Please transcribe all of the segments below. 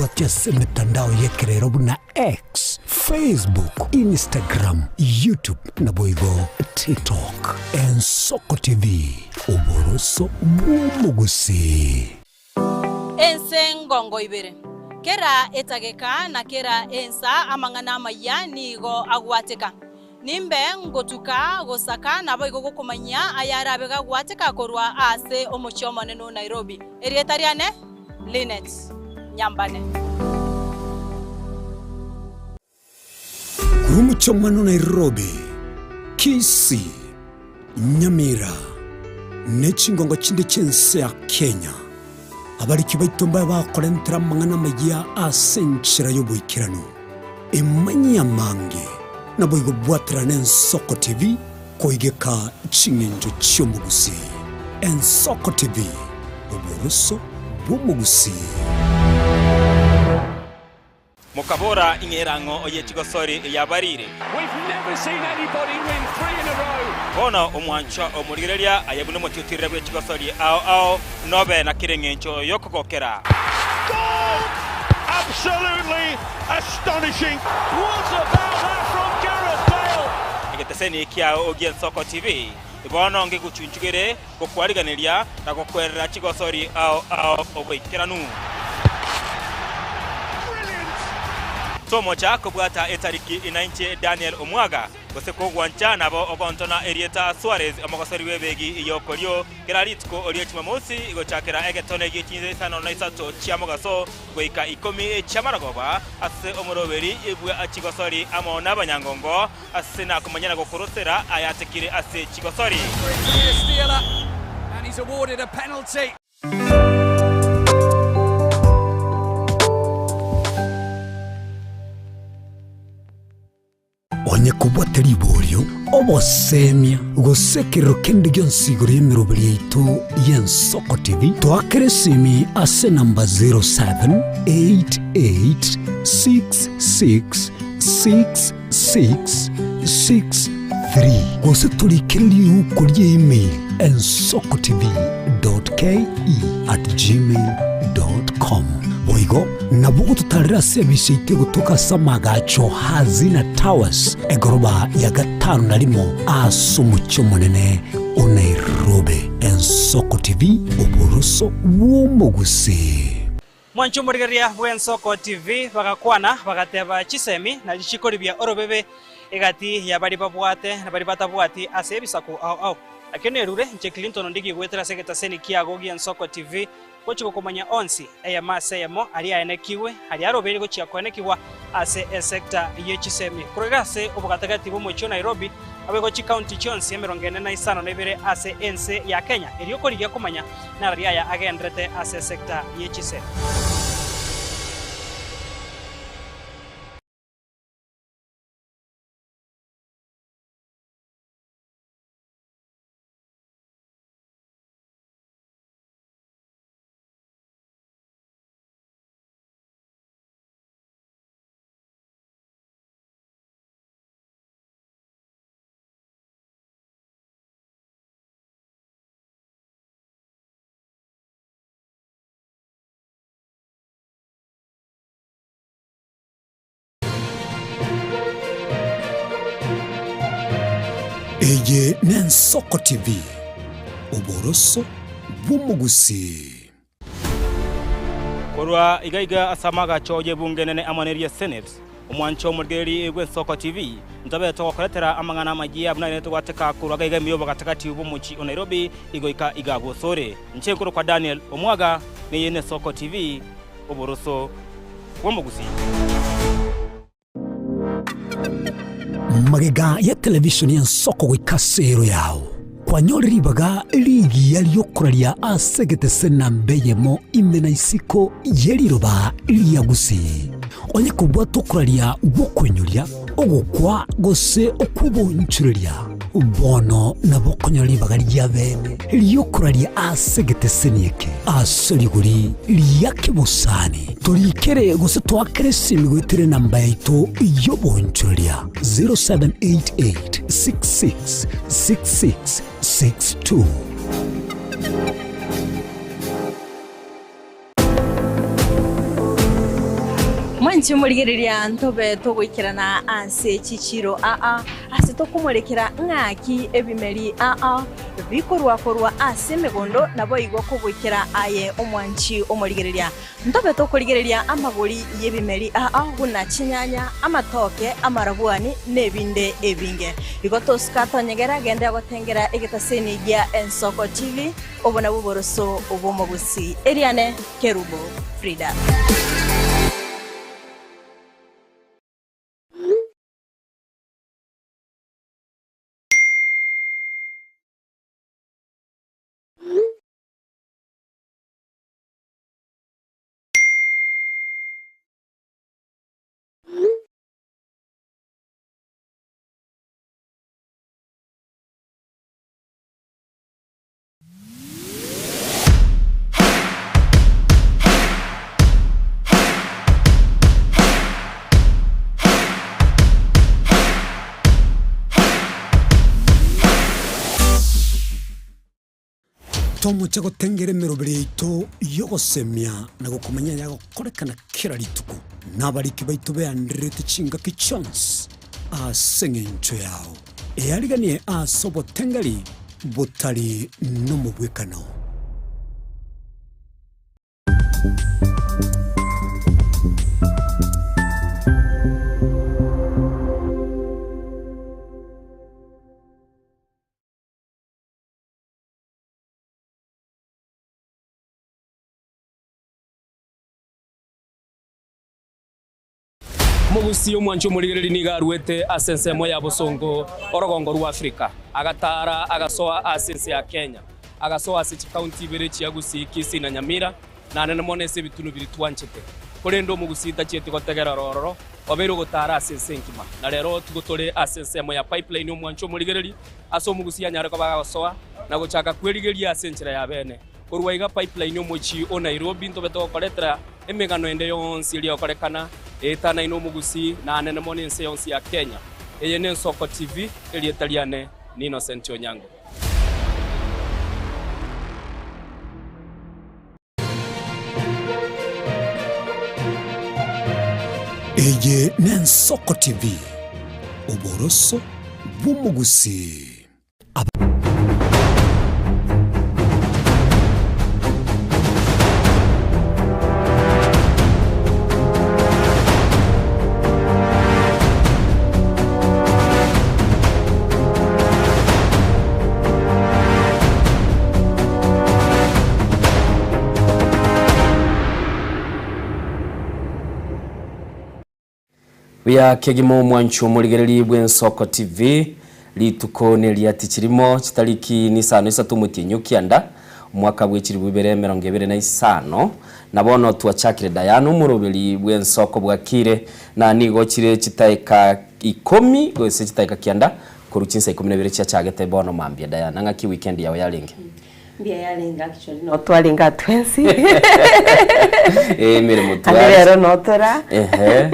Tobwatie ase emetandao y'ekerero buna X, Facebook, Instagram, YouTube naboigo TikTok. Ensoko TV, oboroso bw'omogusii. Ense ngongo ibere. Kera etageka na kera ensa amang'ana amayia nigo agwateka. Nimbe ngotuka gosaka naboigo gokomanyia ayarabe gagwateka korwa ase omochie omonene o Nairobi. Erieta riane Linet Nyambane. Korwa omochie omonene o Nairobi, Kisii, Nyamira, ne chingongo chinde chi'ense ya Kenya, abariki baito mbabe bakorentera amang'ana amayia ase enchera y'oboikeranu. Emanyie amange, naboigo bwaterane Ensoko TV koigeka ching'encho chi'omogusii. Ensoko TV, oboroso bw'omogusii. Mokabora, Ing'era ang'o oye chigosori eyabariire? Bono omwanchwa omorigereria aye buna omotiotirere bwe chigosori ao ao, nobe na kera engencho y'okogokera. Egeteseni kiao gi'Ensoko TV bono ngegochunchugere gokwariganeria na gokwerera chigosori ao ao oboikeranu. Tomocha kobwata etariki inainche Daniel Omwaga, gose kogwancha nabo ogontona erieta Suarez omogosori bw'ebegi y'okorio kera rituko rie Jumamosi gochakera egetone gie chinsa isano na isato chia mogaso goika ikomi chi'amarogoba ase omoroberi bwa chigosori amo nabanyangongo Ase nakomanya na gokorosera ayatekire ase chigosori. Onye kobwate riborio, obosemia, gose ekerero kende gionsi igoro y'emeroberi yaito y'Ensoko TV, toakere esimi ase enamba 078866 663 gose torikere riuko rie email ensokotv.ke@gmail.com boigo nabo gototarera ase ebisi yaito egotoka ase amagacho Hazina Towers egoroba ya gatano na rimo ase omochie omonene o Nairobi. Ensoko TV, oboroso bw'omogusii. Mwanche omorigereria bw'Ensoko TV bagakwana, bagateba chisemi na chikoribia orobebe egati ya baria babwate na baria batabwati ase ebisaku ao ao. Nakio nerure inche Clinton Ondigi goetera ase egetaseni kiago gi'Ensoko TV gochia gokomanya onsi eyemo ase eyemo aria aenekigwe aria arobeire gochia koenekigwa ase esecta ye chisemi korwa iga ase obogatagati bw'omochie o Nairobi naboigo chikaunti chionsi emerongo ene na isano na ibere ase ense ya Kenya erio korigia komanya Nararia aya agenderete ase esecta ye chisemi. Eye n'Ensoko TV, oboroso bw'omogusii. Korwa iga iga ase amagacho y'ebunge enene amo neria Senate, omwancho omorigereria bw'Ensoko TV, ntobe togokoretera amang'ana amayia buna ere togwateka korwa iga iga ime y'obogatagati bw'omochie o Nairobi igoika iga bw'osore. Inche nkorokwa Daniel Omwaga, neye n'Esoko TV, oboroso bw'omogusii. Magega ya televisheni y'ensoko goika ase ero yao, kwanyore ribaga rigiya ri'okoraria ase egetese namba eyemo ime na isiko ye riroba ria Gusii. Onye kobwate okoraria gw'okoinyoria, ogokwa gose okw'obonchoreria, bono nabo okonyora ribaga ria bene ri'okoraria ase egeteseni eke ase rigori ria kebosani. Torikere gose toakere esimi goetera enamba yaito y'obonchoreria 0788 66 66 62. Mwanche morigereria ntobe togoikerana ase chichiiro aa, ase tokomorekera ng'aki ebimeri aa bikorwa korwa ase emegondo, naboigo kogoikera aye omwanchi omorigereria. Ntobe tokorigereria amagori y'ebimeri aa buna chinyanya, amatoke, amarabwani, na ebinde ebinge. Igo tosuka tonyegera genda gotengera egetaseni gia Ensoko TV, obo nabwo oboroso bw'omogusii. Eriane Kerubo Frida. Tomoche gotengera emeroberi yaito y'ogosemia na gokomanya ayagokorekana kera rituko, na abariki baito beandererete chingaki chionsi ase engencho yao. Eariganie ase obotengeri botari nomobwekano. Omogusii omwanchi omorigereria nigo aruete ase ensemo ya bosongo orogongo rwa Afrika, agataara agasoa ase ense ya Kenya, agasoa ase chikaunti ibere chia Gusii, Kisii na Nyamira, na anene mono ase ebitunu biria twanchete. Korende omogusii tachieti gotegera ororo, obeire ogotaara ase ense engima. Na rero tigo tore ase ensemo ya Pipeline omwanchi omorigereria, ase omogusii anyare koba agosoa na gochaka kwerigeria ase enchera ya bene. Korwa iga Pipeline omochie o Nairobi ntobe togokoretera emegano ende yonsi eria egokorekana eetanaine omogusii na anene mono ense yonsi ya Kenya. Eye n'Ensoko TV, erieta riane ni Innocent Onyango. Eye n'Ensoko TV, oboroso bw'omogusii. Buya kegima omwancho omorigereria bw'Ensoko TV, rituko neriati chirimo chitariki nisano isato omotienyi o kianda, omwaka bwe chilifu ibere emerongo ebere na isano, na bono twachakire Diana omoroberi bw'ensoko bwakire, na nigo chire chitaeka ikomi gose chitaeka kianda korwa chinsa ikomi na ibere chiachagete bono mambia Diana ng'aki weekend yao yarenge? Mbuya yarenge actually no twarenge aa twensi. Eh, emeremo Ande tware. rero notora. Ehe.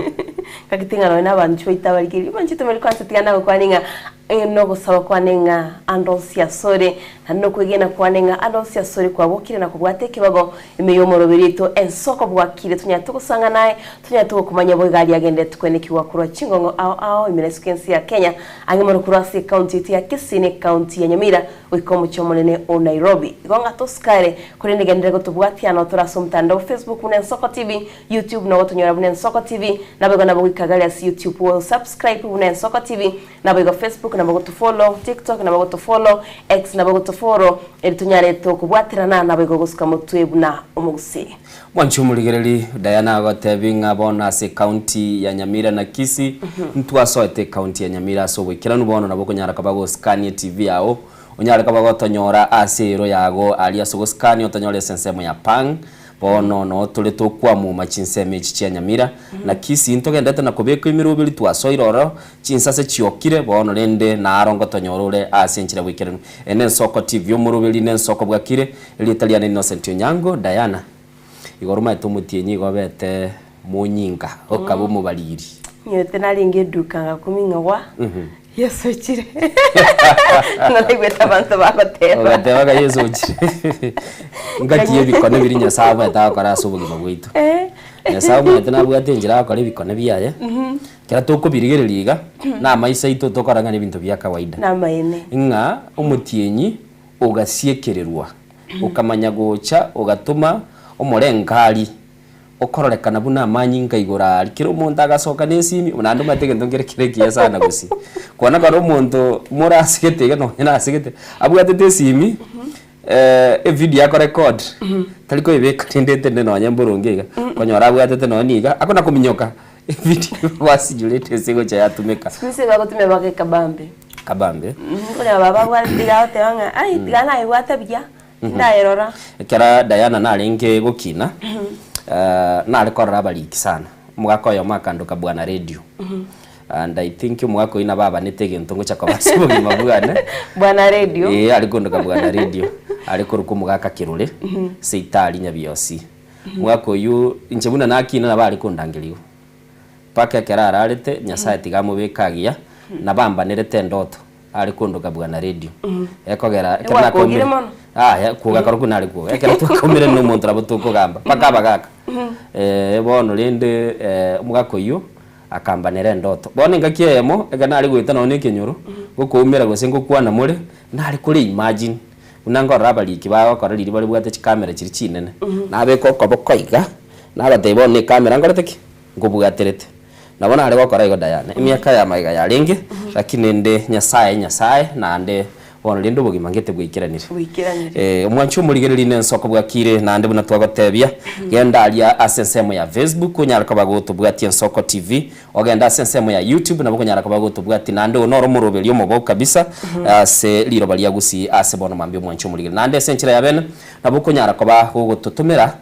Gaki ting'a nonya na abanto baito abarigereria banchete bari kwansa tiga nagokwane ng'a eh, nogosaba kwane ng'a ande onsi asore, naende nokwegena kwane ng'a ande onsi asore kwabokire na kobwata ekebago ime y'omoroberi oito ensoko bwakire tonyare togosanga naye, tonyare togokomanya boigo aria agenderete kwenekigwa korwa chingong'o ao ao ime na isiko ense ya Kenya, ang'e mono korwa ase ecounty yaito ya Kisii na ecounty ya Nyamira, Goika omochie omonene o Nairobi. Igo ng'a tosukare, korende genderera gotobwatia notore ase omotandao o Facebook buna Ensoko TV, YouTube nogotonyora buna Ensoko TV, naboigo nabo goika gari ase YouTube o subscribe buna Ensoko TV, naboigo Facebook nabo gotofollow, TikTok nabo gotofollow, X nabo gotoforo, eri tonyare tokobwaterana naboigo gosuka motwe buna omogusii. Mwanche omorigereri, Diana agotebi ng'a bono ase ecounty ya Nyamira na Kisii, ntwasoete ecounty ya Nyamira ase oboikeranu bono nabo okonyara koba gosikania etv yao, onyare koba gotonyora ase ero yago aria ase ogosikania otonyore ase ensemo ya Pang, bono noo tore tokwamuma chinsemo echi chia Nyamira na Kisii ntogendete na kobeka emeroberi twasoire ororo, chinsase chiokire bono rende naro ngotonyora ore ase enchera boikeranu. Eye nensoko TV omoroberi nensoko bwakire. Erieta riane Innocent Onyango, Diana, igoro omaete omotienyi igo obete monyinga, okaba omobariri. Nyoete narenge eduka ngakumia ng'a gwa, Yeso ochire. Ng'a naigwete abanto bagoteba. Ogateba ng'a Yeso ochire. Ngaki ebikone biria Nyasae abwate agokora ase obogima bwaito. Eh. Nyasae omanyete nabwate enchera agokora ebikone biaye, ekero tokobirigereria iga, na amaiso aito tokora ng'a nebinto bia kawaida. Namaene. Ng'a omotienyi ogasiekererwa, okamanya gocha ogatoma omorengari okororekana buna amanyinga igoro aria, kera omonto agasoka na esimi, naende omanyete egento nkere kere ekiya sana gose. Kwana kore omonto morasigete iga nonye nasigete, abwatete esimi, evidio akorecord, tari koyebeka rende etende nonye mboronge iga, okonyora abwatete nonye niga, akona kominyoka, evidio gwasinyurete ase egocha yatumeka. Siku hizi bagotumia mpaka ekabambe. Kabambe. Okonyora baba abwate iga agoteba ng'a ai tiga nayebwate buya. Ndayerora. Ekero Diana narenge gokina, nare korora abariki sana. Omogaka oyomo akandoka Bwana Radio. And I think omogaka oyio nabo abanete egento ngocha koba ase obogima bwane. Bwana Radio. Ee, are kondoka Bwana Radio. Are korokwa omogaka Kirore, seito aria Nyabiosi. Omogaka oyio, inche buna nakina nabo are kondangerigwa. Mpaka ekero ararete, Nyasaye tiga amobeke agiya, nabo ambanerete endoto. Are kondoka bwana radio. Ekogera ekero Gwakogire nakoumire mono? Yaya kwoga korokwo nare kwoga. Ekero twakoumire na omonto nabo tokogamba mpaka abagaka. Bono rende omogaka oyio akambanera endoto. Bono engaki eyemo ekero nare goeta nonye na ekenyoro, ngokoumera gose ngokwana more, nare kore imagine buna nkorora abariki bagokora riria baribwate chikamera chiria chinene. Nabeka okoboko iga, nabatebia bono na ekamera nkorete ki? Nkobwaterete. Nabo nare gokora igo Diana, emiaka ya magega yarenge, lakini inde Nyasaye Nyasaye, naende bono rende obogima ngete bwaikeranire. Bwaikeranire. Eh, omwanchi omorigereria nensoko bwakire, naende buna twagotebia, genda aria ase ensemo ya Facebook onyare koba gotobwatia Ensoko TV, ogende ase ensemo ya YouTube nabo okonyara koba gotobwatia, naende oyo noro omoroberio omobo kabisa ase riroba ria Gusii ase bono mambia omwanchi omorigereria. Naende ase enchera ya bene, nabo okonyara koba gogototomera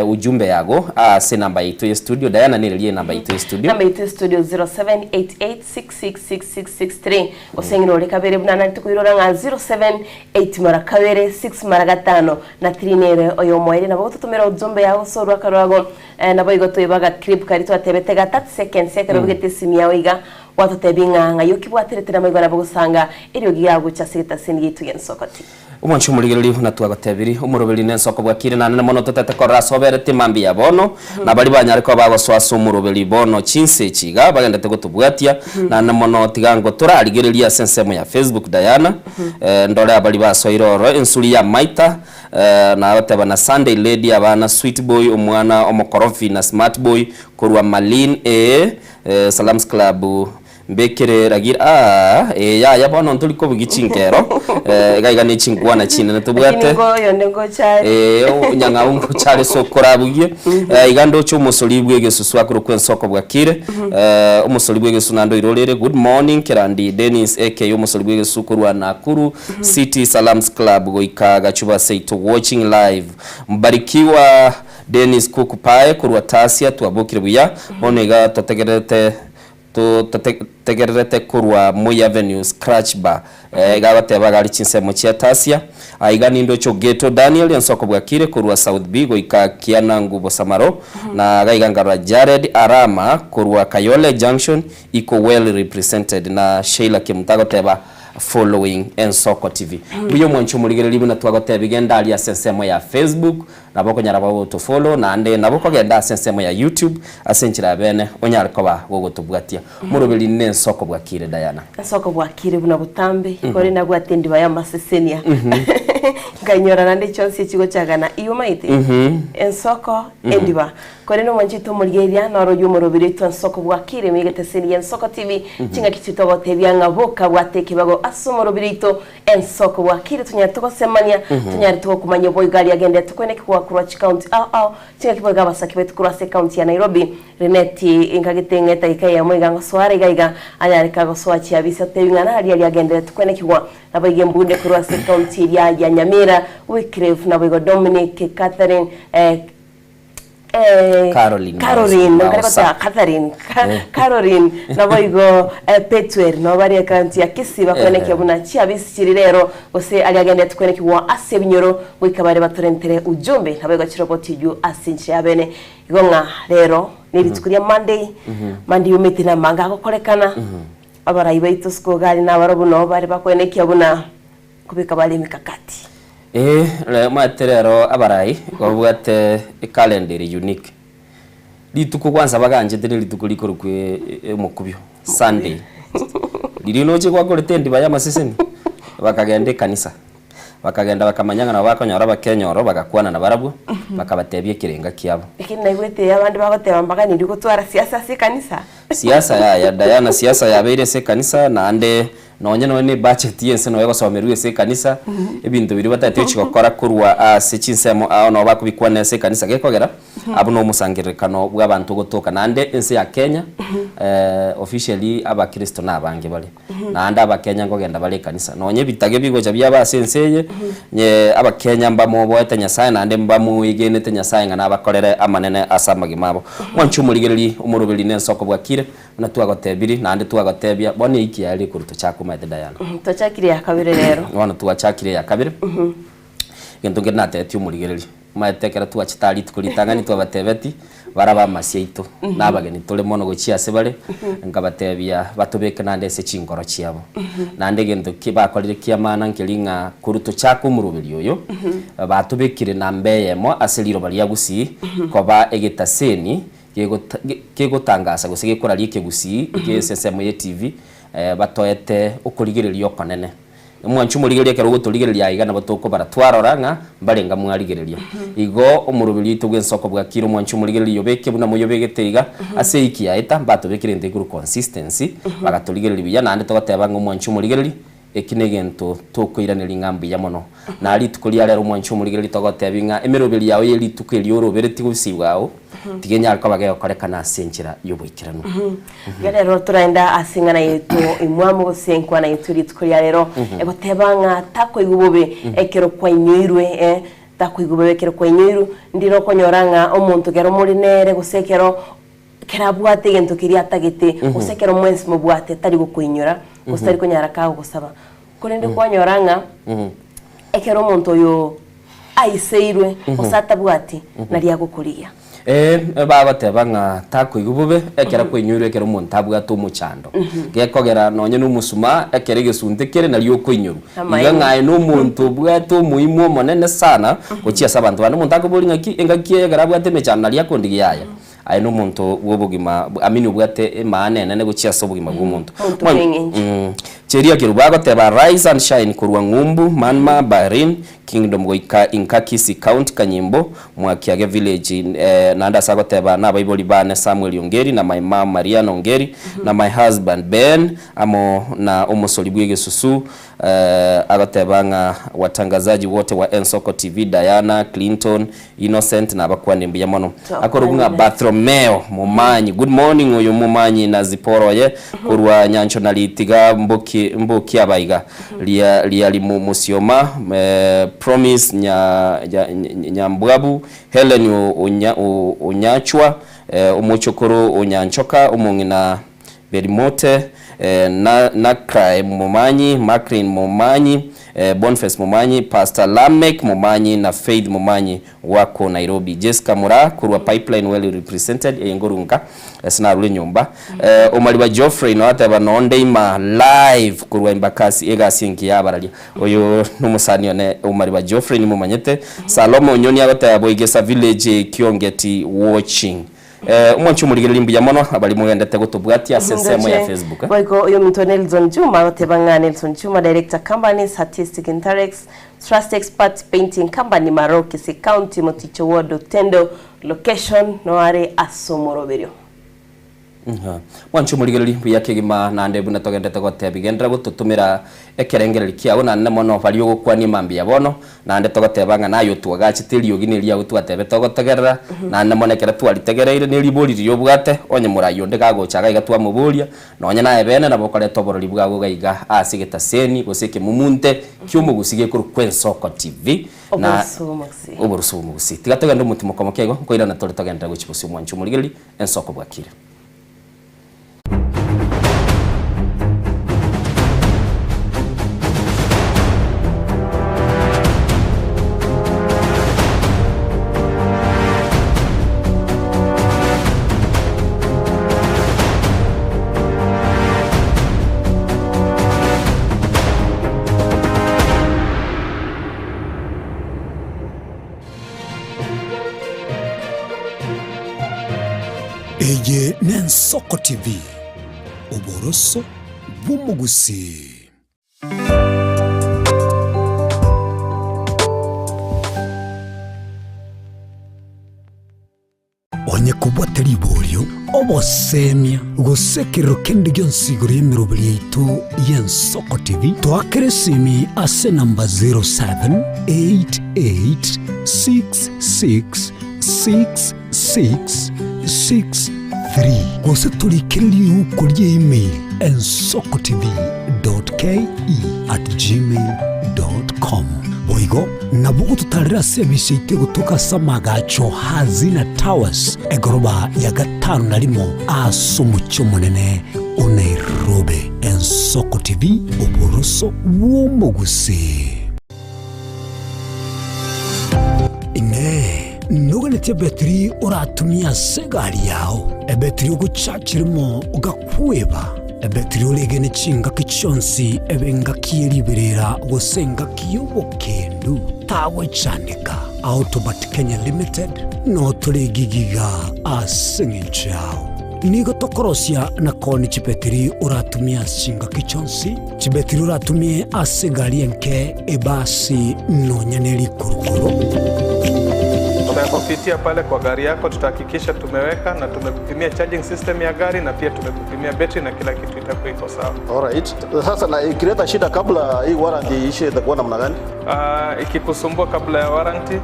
Ujumbe yago ase enamba yaito ye studio. Diana nererie enamba yaito ye studio. Namba yaito ye studio 0788666663 gose ng'ina ore kabere buna nari tokoirora ng'a 078 mara kabere 6 mara gatano na 3 nere oyomo ere nabo ogototomera ujumbe yago gose orwaka rwago eh, naboigo toibaga clip kari twatebete ga 30 seconds ekero obegete esimi yao iga gwatotebia ng'a ng'ai okibwaterete namaigo nabo gosanga eriogi yagocha ase egetaseni giaito gi'ensokoti. Omwanchi omorigereria buna twagotebiri, omoroberi nensoko bwakire naende mono totete korora ase oberete mambia bono, na baria banyare koba bagosoa ase omoroberi bono chinsa echi iga bagendete gotobwatia, naende mono tiga ngo torarigererie ase ensemo ya Facebook Diana, ndore abaria basoire ororo ensuri ya maita, nagoteba na Sunday lady abana sweet boy omwana omokorofi na smart boy korwa Marlene ee, Salams club. Mbekere ragira aah ee yaya bono ntori kobugia chinkero eh, iga iga ne chinkwana chinene Lakini tobwate ngo oyonde ngocha are. Eh, onyang'au ngocha are ase okorabugie Eh, iga ndoche omosori bw'egesusu akorokwa ensoko bwakire Eh, omosori bw'egesusu naende oirorere good morning Kerandi Dennis aka omosori bw'egesusu korwa Nakuru City Salams Club goika Gachuba seito watching live Mbarikiwa Dennis Kuku Pae korwa Tasia twabokire buya bono iga totegererete Totegererete korwa Moi Avenue Scratch Bar iga agoteba iga ari chinsemo chia Tasia. Aiga nindoche Ogeto Daniel ensoko bwakire korwa South B goika Kianangu Bosamaro na gaiga nkarora Jared Arama korwa Kayole Junction iko well represented na Sheila Kemuta agoteba following Ensoko TV. Mbuya omwanchi omorigereria buna twagotebia genda aria ase ensemo ya Facebook Nabo okonyara koba gotofollow naende nabo okogenda ase ensemo ya YouTube ase enchera ya bene onyare koba gogotobwatia. Moroberi nensoko bwakire Diana. Ensoko bwakire buna botambe kore nabwate endiba y'amasesenia nkanyora naende chionsi echigochagana iwe omanyete ensoko endiba korende omwanchete omorigereria noro oyio omoroberi oito ensoko bwakire ime egeteseni gi'ensoko TV chingaki chiria togotebia ng'a boka bwate ekebago ase omoroberi oito Ensoko bwakire tonyare togosemania, tonyare togokumanya oboigo aria agenderete koeneki goakorwa chikaunti ao ao, chingaki boigo abasaki baito korwa ase ekaunti ya Nairobi. Rineti inkagete ng'a edagika eyemo iga ngosoa are iga iga anyare kagosoa chiabisi atebi ng'a naria aria agenderete koenekigwa. Naboigo embunde korwa ase ekaunti eria ya Nyamira, Wycliffe naboigo Dominic, Catherine, eh, eh, Caroline Caroline, Maosa. nkare goteba Catherine, Ka- Caroline naboigo eh, Petwel nabo bare ekaunti ya Kisii bakoenekia buna chiabisi chiri rero gose aria agenderete koenekigwa ase ebinyoro goika bare batorentere ujumbe naboigo chiroboti eywo ase enchera ya bene igo ng'a rero ne rituko ria Monday, Monday omete namanga agokorekana abarai baito siko gari nabarobwo nabo bare bakoenekia buna Nkobeka bare emekakati. Ee, omanyete rero abarai babwate ecalendar ere unique. Rituko kwanza baganchete ne rituko rikorokwa omokubio, Sunday. Riria noche gwakorete endiba ya amaseseni, bakagenda ekanisa, bakagenda bakamanya ng'a nabo bakonyora abakenyoro, bagakwana nabarabwo, bakabatebia ekerenga kiabo. Lakini naigwete abande bagoteba mbaganiri gotwara siasa ase ekanisa. Siasa yaya Diana, siasa yabeire ase ekanisa, naende Nonye nonya ne budget y'ense noyo egosomerwa ase ekanisa, ebinto biria batagete gochia gokora korwa ase chinsemo ao nabo bakobikwana ase ekanisa gekogera abwo na omosangererekano bw'abanto ogotoka. Naende ense ya Kenya officially abakristo nabange bare, naende abakenya nkogenda bare ekanisa. Nonye ebitage bigocha biaba ase ense eye, nye abakenya mbamoboete Nyasaye naende mbamoegenete Nyasaye ng'a nabakorere amanene ase amagima abo. Mwanche omorigereri omoroberi na ensoko bwakire. Buna twagotebirie, naende twagotebia, bono eiki yaye rikorwa tochake omanyete Diana. Twachakire ya kabere rero. Bono twachakire eya kabere, egento nkere natebetie omorigereria, omanyete ekero twachete aa rituko ritang'ani twabatebetie, barabwo amasio aito, na abageni tore mono gochia ase bare, nkabatebia batobeke naende ase chinkoro chiabo. Naende egento ki bakorire ki'amaana nkeri ng'a korwa tochake omoroberi oyo, batobekire namba eyemo ase riroba ria Gusii, koba egetaseni Kegotangasa gose gekoraria ekegusii ase ensemo ye TV batoete okorigereria okonene. Omwanchi omorigereria ekero ogotorigereria aiga nabo tokobara twarora ng'a mbarenga mwarigereria. Igo omoroberi oito bw'ensoko bwakire omwanchi omorigereria yobeke buna moyobegete iga ase eiki yaeta mbatobekire egento ekorwa consistency bagatorigereria buya naende togoteba ng'a omwanchi omorigereria Eki negento tokoiraneria ng'a mbuya mono. Na rituko ria rero omwanchi omorigereria togotebia ng'a emeroberi yao ye rituko erio oroberetie gose bwao, tiga enyare koba gegokorekana ase enchera y'oboikeranu. Iga rero toraenda ase eng'ana yaito imwamu gose enkwana yaito rituko ria rero egoteba ng'a takoigwa bobe ekero kwainyoirwe eh, takoigwa bobe ekero kwainyoirwe, ndire okonyora ng'a omonto ekero more nere gose ekero Ekero abwate egento keria atagete, gose ekero mwensi mobwate, tari gokoinyora, gose tari konyara kagogosaba. Korende kwanyora ng'a ekero omonto oyo aiseirwe, gose atabwati, nario agokorigia. Ee, bagoteba ng'a takoigwa bobe ekero akoinyoirwe ekero omonto abwate omochando. Gekogera nonye na omosuma ekero egesunte kere nario okoinyorwa. Iga Amaene. ng'a aye nomonto obwate omoimo omonene sana gochia ase abanto bande. Omonto akoboria ng'aki engaki eye ekero abwate emechando nario akondigia yaya. Aye nomonto bw'obogima, amini obwate emaana enene gochia ase obogima bw'omonto. Omonto Mwan- bw'eng'encho. Cheria kerubo agoteba Rise and shine korwa ng'umbu, Manma, Bahrain, Kingdom goika inka Kisii County Kanyimbo, Mwakiage village eh, naende ase agoteba nabaibori bane Samuel Ongeri na my mum Mariana Ongeri na my husband Ben amo na omosori bw'egesusu Agoteba ng'a watangazaji wote wa Ensoko TV Diana, Clinton, Innocent nabakwane mbuya mono. Akorokwa ng'a Barthromeo Momanyi. Good morning oyo Momanyi na Zipporah oye korwa Nyanchonari tiga mboki mboki abaiga ria riari Musioma Promise nya Nyambwabu Hellen onya Onyachwa omochokoro Onyanchoka omong'ina Berimote, na Nakrai Momanyi, Macklin Momanyi, Boniface Momanyi, Pastor Lameck Momanyi na Faith Momanyi wako Nairobi. Jessica Muraa korwa Pipeline well represented eye nkorunka ase narure nyomba. Omariba Geoffrey noyo ateba noo ndeima live korwa Embakasi egasi engiya yabararia. Oyo nomosani one Omariba Geoffrey nimomanyete. Salome Onyoni agoteba Boigesa village Kiongeti watching. Omwanche omorigereria mbuya mono abaria mogendete gotobwatia ase ensemo ya Ndoche Facebook. boigo oyominto Nelson Juma agoteba ng'a Nelson Juma Director Company Artistic Interex Trust Expert Painting Company Maroo Kisii County Moticho Ward Utendo Location noare ase omoroberio. Mwanche omorigereria mbuya kegima naende buna togendete gotebia genderera gototomera ekerengererio kiao naende mono baria ogokwania mambia bono Naende togoteba ng'a naye otwagachete eriogi neriago twatebete ogotegerera, naende mono ekero twaritegereire neribori riria obwate, onye morai onde gagocha iga iga twamoboria, nonye naye bene nabo okoreta oborori bwago iga iga ase egetaseni gose ekemumunte ki'omogusi gekorokwa Ensoko TV na Oborusu bw'omogusii. Oborusu bw'omogusii. Tiga togende omotimoka omoke igo, nkoirana tore togenderere gochia bosio omwanchi omorigereria, Ensoko bwakire. n'Ensoko TV, oboroso bw'omogusii. Onye kobwate riborio, obosemia, gose ekerero kende gionsi igoro y'emeroberi yaito y'Ensoko TV, toakere esimi ase enamba 0788666663 gose torikere riuko rie email ensokotv.ke@gmail.com. Boigo nabo ogototarera ase emisa yaito egotoka ase amagacho Hazina Towers, egoroba ya gatano na rimo ase omochie omonene o Nairobi. Ensoko TV, oboroso bw'omogusii. Inee! Noganetie ebetiri oratumie ase egari yao, ebetiri ogochachia rimo ogakweba, ebetiri oregene chingaki chionsi ebe engaki ye riberera gose engaki y'obokendu? Tagwechandeka. Autobat Kenya Limited notore egigiga ase eng'encho yao. Nigo tokorosia na koonia chibetiri oratumie ase chingaki chionsi, chibetiri oratumie ase egari enke, ebasi, nonya ne rikurukuru. Tutakupitia pale kwa gari yako, tutahakikisha tumeweka na tumekupimia charging system ya gari na pia tumekupimia betri na kila kitu itakuwa iko sawa. Alright. Sasa na ikileta shida kabla hii warranty iishe itakuwa namna gani? Ikikusumbua kabla ya warranty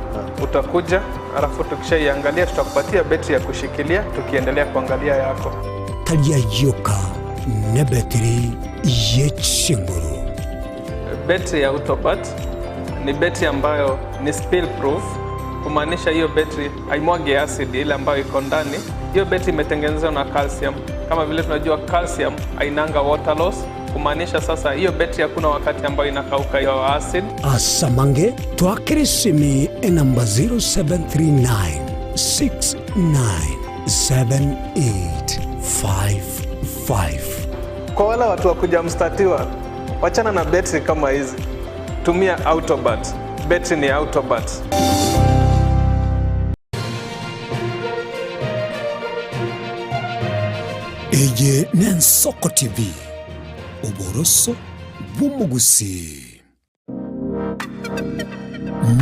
utakuja, alafu tukishaiangalia tutakupatia betri ya kushikilia tukiendelea kuangalia yako. Tari ayio oka, nebetiri ye chinguru. Betri ya Autobat ni betri ambayo ni spill proof, kumaanisha hiyo betri haimwagi acid ile ambayo iko ndani. Hiyo betri imetengenezwa na calcium. Kama vile tunajua calcium hainanga water loss, kumaanisha sasa hiyo betri hakuna wakati ambayo inakauka hiyo acid. Asamange twakere esimi enamba 0739 697855. Kwa wale watu wa kuja mstatiwa, wachana na betri kama hizi, tumia Autobat. Betri ni Autobat. Eye n'Ensoko TV, oboroso bw'omogusii.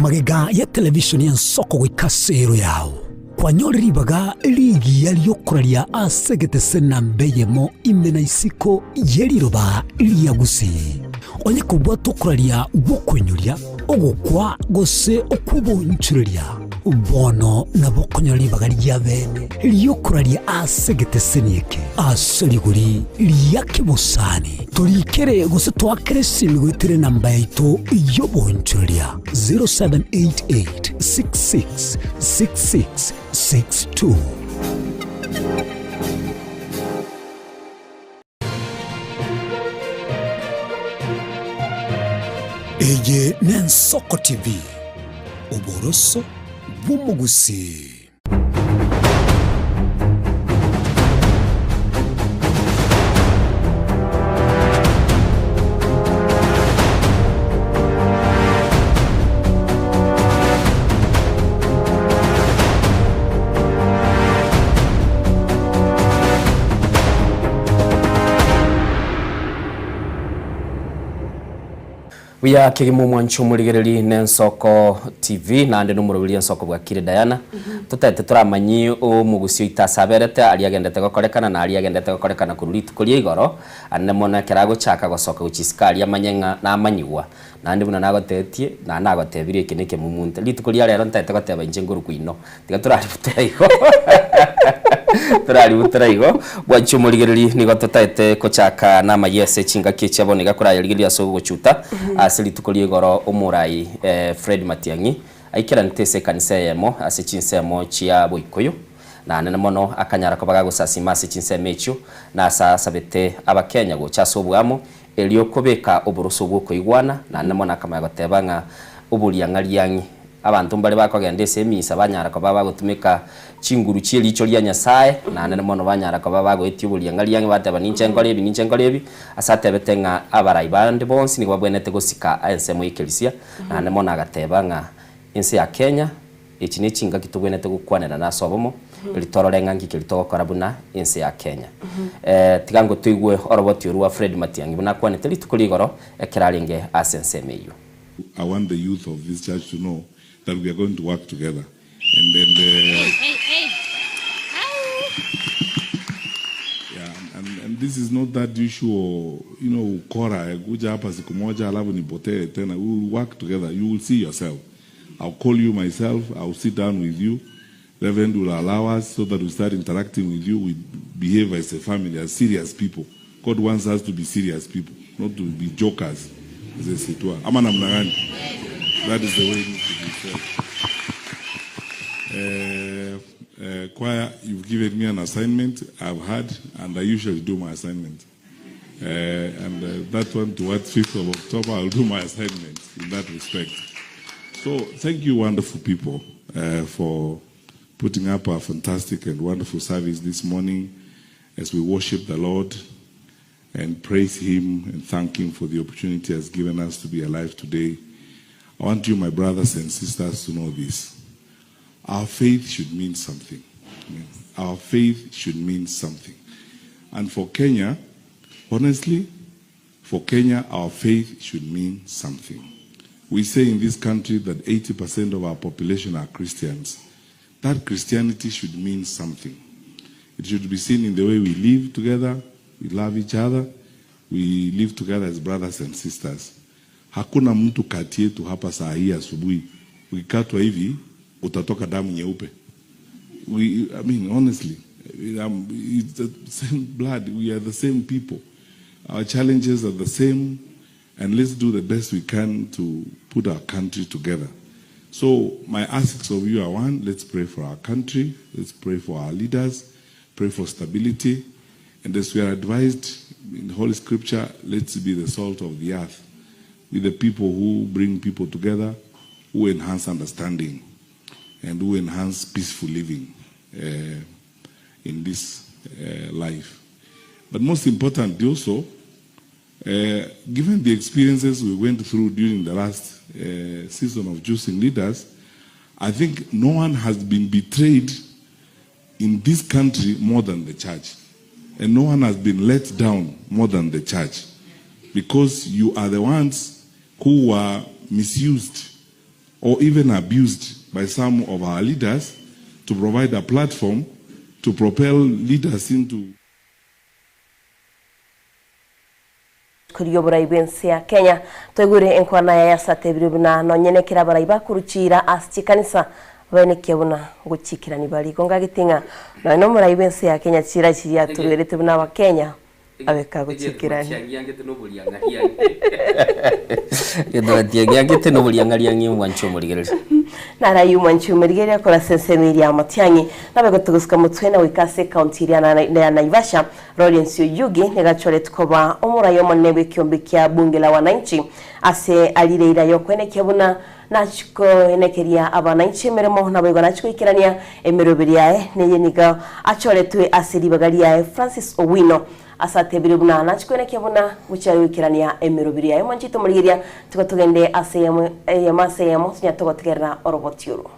Magega ya television y'Ensoko goika ase ero yao, kwanyorire ribaga rigiya ri'okoraria ase egetese namba eyemo ime na isiko ye riroba ria Gusii. Onye kobwate okoraria gw'okoinyoria, ogokwa gose okw'obonchoreria, bono nabo okonyora ribaga ri'abeene ri'okoraria ase egeteseni eke ase rigori ria kebosani. Torikere gose toakere esimi goetera enamba yaito y'obonchoreria 0788 66 66 62. Eye n'Ensoko TV, oboroso bw'omogusii. Buya kegima omwancho omorigereri na Ensoko TV naende nomoroberi Ensoko bwakire Diana totaete toramanyi omogusi oito ase aberete aria agendete gokorekana na aria agendete gokorekana korwa rituko ria igoro ande mono ekero agochaka gosoka gochia isiko aria amanye ng'a namanyigwa naende buna nagotetie naende nagotebirie eke na ekemumunte rituko ria rero ntaete goteba inche nkorokwa ino Tiga toraributora igo. Toraributora igo. Bwanche omorigereri nigo totaete kochaka namayia ase chingaki echi abwo niga korayarigereria ase ogochuta ase rituko ria igoro omorai eh, Fred Matiang'i aikeranete ase ekanisa eyemo ase chinsemo chia Boikoyo na nene mono akanyara koba gagosasima ase chinsemo echio na ase asabete abakenya gocha ase oboamo erio kobeka oboroso bw'okoigwana na nene mono akamanya goteba ng'a oboriang'ariang'i Abanto mbare bakogenda ase emisa banyara koba bagotumeka chinguru chie riicho ria Nyasae, naende mono banyara koba bagoetia oboriang'ariang'e bateba ninche nkore ebi, ninche nkore ebi, ase atebete ng'a abarai bande bonsi nigo babwenerete gosika ensemo y'ekerisia, naende mono agateba ng'a ense ya Kenya echi nechingaki tobwenerete gokwanerana ase obomo. Eri torore ng'a ngiki eri togokora buna ense ya Kenya. Tiga ngo toigwe oroboti orwo rwa Fred Matiang'i buna akwanete rituko ria igoro ekero arenge ase ensemo eyio. I want the youth of this church to know that we are going to work together and and yeah, and, and this is not that usual you know ukora ya kuja hapa siku moja alafu nipotee tena. We will work together. You will see yourself. I'll call you myself. I'll sit down with you. Reverend will allow us so that we start interacting with you. We behave as a family, as serious people. God wants us to be serious people, not to be jokers. As a situa. Ama namna gani? That is the way it needs to be said. Choir, you've given me an assignment I've had, and I usually do my assignment. And that one towards 5th of October, I'll do my assignment in that respect. So thank you, wonderful people, for putting up a fantastic and wonderful service this morning as we worship the Lord and praise Him and thank Him for the opportunity He has given us to be alive today. I want you, my brothers and sisters, to know this. Our faith should mean something. Our faith should mean something. And for Kenya, honestly, for Kenya, our faith should mean something. We say in this country that 80% of our population are Christians. That Christianity should mean something. It should be seen in the way we live together, we love each other, we live together as brothers and sisters. Hakuna mtu kati yetu hapa saa hii asubuhi ukikatwa hivi utatoka damu nyeupe. We, I mean, honestly, it's the same blood. We are the same people. Our challenges are the same, and let's do the best we can to put our country together. So my asks of you are one, let's pray for our country, let's pray for our leaders, pray for stability, and as we are advised in the Holy Scripture, let's be the salt of the earth, be the people who bring people together, who enhance understanding, and who enhance peaceful living in this life. But most importantly also, given the experiences we went through during the last season of choosing leaders, I think no one has been betrayed in this country more than the church. And no one has been let down more than the church. Because you are the ones who were misused or even abused by some of our leaders to provide a platform to propel leaders into Koria oborai bw'ense ya Kenya toigure enkwana yaye ase atebire buna nonye nekero abarai bakoruchiira ase chikanisa baenekia buna ngochikerani bare. Igo ngagete ng'a nonye nomorai bw'ense ya Kenya chiira chiria atoruerete buna abakenya abeka gochikerania. Gento noboriang'ariang'i omwanche omorigereria. Narayio omwanchi omorigereria korwa ase ensemo eria ya Matiang'i, nabe gotogosuka motwe na goika ase ekaunti eria ya Naivasha, Lawrence Oyugi nigo achoretwe koba omorai omonene bw'ekiombe kia bunge la wananchi ase arire eira y'okoenekia buna nachikoenekeria abananchi emeremo naboigo nachikoikerania emeroberi yaye neye nigo achoretwe ase ribaga riaye Francis Owino Ase atebire buna nachikwenekia buna gochia goikerania emerobiri yaye. Mwanche tomorigeria, tiga togende ase eyemo eyemo ase eyemo tonya togotegerera oroboti oro.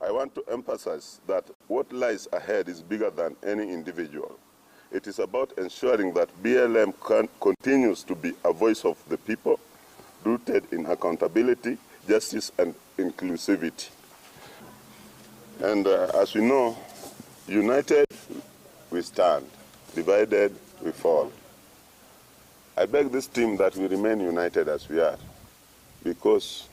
I want to emphasize that what lies ahead is bigger than any individual. It is about ensuring that BLM can, continues to be a voice of the people, rooted in accountability, justice, and inclusivity. And uh, as we know, united we stand, divided we fall. I beg this team that we remain united as we are, because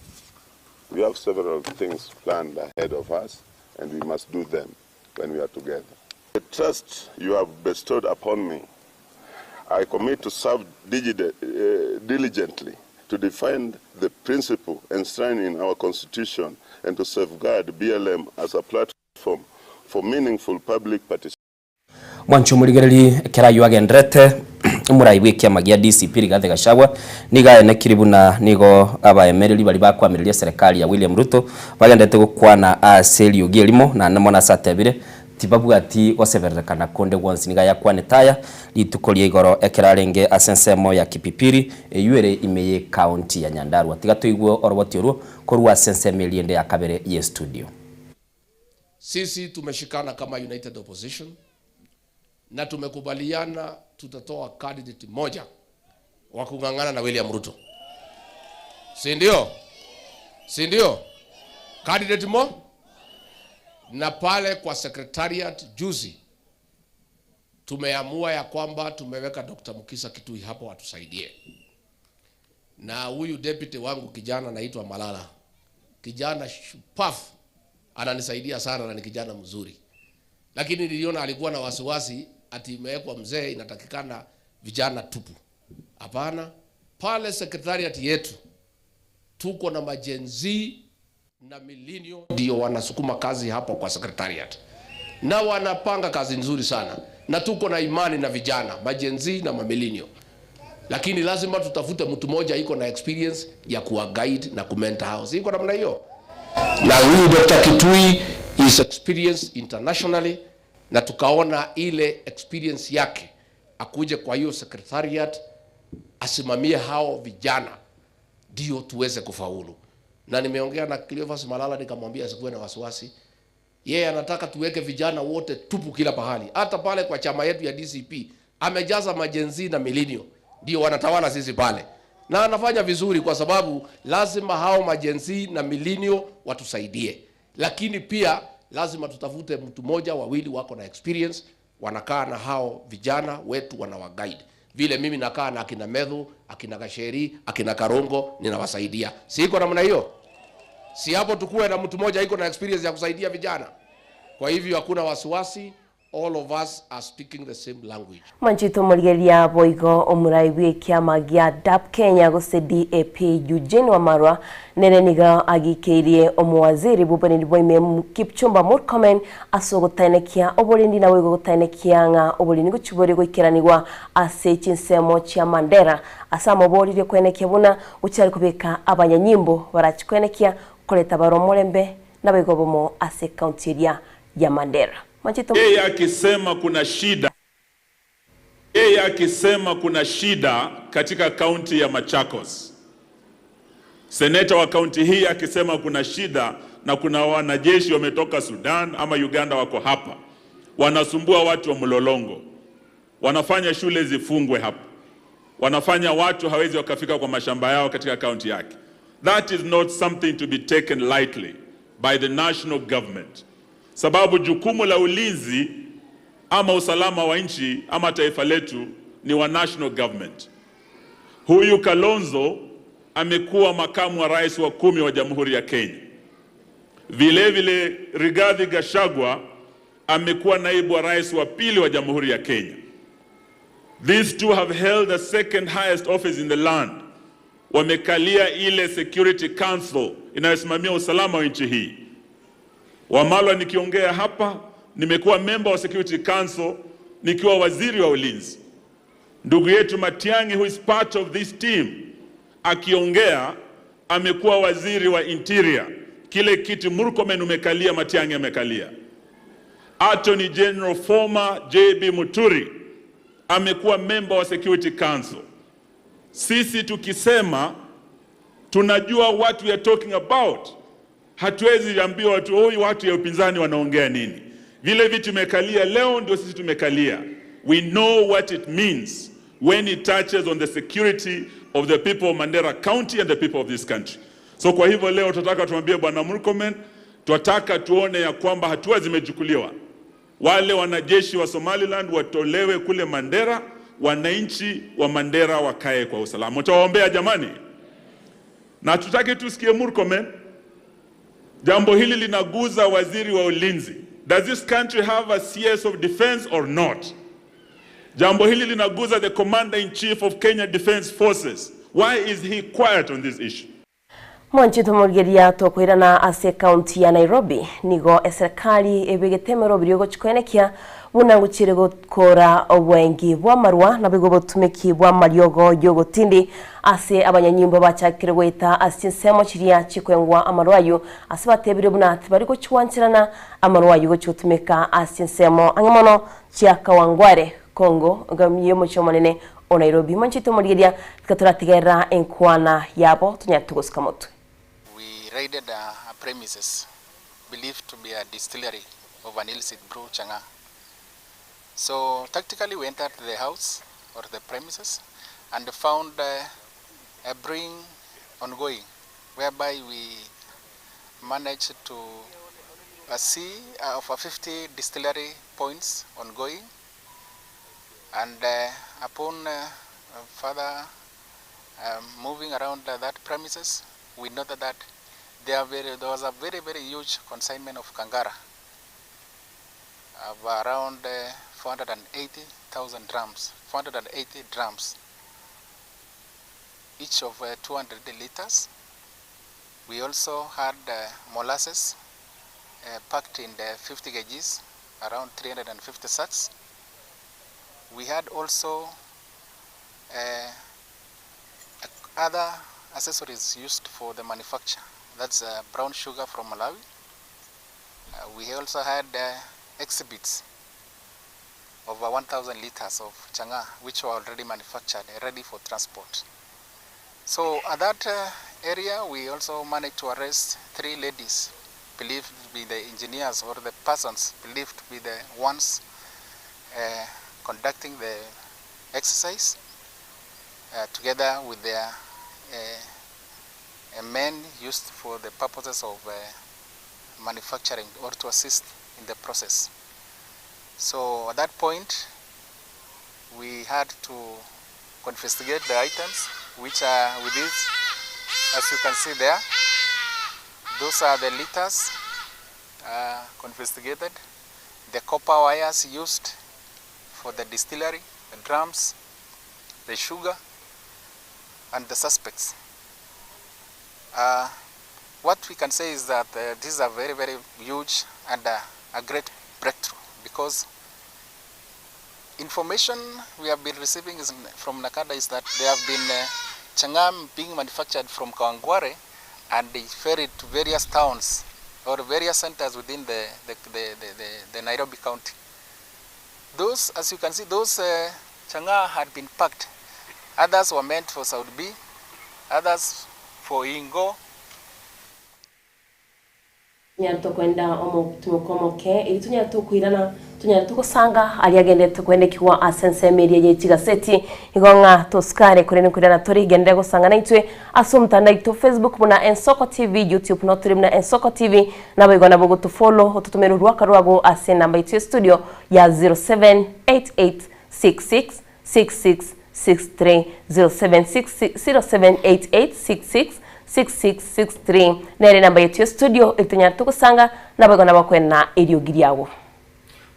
we have several things planned ahead of us, and we must do them when we are together. The trust you have bestowed upon me, I commit to serve diligently, to defend the principle enshrined in our constitution and to safeguard BLM as a platform for meaningful public participation. Mwanche omorigereri ekero ayio agenderete, omorai bw'ekiama gia DCP Rigathi Gachagua nigo aenekiri buna nigo abaemereri baria bakoamereria eserekari ya William Ruto bagenderete gokwana ase eriogi erimo naende mono ase atebire tibabwati gosebererekana konde gwonsi. Nigo ayakwanete aya rituko ria igoro ekero arenge ase ensemo ya Kipipiri eyio ere ime y'ecounty ya Nyandarua. Tiga toigwe oroboti orwo korwa ase ensemo eria ende ya kabere y'estudio. Sisi tumeshikana kama United Opposition na tumekubaliana tutatoa candidate moja wa kung'ang'ana na William Ruto, si ndio? Si ndio? Candidate mo na pale kwa secretariat juzi tumeamua ya kwamba tumeweka Dr. Mukisa Kitui hapo atusaidie, na huyu deputy wangu kijana anaitwa Malala, kijana shupafu, ananisaidia sana na ni kijana mzuri, lakini niliona alikuwa na wasiwasi ati imewekwa mzee, inatakikana vijana tupu. Hapana, pale secretariat yetu tuko na majenzi na milinio ndio wanasukuma kazi hapo kwa secretariat na wanapanga kazi nzuri sana, na tuko na imani na vijana majenzi na mamilinio, lakini lazima tutafute mtu mmoja iko na experience ya kuwa guide na kumentor hao, si iko namna hiyo? Na huyu Dr. Kitui is experienced internationally, na tukaona ile experience yake akuje kwa hiyo secretariat asimamie hao vijana ndio tuweze kufaulu. Na nimeongea na Cleophas Malala nikamwambia asikuwe na wasiwasi. Yeye anataka tuweke vijana wote tupu kila pahali, hata pale kwa chama yetu ya DCP amejaza majenzi na milinio, ndio wanatawala sisi pale, na anafanya vizuri kwa sababu lazima hao majenzi na milinio watusaidie, lakini pia lazima tutafute mtu mmoja wawili wako na experience, wanakaa na hao vijana wetu wanawaguide vile mimi nakaa na akina Medhu, akina Gasheri, akina Karongo, ninawasaidia. Si iko namna hiyo? Si hapo tukuwe na mtu mmoja iko na experience ya kusaidia vijana? Kwa hivyo hakuna wasiwasi, all of us are speaking the same language. Mwanchito morigeria boigo omurai bwe kiama gia DAP Kenya gose DAP Eugene Wamalwa nere nigo agikeirie omuwaziri bw'oborendi bwa ime Kipchumba Murkomen ase ogotaenekia oborendi nabo igo gotaenekia ng'a oborendi ngochi bore goikeranigwa ase chinsemo chia Mandera ase amoboririe koenekia buna gochiare kobeka abanyanyimbo barachi koenekia koreta bare omorembe nabo igo obomo ase ekaunti eria ya Mandera. Mwanchito. Yeye akisema kuna shida, yeye akisema kuna shida katika kaunti ya Machakos, seneta wa kaunti hii akisema kuna shida na kuna wanajeshi wametoka Sudan ama Uganda wako hapa wanasumbua watu wa Mlolongo, wanafanya shule zifungwe hapa, wanafanya watu hawezi wakafika kwa mashamba yao katika kaunti yake. That is not something to be taken lightly by the national government, sababu jukumu la ulinzi ama usalama wa nchi ama taifa letu ni wa national government. Huyu Kalonzo amekuwa makamu wa rais wa kumi wa Jamhuri ya Kenya. Vile vile Rigathi Gachagua amekuwa naibu wa rais wa pili wa Jamhuri ya Kenya. These two have held the second highest office in the land. Wamekalia ile Security Council inayosimamia usalama wa nchi hii. Wamalwa, nikiongea hapa, nimekuwa member wa Security Council nikiwa waziri wa ulinzi. Ndugu yetu Matiang'i who is part of this team akiongea amekuwa waziri wa interior. Kile kiti Murkomen umekalia, Matiang'i amekalia. Attorney General former JB Muturi amekuwa member wa Security Council. Sisi tukisema tunajua what we are talking about. Hatuwezi ambiwa watu huyu watu ya upinzani wanaongea nini. Vile vitu tumekalia leo ndio sisi tumekalia. We know what it means when it touches on the security of the people of Mandera County and the people of this country. So kwa hivyo leo tunataka tuambie Bwana Murkomen, tunataka tuone ya kwamba hatua zimechukuliwa. Wale wanajeshi wa Somaliland watolewe kule Mandera, wananchi wa Mandera wakae kwa usalama. Tutawaombea jamani, na tutaki tusikie Murkomen. Jambo hili linaguza waziri wa ulinzi. Does this country have a CS of defense or not? Jambo hili linaguza the commander in chief of Kenya Defence Forces. Why is he quiet on this issue? Mwanchete morigeria tokoirana ase ekaunti ya Nairobi nigo eserikali ebegete emeroberi ogochi koenekia buna ngochire gokora obwengi bw'amarwa naboigo obotumeki bw'amariogo y'ogotindi ase abanyanyimbo bachakire goeta ase chinsemo chiria chikoengwa amarwa aywo ase batebire buna tibari gochiwancherana amarwa aywo gochi gotumeka ase chinsemo ang'e mono chia Kawangware, Congo, y'omochie omonene o Nairobi. Mwanchete omorigeria tiga toratigerera enkwana yabo tonyare togosika motwe. We raided a premises believed to be a distillery. of an illicit brew chang'aa. So tactically we entered the house or the premises and found a brewing ongoing whereby we managed to see over 50 distillery points ongoing and upon further moving around that premises we noted that there, very, there was a very very huge consignment of kangara of around 480,000 drums, 480 drums, each of 200 liters. We also had molasses packed in the 50 kgs, around 350 sacks. We had also other accessories used for the manufacture. That's brown sugar from Malawi. We also had exhibits over 1,000 liters of chang'aa, which were already manufactured, ready for transport. So at that area, we also managed to arrest 3 ladies believed to be the engineers or the persons believed to be the ones conducting the exercise, together with their men used for the purposes of manufacturing or to assist in the process. So at that point, we had to confiscate the items, which are with this, as you can see there. Those are the liters confiscated, the copper wires used for the distillery, the drums, the sugar, and the suspects. What we can say is that this is a very, very huge and a great breakthrough, because information we have been receiving is from NACADA is that there have been chang'aa being manufactured from Kawangware and they ferried to various towns or various centers within the Nairobi County. Those, as you can see, those chang'aa had been packed. Others were meant for South B, others for Ingo. Tonyare tokoenda omotimoko omoke, eri tonyare tokoirana, tonyare togosanga aria agendete koenekigwa ase ensemo eria ye chigaseti, igo ng'a tosukare korende nkoirana tore igenderere gosanga naintwe ase omotandao oito Facebook buna Ensoko TV, YouTube notore buna Ensoko TV, naboigo nabo ogotofollow ototomere orwaka rwago ase enamba yaito ya studio ya 0788666663, 0788666663 nere enamba yaito ya studio eri tonyare togosanga, naboigo nabakwena eriogi riago.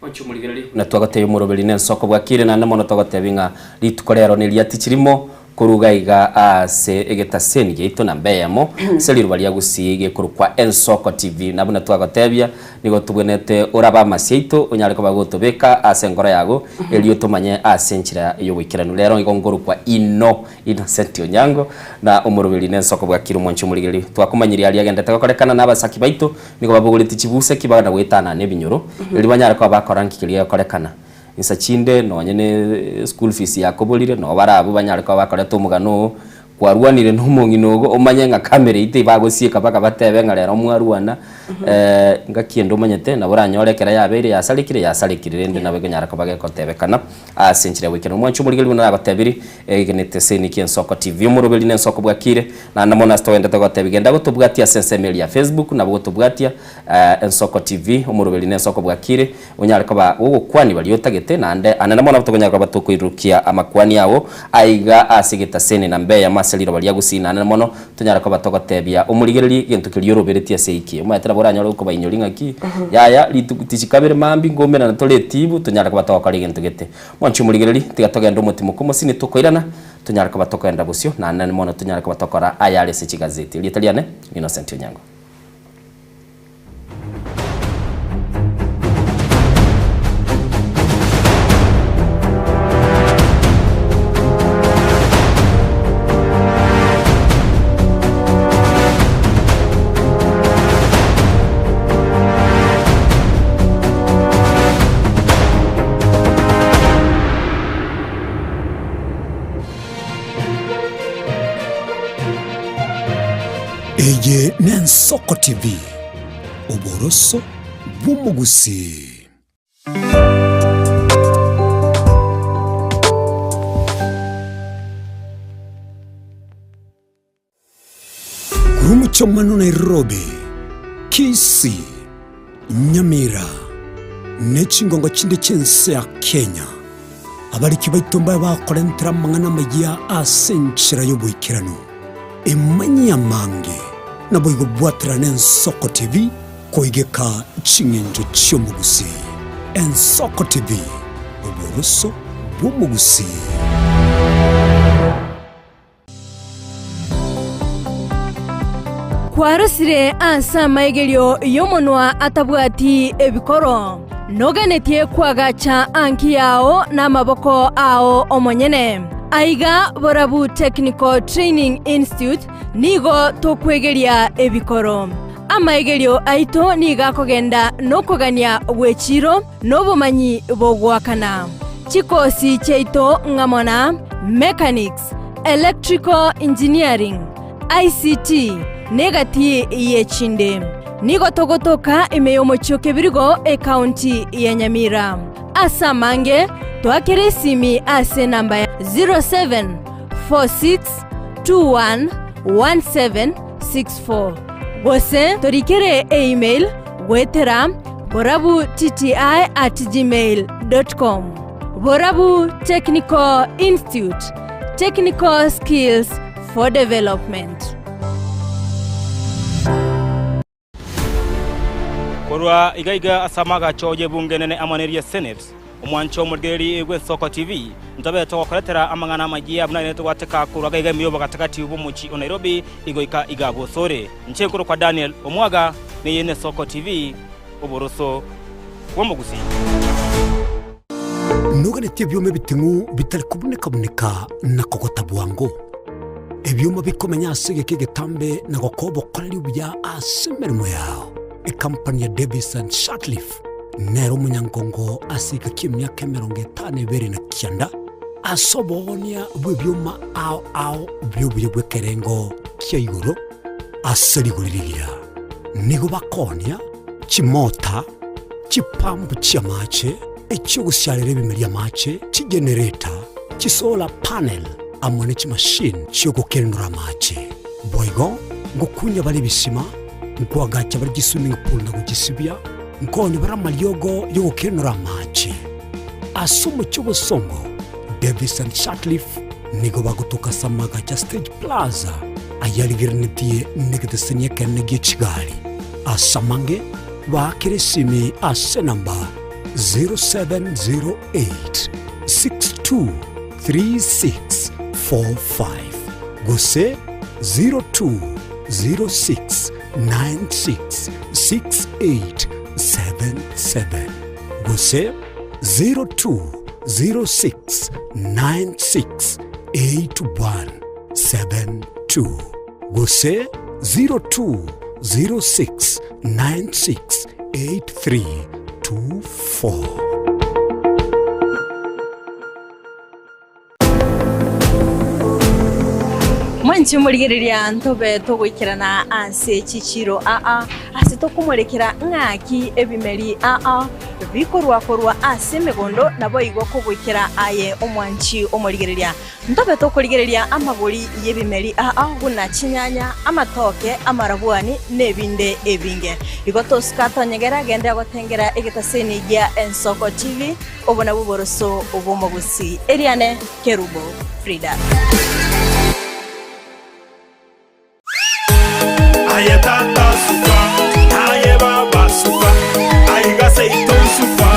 Oche omorigereria buna twagotebia omoroberi nensoko bwakire, naende mono togotebia ng'a rituko rero neria tichirimo koruga iga ase egetaseni giaito namba eyemo ase riroba ria Gusii gekorokwa Ensoko TV. Na buna twagotebia nigo tobwenerete orabe amasio aito onyare koba gotobeka ase enkoro yago erio tomanye ase enchera y'oboikeranu. Rero igo nkorokwa Inno Innocent Onyango na omoroberi nensoko bwakire omwanchi omorigereria. Twakomanyirie aria agendete gokorekana na abasaki baito Nigo babogoretie chibuseki bagenda goetanana ebinyoro, erio banyare koba bakora nki keria gekorekana. Insa chinde nonye ne school fees yakoborire, nabo barabwo banyare koba bakoreta omogano oo, kwarwanire na omong'ina ogo, omanye ng'a camera eyio tebagosieka mpaka batebe ng'a rero mwarwana, ngaki ende omanyete, nabo oranyore ekero yabeire yasarekire, yasarekire rende nabo ekonyara koba gegotebekana ase enchera ya goikerana. Omwancho omorigereria buna nagotebirie, egenete eseni ki Ensoko TV, omoroberi na ensoko bwakire, Naende mono ase togenderete gotebia, genda gotobwatia ase ensemo eria ya Facebook, nabo gotobwatia Ensoko TV, omoroberi na ensoko bwakire, onyare koba gogokwania baria otagete, naende anene mono nabo tokonyara koba tokoirurukia amakwani ao aiga ase egetaseni na mbeyamo ase riroba ria Gusii, naende mono tonyare koba togotebia omorigereria egento keria oroberetie ase eiki. Omanyete nabo oranyore gokobainyoria ng'aki, yaya rituko tichikabere mambia nkomerana tore etibu, tonyare koba togokora egento gete. Mwanche omorigereria, tiga togende omotimoku omosini tokoirana. Tonyare koba tokoenda bosio, naende mono tonyare koba tokora ayare ase chigazeti. Erieta riane Innocent Onyango. Eye n'Ensoko TV, oboroso bw'omogusii. Korwa omochie Nairobi, Kisii, Nyamira, ne chingongo chinde chi'ense ya Kenya, abariki baito mbabe bakorentera amang'ana amayia ase enchera y'oboikeranu. Emanyie amange, naboigo bwaterana Ensoko TV koigeka ching'encho chi'omogusii. Ensoko TV, oboroso bw'omogusii. Kwarosire ase amaigerio y'omonwa atabwati ebikoro, noganetie koagacha anki yao namaboko ao omonyene. Aiga Borabu Technical Training Institute nigo tokwegeria ebikoro. Amaigerio aito nigo akogenda nokogania gw'echiiro na obomanyi bogoakana. Chikosi chiaito ng'amo na Mechanics, Electrical Engineering, ICT, na egati y'echinde. Nigo togotoka ime y'omochie o Kebirigo, ekaunti ya Nyamira. Ase amange, toakere esimi ase enamba ya 0746211764 gose torikere email goetera borabutti@gmail.com. Borabu Technical Institute, Technical Skills for Development. Korwa iga iga ase amagacho y'ebunge enene amo neria Senate, omwancho omorigereria bw'Ensoko TV, ntobe togokoretera amang'ana amayia buna aye togwateka korwa iga iga ime y'obogatagati bw'omochie o Nairobi igoika iga bosore. Inche nkorokwa Daniel Omwaga, neye n'Esoko TV, oboroso bw'omogusii. Noganetie ebioma ebiting'u bitari kobuneka-buneka na kogota bwango, ebioma bikomenya ase egeka egetambe na gokoa obokoreri obuya ase emeremo yao. Ekampani ya Davis and Sutcliffe nere omonyangongo ase egeka ki'emiaka 52 na kianda ase oboonia bw'ebioma ao ao bi'obuya bw'ekerengo kia igoro ase rigori rigiya. Nigo bakoonia chimota, chipampu chi'amache, echi'ogosiarera ebimeri amache, chigenereta, chisolar panel, amo ne chimashini chi'ogokenura amache. Boigo ngokunya bare ebisima, nkoagacha bare chiswimming pool na gochisibia, nkoonia bare amariogo y'ogokenura amache. Ase omochie obosongo, Davis and Sutcliffe nigo bagotoka ase amagacho a Stage Plaza ayarigereretie negeteseni ekenene gie chigari. Ase amange, baakere esimi ase enamba 0708 623645 gose 0206 966877 gose 0206 968172 gose 0206 968324. Mwanche morigereria ntobe togoikerana ase chichiro aa, ase tokomorekera ng'aki ebimeri aa bikorwa korwa ase emegondo, naboigo kogoikera aye omwanchi omorigereria. Ntobe tokorigereria amagori y'ebimeri aa buna chinyanya, amatoke, amarabwani, na ebinde ebinge. Igo tosuka tonyegera genda gotengera egetaseni gia Ensoko TV, obo nabwo oboroso bw'omogusii. Eriane Kerubo Frida. Aye tata suka, naye baba suka, aiga seito suka.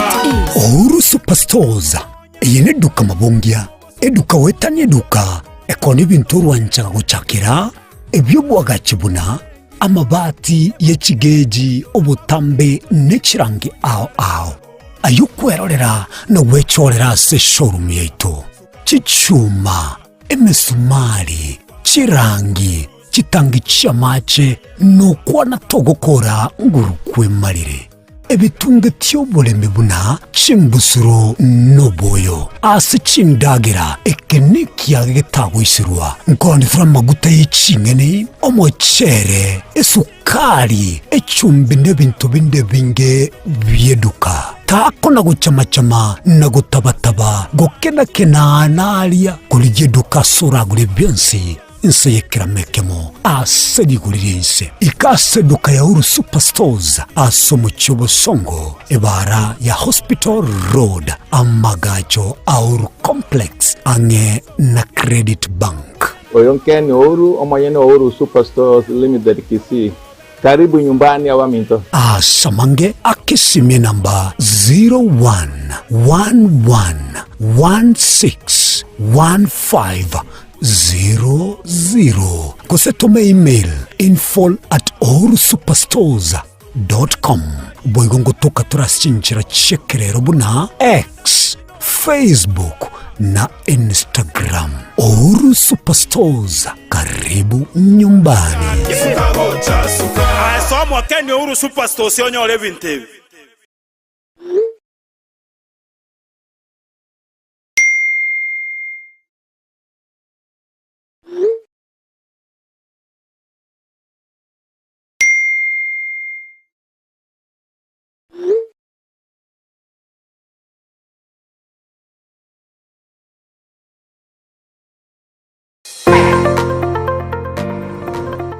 Uhuru Superstores eye neduka mabongia, eduka goetania eduka ekona ebinto orwanchaga gochakera ebi'obwagachi buna amabati ye chigeji, obotambe ne chirangi ao ao. Ayio kwerorera na gwechorera ase eshowroom yaito. Chichuma, emesumari, chirangi, chitangi chi'amache, nokwana togokora nguru kwemarire. ebitungetie oboremi buna chimbusuro noboyo ase chindagera, eke nekiage getagoiserwa, nkoonetera amaguta ye ching'eni, omochere, esukari, echumbi na ebinto binde ebinge bi'eduka. Takona gochama-chama na gotaba-taba, gokena-kena naria, korigia eduka ase oragure bionsi inse y'ekerama ekemo ase rigori ri'ense. Ika ase eduka ya Uhuru Superstores ase omochie o Bosongo, ebaara ya Hospital Road, amagacho a Uhuru Complex ang'e na Credit Bank. Oyo Ken Ouru, omonyene o Uhuru Superstores Limited Kisii. Karibu nyumbani abaminto. Asamange akesimie namba 0111161500 gose tome email info at uhurusuperstores com. Boigo ngotoka tore ase chinchera chi'ekerero buna X, Facebook na Instagram. Uhuru Superstores, karibu nyumbani. Aye soa Ken Uhuru Superstores onyore ebinto ebi.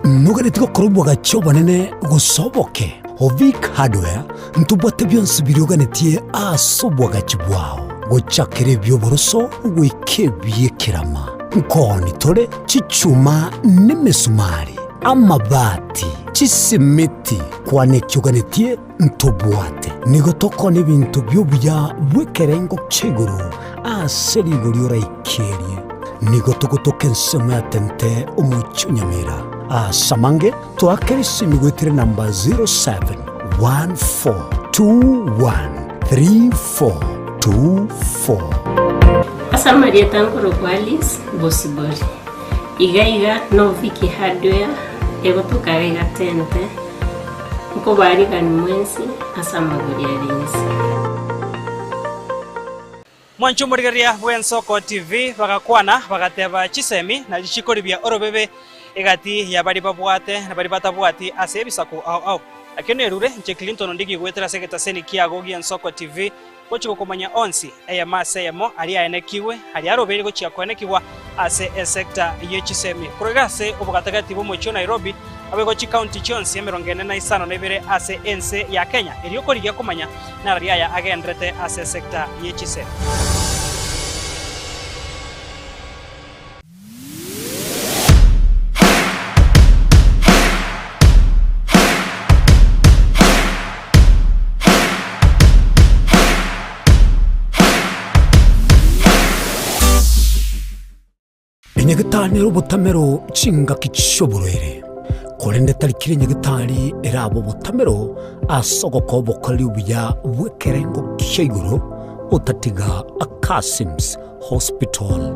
Noganeti gokora obwagachi obonene gose oboke? Ovic Hardware ntobwate bionsi biria oganetie ase obwagachi bwao, gochakera ebi'oboroso goika ebi'ekerama. Nkooni tore chichuma nemesumari, amabati, chisimiti, kwana eki oganetie ntobwate. Nigo tokona ebinto bi'obuya bw'ekerengo kia igoro ase rigori oraikerie. Nigo togotoka ensemo ya tente omochie o Nyamira. Ase amange toakere esimi goetera enamba 0714213424. Ase amarieta nkorokwa Alice Bosibori. Iga iga no Vicky Hardware egotoka iga iga Tente, nkobarigani mwensi ase amagori are inse. Mwanche omorigereria bw'Ensoko TV bagakwana bagateba chisemi na richiko ribia orobebe egati ya baria babwate na baria batabwati ase ebisaku ao ao. Nakio nerure inche Clinton Ondigi goetera ase egetaseni kiago gi'Ensoko TV gochia gokomanya onsi eyemo ase eyemo aria aenekigwe aria arobeire gochia koenekigwa ase esecta ye chisemi korwa iga ase obogatagati bw'omochie o Nairobi naboigo chikaunti chionsi 45 ase ense ya Kenya erio korigia komanya narari aya agenderete ase esecta ye chisemi. Enyagetari nere obotamero chingaki chi'oborwaire, korende tari kera enyagetari erabe obotamero ase ogokoa obokoreri obuya bw'ekerengo kia igoro otatiga Akasims Hospital.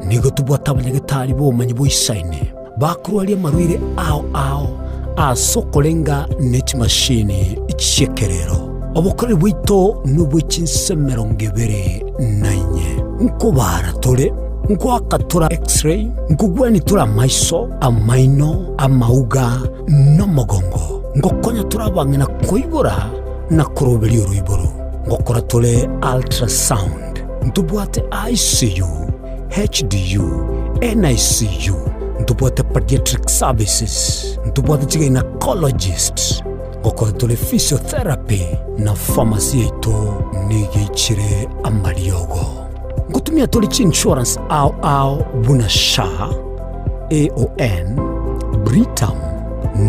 Nigo tobwate abanyagetari b'obomanyi boisaine bakorwaria amarwaire ao ao ase okorenga ne chimashini chi'ekerero. Obokoreri bwaito nobwe chinse 24. Nkobara tore, nkoaka tore X-ray, nkogwenia tore amaiso, amaino, amauga, na omogongo. Ngokonya tore abang'ina koibora na koroberia oroiboro. Ngokora tore ultrasound. Ntobwate ICU, HDU, NICU, ntobwate pediatric services, ntobwate chigynecologist, ngokora tore physiotherapy na pharmacy yaito nigo eichire amariogo. Ngotumia tore chiinsurance ao ao buna SHA, AON, Britam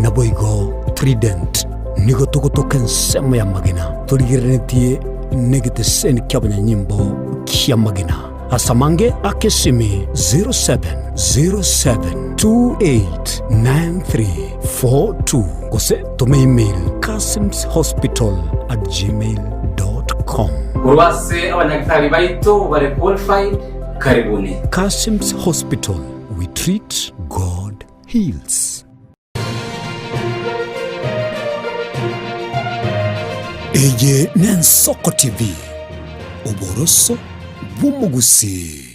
naboigo Trident. Nigo togotoka ensemo y'amagena torigereretie negeteseni ki'abanyanyimbo ki'amagena. Ase amange ake esimi 0707289342 gose toma email kasimshospital@gmail.com. Korwa ase abanyagitari baito bare qualified, karibuni. Kasim's Hospital, we treat, God heals. Eye n'Ensoko TV, oboroso bw'omogusii.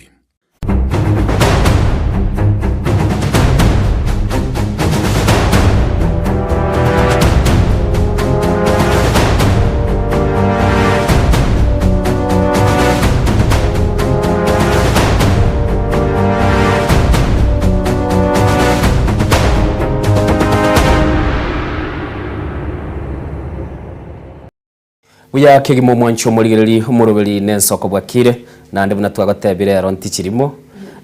Buya kegima omwanchi omorigereri omoroberi nensoko bwakire naende buna twagotebire ero ntichirimo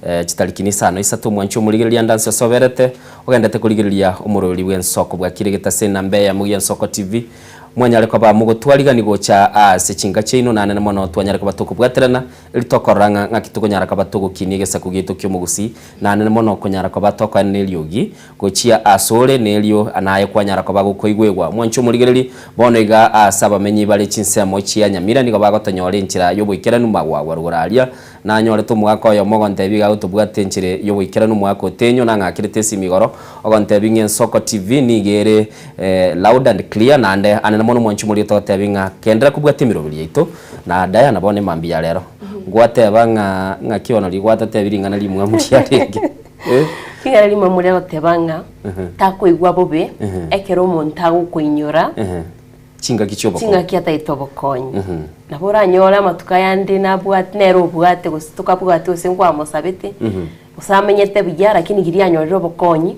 eh, chitariki nisano isato omwanchi omorigereria ndansi osoberete ogendete korigereria omoroberi bw'ensoko bwakire getase enamba eyemo gi'ensoko TV mwanyare koba mogotwarigani gocha ase chinka chiaino naende mono twanyare koba tokobwaterana Erio tokorora ng'a ng'aki tokonyara koba togokinia egesaku giaito ki'omogusii, naende mono konyara koba tokoenena eriogi gochia asore, na erio naye kwanyara koba gokoigwegwa. Mwanche omorigererie, bono iga aase abamenyi bare chinsemo chia Nyamira nigo bagotonyora enchera y'oboikeranu magwagwa rogoro aria. Nanyorete omogaka oyomo ogontebia iga gotobwate enchera y'oboikeranu omwaka otenyo nang'akerete esimi igoro ogontebia ng'a Ensoko TV nigo ere loud and clear naende anene mono mwanche omorigererie togotebia ng'a kenderera kobwata emeroberi yaito. Na Diana bono emambia ya rero, ngwateba ng'a ng'aki bono rigwatatebi ring'ana rimwamu riarenge. Eh? Ring'ana rimwamu riagoteba ng'a takoigwa bobe ekero omonto agokoinyora Chingaki chi'obokonyi. ching'aki ataete obokonyi. Nabo oranyore amatuko ayande nabwate nere obwate gose tokabwati gose nkwamosabete, gose amenyete buya lakini riria anyorire obokonyi,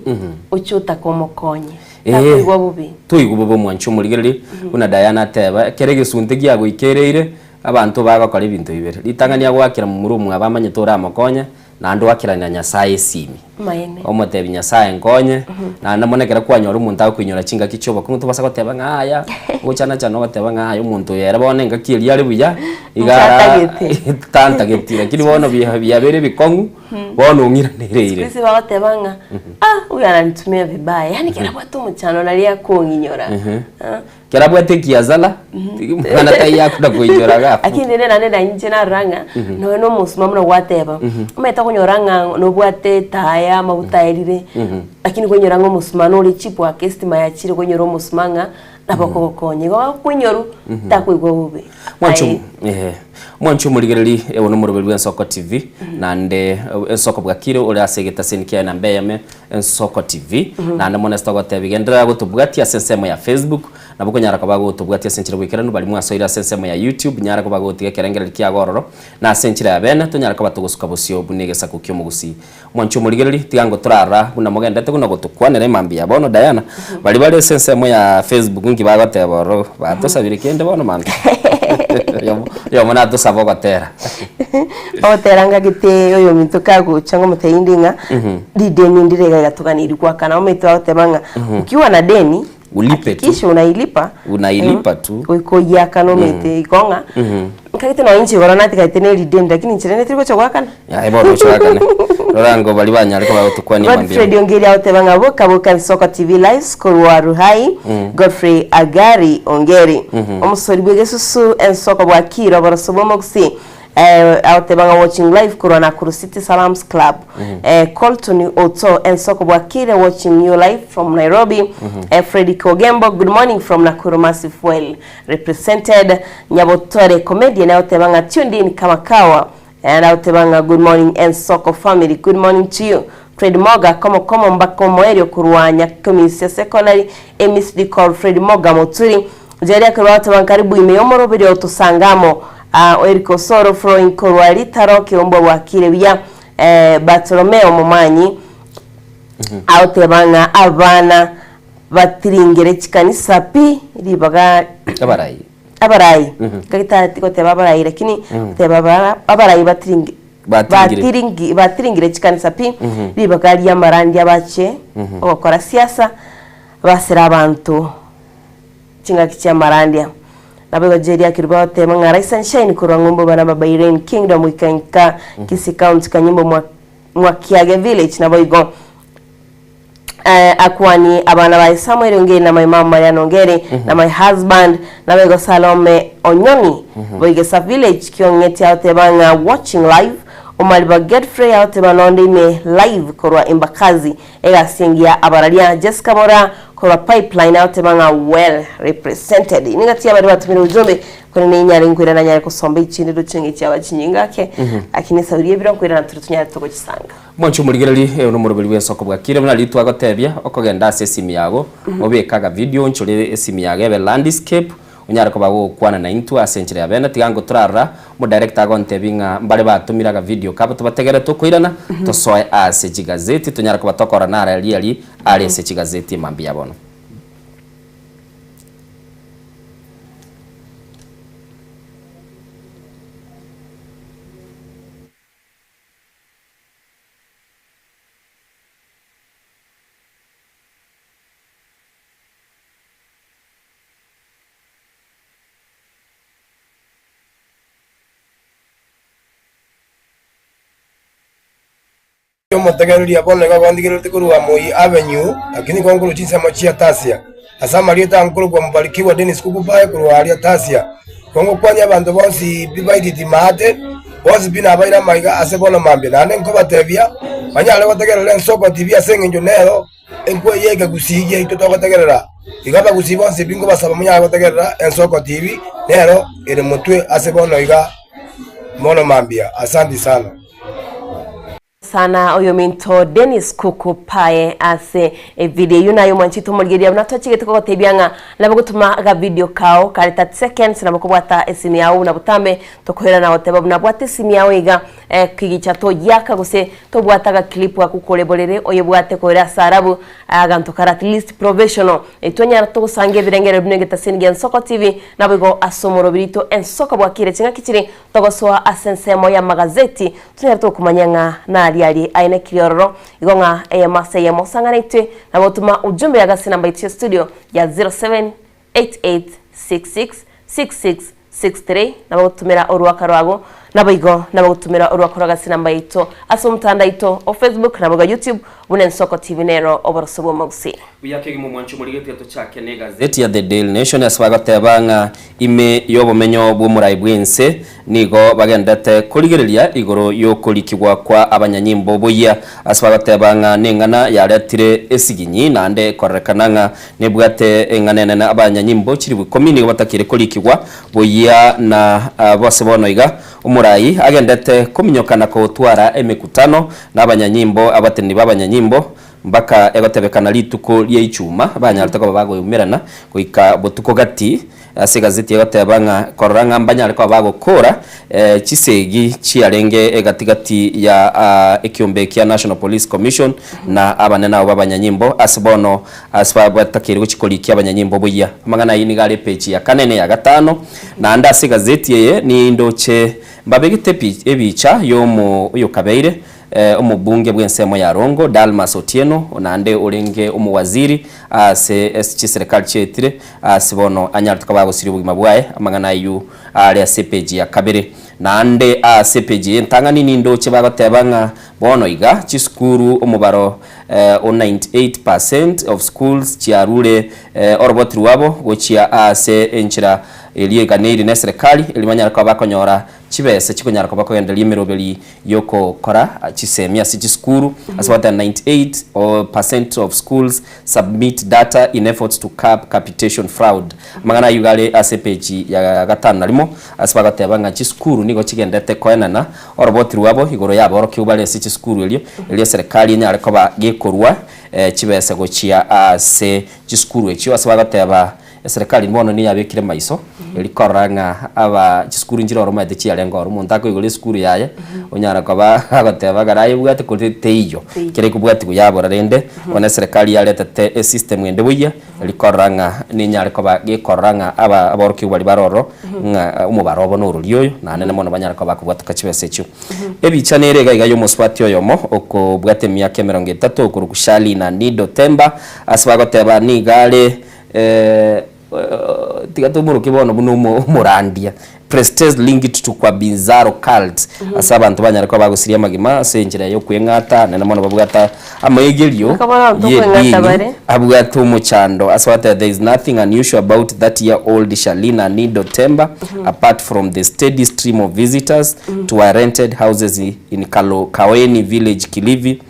oche otake omokonye. Takoigwa bobe. Toigwa bobe omwanchi omorigereria, buna Diana ateba, ekero egesunte giagoikereire, abanto bagokora ebinto bibere. Ritang'ani agoakera momura omwabo amanyete oramokonye, naende oakerane na Nyasae esimi. Amaene. Omotebi Nyasae nkonye, naende mono ekero kwanyora omonto agokoinyora chingaki chi'obokong'u tobasa goteba ng'a aya, ogochana chana ogoteba ng'a aya omonto oyo ere bono engaki eria are buya, iga ara Ntantagete. tantageti lakini bono bia biabeire ebikong'u. Bono ong'iranereire. Siku hizi bagoteba ng'a ah huyu ananitumia vibaya yaani kera abwate omochando nari akong'inyora Ah. Kera abwate ekiasala, mwana taiyo akona koinyora iga abwo. Lakini rende naende na inche narora ng'a nonya na omosuma buna gwateba, omanyete okonyora ng'a nobwate etaya amaguta aerire, lakini kwainyora ng'a omosuma nore cheap ake estima yachire kwainyora omosuma ng'a nabo akogokonya. Igo akoinyorwa, takoigwa bobe. Mwanche Aye. ehe mwanche omorigereri ewe nomoroberi bw'Ensoko TV naende Ensoko bwakire ore ase egetaseni kiaye namba eyemo Ensoko TV naende mono ase togotebia genderera gotobwatia ase ensemo ya Facebook nabo okonyara koba gotobwatia ase enchera boikeranu baria mwasoire ase ensemo ya YouTube nyara koba gotiga ekerengererio kiago ororo na ase enchera ya bene tonyare koba togosuka bosio buna egesaku ki'omogusii. Mwanche omorigereria, tiga ngotorara buna mogendete buna gotokwanera emambia ya bono Diana, baria bare ase ensemo ya Facebook nki bagoteba ororo, batosabire kende bono mambia? Oyomo oyomo natosaba ogotera. Ogotera ngagete oyominto kagocha ngomotebia inde ng'a rideni ndire iga iga toganeiri goakana omanyete bagoteba ng'a ukiwa na deni Ulipe tu. hakikisha unailipa Unailipa tu. Goika oyiakane omanyete igo ng'a nkagete nonye inche igoro natigarete ne rideni lakini inche rende tiri gocha goakana. Aye bono oche oakane. Rora ngo baria banyare koba gotokwania mambia. Godfrey Ongeri agoteba ng'a boka boka Nsoko TV Lives korwa Ruhai Godfrey Agari Ongeri omosori bw'egesusu Ensoko bwakire oboroso bw'omogusii Eh, agoteba ng'a watching live korwa Nakuru City Salams Club. Eh, Colton Oto Ensoko bwakire watching you live from Nairobi. Eh, Freddy Kogembo good morning from Nakuru Massive well represented. Nyabotore comedian agoteba ng'a tuned in kama kawa. And agoteba ng'a good morning Ensoko family good morning to you. Fred Moga komo komo mbaka omoerio korwa Nyakomisia Secondary Missed call Fred Moga Moturi Jeria korwa agoteba ng'a karibu ime y'omoroberi otosangamo Aa Eric Osoro Flowing korwa Ritaro Keumbu bwakire buya eh, Bartolomeo Momanyi agoteba ng'a abana batiringere chikanisa pi ribaga Abarai. abarai gagitari goteba abarai lakini goteba abara abarai batiringi Batiringire. batiringi batiringire chikanisa pi ribaga ri'amarandia bache ogokora siasa basere abanto Chingaki chi'amarandia. Naboigo Jeria akerua bagoteba ng'a Rise and Shine korwa ng'umbu bana ba Bahrain Kingdom goika inka Kisii County Kanyimbo mwa Mwakiage Village naboigo eh, akwani abana baye Samuel Ongeri na my mom Marian Ongeri na my husband naboigo Salome Onyoni Boigesa Village Kiong'eti agoteba ng'a watching live Omariba Godfrey agoteba nonde ime live korwa Embakasi Egasi engiya abararia Jessica Mora. Korwa Pipeline agoteba ng'a well represented. Ning'ati abare batumire ujumbe korende ninyare nkoirana nyare kosomba echinde roche ng'e chiaba chinyinge ake lakini esauri y'ebiro nkoirana tore tonyare togochisanga. Mwanche omorigereria, eyo nomoroberi bw'ensoko bwakire buna riria twagotebia, okogenda ase esimi yago, obeke aga video, onchore esimi yago ebe landscape, onyare koba gogokwana naintwe ase enchera ya bene. Tiga ngotorarora, omodirector agontebia ng'a mbare batomire aga video kabo tobategere tokoirana, tosoe ase chigazeti, tonyare koba tokorora naro aria aria are ase chigazeti emambia ya bono. Omotegereria bono igo agondigererete korwa Moi Avenue, lakini nigo nkorwa chinsemo chia Tasia. Ase amarieta nkorokwa Mubarikiwa Dennis Kukupae korwa aria Tasia. Igo ngokwania abanto bonsi pi baititi maate, bonsi pi nabaire amaiga ase bono mambia. Naende nkobatebia banyare gotegerera ensoko TV ase engencho nero enkwe y'ekegusii giaito togotegerera. Igo abagusii bonsi pi nkobasaba monyare gotegerera ensoko TV nero ere motwe ase bono iga mono mambia. Asanti sana. Sana oyominto Dennis Kuku Pae ase evideo eyio naye omwanchete omorigereria buna twachigete kogotebia ng'a nabo gotoma ga video kao kare 30 seconds nabo kobwata esimi yao buna botambe tokoirana goteba buna bwata esimi yao iga eh, kigicha togiaka gose tobwata ga clip aku kore borere oyebwate koira ase arabu aganto kare at least professional Twanyara togosanga ebirengererio buna egetaseni gia Nsoko TV naboigo ase omorobiri oito Ensoko bwakire ching'aki chiri Togosoa ase ensemo y'amagazeti, tonyare tokomanya ng'a naria aria aenekire ororo, igo ng'a eyemo ase eyemo osang'ana intwe, nabo gotoma ujumbe ya gasi namba yaito ya studio ya 0788666663, nabo gotumera oruaka rwago, naboigo nabo gotumera oruaka rwa gasi namba yaito ase omotandao aito o Facebook naboigo YouTube buna Ensoko TV nero oboroso bw'omogusii. Buya kegima omwanchi omorigetie tochake negazeti ya The Daily Nation ase bagoteba ng'a Ime y'obomenyo bw'omorai bw'ense nigo bagendete korigereria igoro y'okorikigwa kwa abanyanyimbo boyia, ase bagoteba ng'a neng'ana yaretire esiginyi, naende ekororekana ng'a nebwate eng'ana enene abanyanyimbo chilifu ikomi nigo batakeire korikigwa boyia na bose bono iga omorai agendete kominyoka na kotwara emekutano nabanyanyimbo abateneni b'abanyanyimbo Mpaka egotebekana rituko ria Ichuma banyarete koba bagoiumerana goika botuko gati. Ase egazeti egoteba ng'a korora ng'a mbanyare koba bagokora chisegi chiarenge egati gati ya ekiombe kia National Police Commission na abanene abo b'abanyanyimbo ase bono ase batakeire gochia korikia abanyanyimbo buya. Amang'ana ayio nigo are epeji ya kane na eya gatano. Naende ase egazeti eye nindoche mbabegete ebicha yomo oyokabeire Omobunge bw'ensemo ya Rongo, Dalmas Otieno, naende orenge omowaziri ase chiserekari chiaetire ase bono anyarete koba agosiria obogima bwaye, amang'ana ayio are ase epeji ya kabere. Naende ase epeji eye entang'ani nindoche bagoteba ng'a bono iga chisukuru omobaro o 98 percent of schools chiarure oroboti rwabo gochia ase enchera eria eganeiri neserekari erio banyare koba bakonyora chibesa chikonyara koba kogendereria emeroberi y'ogokora chisemi ase chisukuru ase bagoteba 98 o percent of schools submit data in efforts to curb capitation fraud. Amang'ana ayio iga are ase epeji ya gatano na rimo ase bagoteba ng'a chisukuru nigo chigenderete koenana oroboti rwabo igoro y'aborokigwa bare ase chisukuru erio erio eserekari enyare koba gekorua chibesa gochia ase chisukuru echio ase bagoteba Eserekari bono niyabekire maiso erio korora ng'a aba chisukuru nchire oro omanyete chiarenge oro, omonto akoigora esukuru yaye onyara koba agoteba ekero ayebwate korende teiyo, kere ekobwatigwa yabora rende bono eserekari yaretete esystem ende buya erio korora ng'a nenyare koba gekorora ng'a aba aborokigwa baria bare ororo ng'a omobaro obo norori oyo naende mono banyare koba bakobwatoka chibesa echio. Ebicha nere iga iga y'omosubati oyomo okobwata emiaka emerongo etato okorokwa Sharlene Anido Temba ase bagoteba nigo are Tiga tomoroke bono buna omorandia. Prestes linked to Kwabinzaro cult. Ase abanto banyare koba bagosiria amagima ase enchera y'okweng'ata naende mono babwate amaegerio y'edini abwate omochando ase bagoteba there is nothing unusual about 30 year old Shalina Anido Temba apart from the steady stream of visitors to her rented houses in Kaweni village Kilifi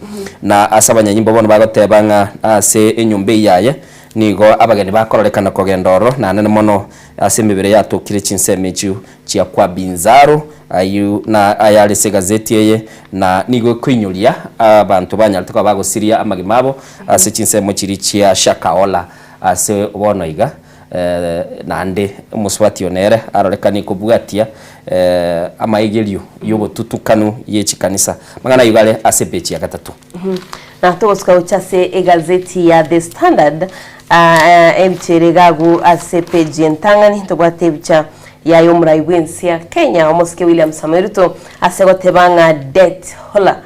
na ase abanyanyimbo bono bagoteba ng'a ase enyomba eyio yaye. Nigo abageni bakororekana kogenda ororo, naende mono ase emebere yatokire chinsemo echio chia kwa Binzaro, ayio na ayare ase egazeti eye, na nigo ekoinyoria abanto banyarete koba bagosiria amagima abo ase chinsemo chiria chia Shakahola ase bono iga. Naende omosubati one ere arorekanie kobwatia amaegerio y'obotutukanu ye chikanisa. Amang'ana ayio gare ase epeji ya gatato. Na togosuka gocha ase egazeti ya The Standard, ebicha ere iga agwo ase epeji entang'ani tobwate ebicha yaye omorai bw'ense ya Kenya omosike William Samoei Ruto ase goteba ng'a debt hola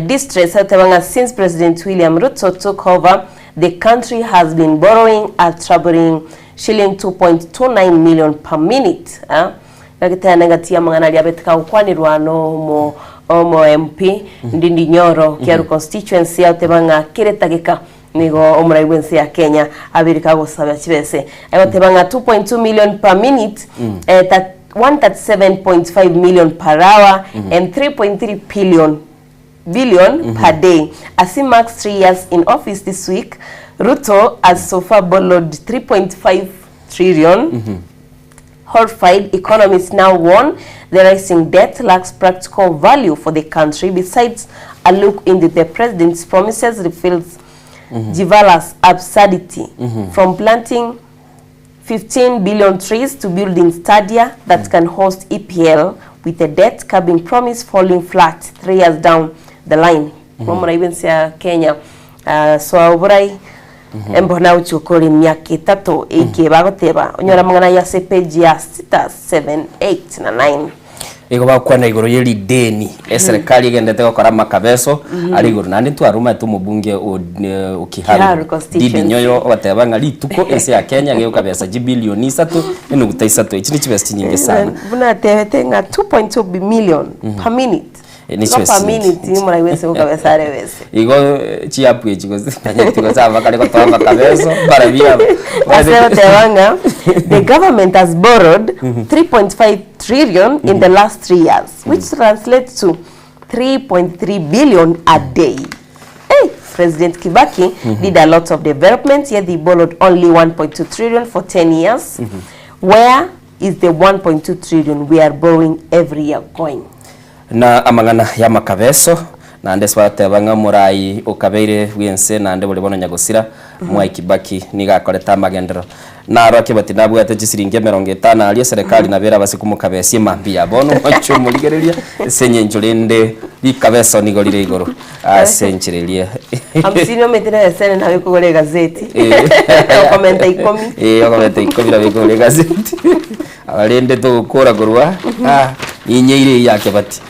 distress agoteba ng'a since President William Ruto took over the country has been borrowing a troubling shilling 2.29 million per minute. Gagitana engati y'amang'ana aria abete kagokwanirwa nomo omo MP Ndindi Nyoro Kiaru constituency agoteba ng'a kera etageka nigo omorai bw'ense ya Kenya abere kagosaba chibese agoteba ng'a 2.2 million per minute eh, 137.5 million per hour and 3.3 billion billion per day as he marks 3 years in office this week Ruto has so far borrowed 3.5 trillion Horrified economists now warn the rising debt lacks practical value for the country besides a look into the president's promises reveals Jivala's absurdity from planting 15 billion trees to building stadia that can host EPL with the debt curbing promise falling flat 3 years down the line. Omorai bwensi ya Kenya soa oborai Embona gochia okore emiaka etato eke bagoteba, onyore amang'ana ayio ase epeji ya sita, seven, eight na nine. Nigo bagokwana igoro ye rideni eserekari egenderete gokora amakabeso are igoro naende ntwaromete omobunge o o Kiharu Kiharu constituency. Ndindi Nyoro ogoteba ng'a rituko ense ya Kenya gegokabesa chibilioni isato enuguta isato echi ne chibesa chinyinge sana. Buna atebete ng'a 2.2 million per minute. Eh, ne Igo per chibesa minute nigo bwese gokabesa are bese. Igo chiapp echi gose tanyeti gose aba bakare gotoa amakabeso mbarabwo aba. Ase goteba ng'a the government has borrowed 3.5 trillion in the last 3 years which translates to 3.3 billion a day. Hey, President Kibaki did a lot of development yet he borrowed only 1.2 trillion for 10 years. Where is the 1.2 trillion we are borrowing every year going? Na amang'ana y'amakabeso, naende ase bagoteba ng'a omorai okabeire bw'ense naende bore bono nyagosira, Mwai Kibaki nigo akorete amagenderero. Naro Kibati nabwate chisiringi emerongo etano aria eserekari nabo erabase komokabesia emambia ya bono omochie omorigereria ase engencho rende rikabeso nigo rire igoro ase enchera eria. Hamsini omanyete na esene nabo ekogora egazeti okomenta ikomi. Eh, okomenta ikomi nabo ekogora egazeti. Aba rende togokora korwa ah, ninyeire eyio ya Kebati.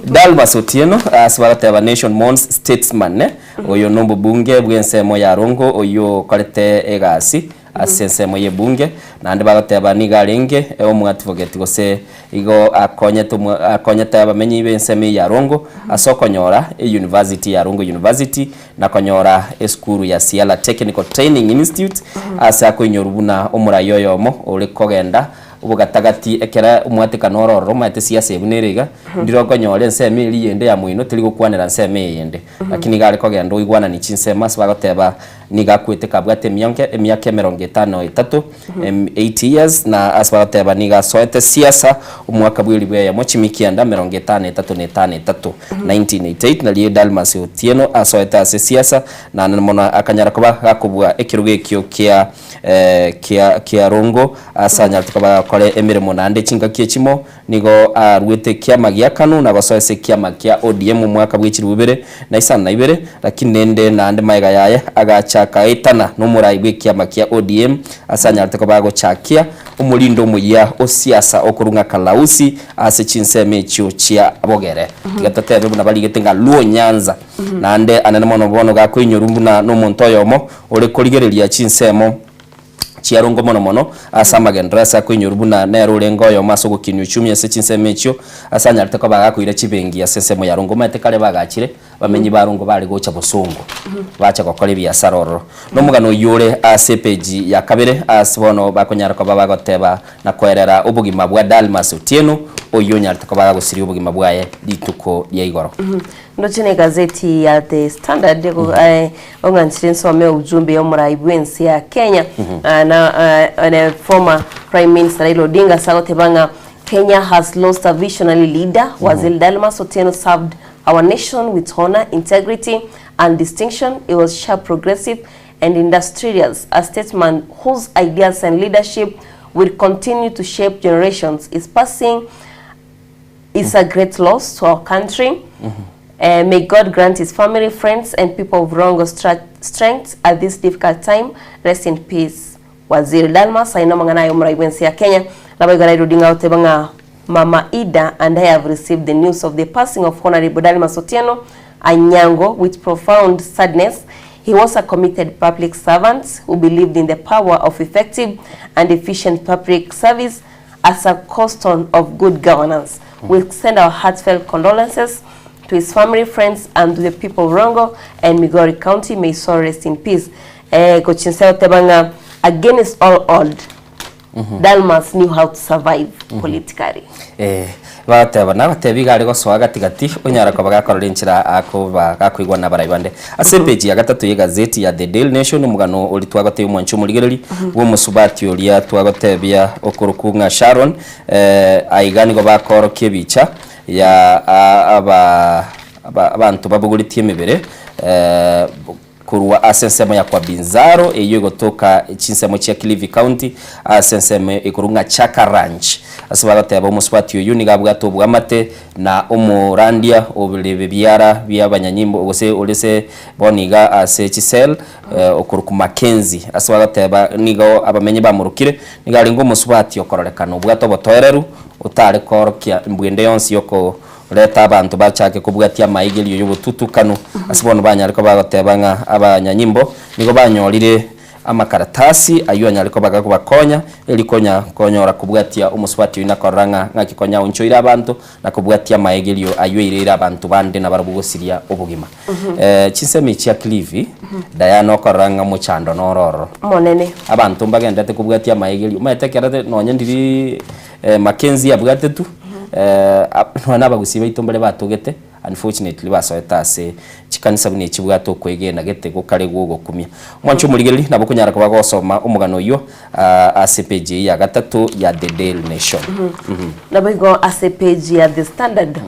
Dalmas Otieno ase bagoteba Nation Mourns Statesman eh, oyo nombobunge bw'ensemo ya Rongo oyio okorete egasi ase ensemo y'ebunge naende bagoteba nigo arenge omoadvocate gose igo akonyete omo akonyete abamenyi b'ensemo eye ya Rongo ase okonyora euniversity ya Rongo University na konyora esukuru ya Siala Technical Training Institute ase akoinyorwa buna omorai oyomo ore kogenda obogatagati ekero omwatekano ore ororo omanyete siasa buna ere iga ndire okonyora ensemo eria yende ya moino teri gokwanera nsemo eye yende lakini iga are kogenda oigwanani chinsemo ase bagoteba nigo akwete kabwate emionge emiaka emerongo etano etato 80 years na ase bagoteba nigo asoete siasa omwaka bwa elibu eyemo chimi kianda emerongo etano etato na etano etato 1988 nario Dalmas Otieno asoete ase siasa naende mono akanyara koba gakobua ekerogo ekio kia kia kia Rongo ase anyarete koba gakora emeremo naende chingaki echimo Nigo aruete ekiama gia kanu na gosoa ase ekiama kia ODM omwaka bwe chilifu ibere na isano na ibere, lakini rende naende magega yaye agachaka goetana nomorai bw'ekiama kia ODM ase anyarete koba agochakia omorindo omoyia o siasa okorwa ng'a Kalausi ase chinsemo echio chia bogere. Tiga totebe buna barigete ng'a Luo Nyanza naende anene mono bono gakoinyorwa buna nomonto oyomo ore korigereria chinsemo chiarongwe mono mono ase amagenderero ase akoinyorwa buna nere orenge oyomo ase ogokinia uchumi ase chinsemo echio, ase anyarete koba agakoira chibenki ase ensemo ya rongo. Omanyete kare bagachire, abamenyi ba rongo bare gocha bosongo, bacha gokora ebiasara ororo. Na omogano oyio ore ase epeji ya kabere ase bono bakonyara koba bagoteba na koerera obogima bwa Dalmas Otieno, Oyio onyarete koba agosiria obogima bwaye rituko ria igoro. Ndoche na egazeti ya The Standard ong'anchire nsome ujumbe ya omorai bw'ense ya Kenya na na former Prime Minister Raila Odinga ase agoteba ng'a Kenya has lost a visionary leader, Waziri Dalmas Otieno served our nation with honor, integrity and distinction. He was sharp, progressive and industrious, a statesman whose ideas and leadership will continue to shape generations. His passing is a great loss to our country. Eh, may God grant his family, friends, and people of Rongo strength at this difficult time. Rest in peace. Waziri Dalmas aye namang'ana aye omorai bw'ense ya Kenya. Naboigo Raila Odinga agoteba ng'a Mama Ida and I have received the news of the passing of Honorable Dalmas Otieno Anyango with profound sadness. He was a committed public servant who believed in the power of effective and efficient public service as a cornerstone of good governance. We extend our heartfelt condolences to his family, friends, and to the people of Rongo and Migori County. May his soul rest in peace. Eh, gochinsa goteba ng'a against all odd, Dalmas knew how to survive politically. Eh, bagoteba nabatebi iga are gosoa gati gati onyara koba gakorora enchera akoba gakoigwa nabarai bande. Ase epeji ya gatato y'egazeti ya The Daily Nation omogano oria twagotebia omwanchi omorigereri bw'omosubati oria twagotebia okorokwa ng'a Sharon eh, aiga nigo bakorokia ebicha ya aba abanto babogoretie emebere eh, Korwa ase ensemo ya Kwabinzaro, eyio egotoka chinsemo chia Kilifi County, ase ensemo ekorwa ng'a Chaka Ranch. Ase bagoteba omosubati oyio nigo abwate oboamate na omorandia ore biara bi'abanyanyimbo gose ore se bono iga ase chisel okorokwa Mackenzie. Ase bagoteba nigo abamenyi bamorokire nigo arenge omosubati okororekana obwate obotoereru otare koorokia mbwende yonsi yoko Reta abanto bachake kobwatia amaigerio y'obotutukanu, ase bono banyare koba bagoteba ng'a abanyanyimbo nigo banyorire amakaratasi ayio anyare koba gakobakonya erio konya konyora kobwatia omosubati oyio na korora ng'a ng'aki konya aonchoire abanto na kobwatia amaegerio ayio aireire abanto bande nabarabwo gosiria obogima. Chinsemo echi chia Kilifi, Diana okorora ng'a omochando noro ororo. Omonene. Abanto mbagenderete kobwatia amaegerio, omanyete ekero nonye ndiri Mackenzie abwatetwe, nonya na abagusii baito mbare batogete, unfortunately basoete ase chikanisa buna echibwate okwegena gete gokare gwogokumia. Omwanche omorigereria nabo okonyara koba gosoma omogano oyio ase page eyio ya gatato ya The Daily Nation. Naboigo ase page ya The Standard,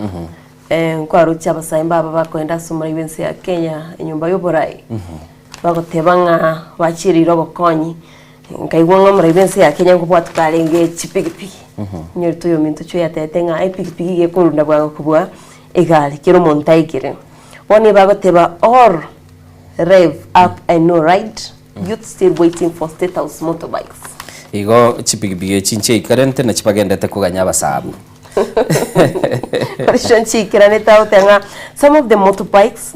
nkwaroche abasae mbaba bakoenda ase omorai bw'ense ya Kenya enyomba y'oborai, bagoteba ng'a bachireire obokonyi Nkaigwa ng'a omorai bw'ense ya Kenya nkobwatuka arenge chipigipigi. Inyorete oyominto chwe yatebete ng'a epigipigi iga ekorunda bwango kobua egari, kera omonto aigere. Bono nigo bagoteba all rev up and no ride, youth still waiting for state house motorbikes. Igo chipigipigi echi nchiaikerente nachi bagendete koganya abasabu. Icho nchiikeranete agoteba ng'a some of the motorbikes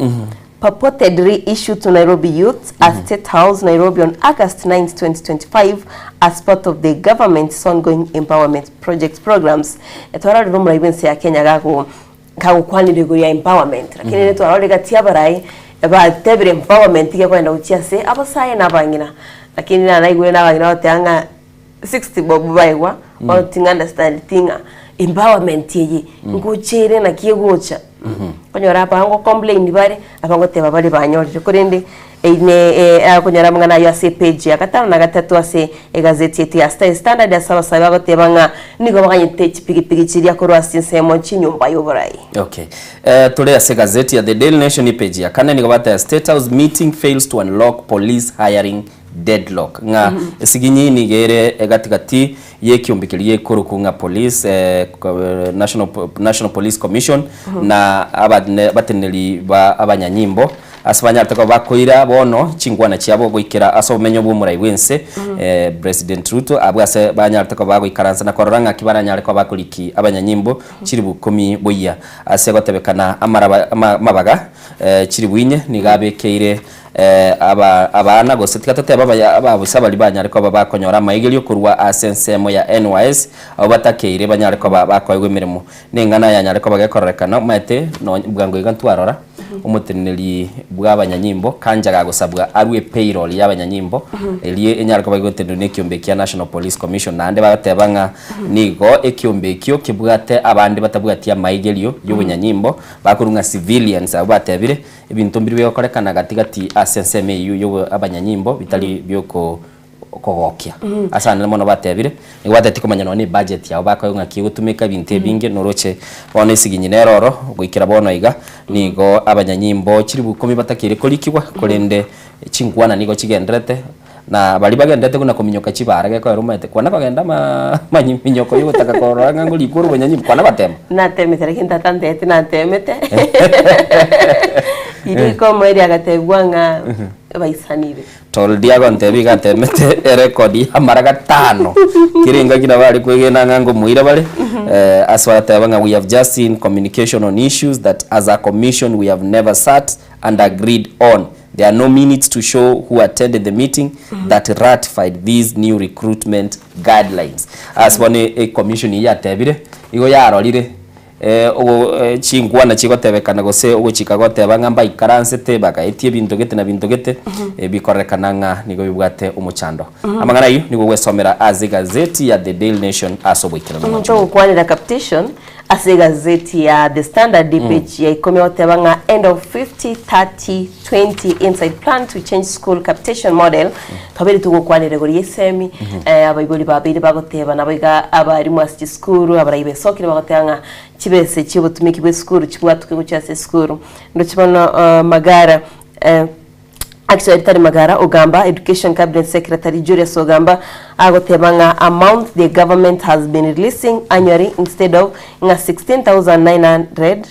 purportedly issued to Nairobi youths at State House, Nairobi on August 9, 2025 as part of the government's ongoing empowerment project programs. Twarorire omorai bw'ense ya Kenya gago gagokwanera igoro ya empowerment lakini mm -hmm. twarorire gati abarai batebire empowerment gekoenda gochia ase abasae na abang'ina lakini nanaigure na abang'ina bagoteba ng'a 60 bob baigwa bono ting'a understand ting'a empowerment eye ngocha ere naki egocha okonyora abango complain bare abangoteba bare banyorire korende eyio ne akonyora amang'ana aywo ase epage ya gatano na gatato ase egazeti yaito ya Star Standard ase abasae bagoteba ng'a nigo baganyete chipigipigi chiria korwa ase chinsemo chi'enyomba y'oborai. Okay. Eh, tore ase egazeti ya The Daily Nation epage ya kane nigo bateba State House meeting fails to unlock police hiring deadlock, ng'a esiginyi nigo ere egati gati y'ekiombe keria gekorokwa ng'a police National National Police Commission na abateneneri ba abanyanyimbo ase banyarete koba bakoira bono chinkwana chiabo goikera ase obomenyo bw'omorai bw'ense President Ruto abwo ase banyarete koba bagoikaransa na korora ng'aki baranyare koba bakoriki abanyanyimbo chilifu ikomi boyia ase gotebekana amaraba amabaga chilifu inye nigo abekeire Abana, gose tiga totebe ababusa baria banyare koba bakonyora amaigerio korwa ase ensemo ya NYS, abwo batakeire banyare koba bakoegwa emeremo. Neng'ana yanyare koba gekororekana, omanyete nonya bwango iga ntwarora, Omoteneneri bw'abanyanyimbo Kanja gagosabwa arue payroll y'abanyanyimbo erio enyare koba egotenenwa nekiombe kia National Police Commission naende bagateba ng'a nigo ekiombe ekio kebwate abande batabwati amaigerio y'obonyanyimbo bakorwa ng'a civilians abwo batebire ebinto mbiri bigokorekana gati gati ase ensemo eyio yobo abanyanyimbo bitari bioko kogokia. Ase anene mono batebire, nigo bateti komanya nonya ne ebudget yabo bakoegwa ng'aki egotumeka ebinto ebinge noroche bono esiginyi nere oro goikera bono iga nigo abanyanyimbo chiribu ikomi batakeire korikigwa korende chinkwana nigo chigenderete na baria bagenderete buna kominyoka chibara gekoera omanyete kwana kogenda ama amaminyoko yogotaka korora ng'a ngorikwa ore obonyanyimbo kwana gotema. Natemete lakini tata antebete natemete riko omoerio agatebigwa ng'a baisanire. Toldi agontebia iga atemete erekodi y'amara gatano kera engaki nabo are kwegena ng'a ngomoira bare eh, ase bagateba ng'a we have just seen communication on issues that as a commission we have never sat and agreed on there are no minutes to show who attended the meeting that ratified these new recruitment guidelines ase bono ecommission eyio yatebire igo yarorire Chinkwana chigotebekana gose ogochika goteba ng'a mbaikaransete bagaetia ebinto gete na binto gete bikorekana ng'a nigo bibwate omochando. Amang'ana ayio nigo ogwesomera ase egazeti ya The Daily Nation ase oboikeranu Omonto ogokwanera capitation ase egazeti ya The Standard page ya ikomi agoteba ng'a end of 50 30 20 inside plan to change school capitation model Twabere togokwanera igoro y'esemi, abaibori babeire bagoteba naboigo abarimu ase chisukuru, abarai besokire bagoteba ng'a chibese chi'obotumiki bw'esukuru chibwatuke gochia ase esukuru. Ndoche bono Magara actually tari Magara, Ogamba, Education Cabinet Secretary Julius Ogamba agoteba ng'a amount the government has been releasing annually instead of ng'a 16,900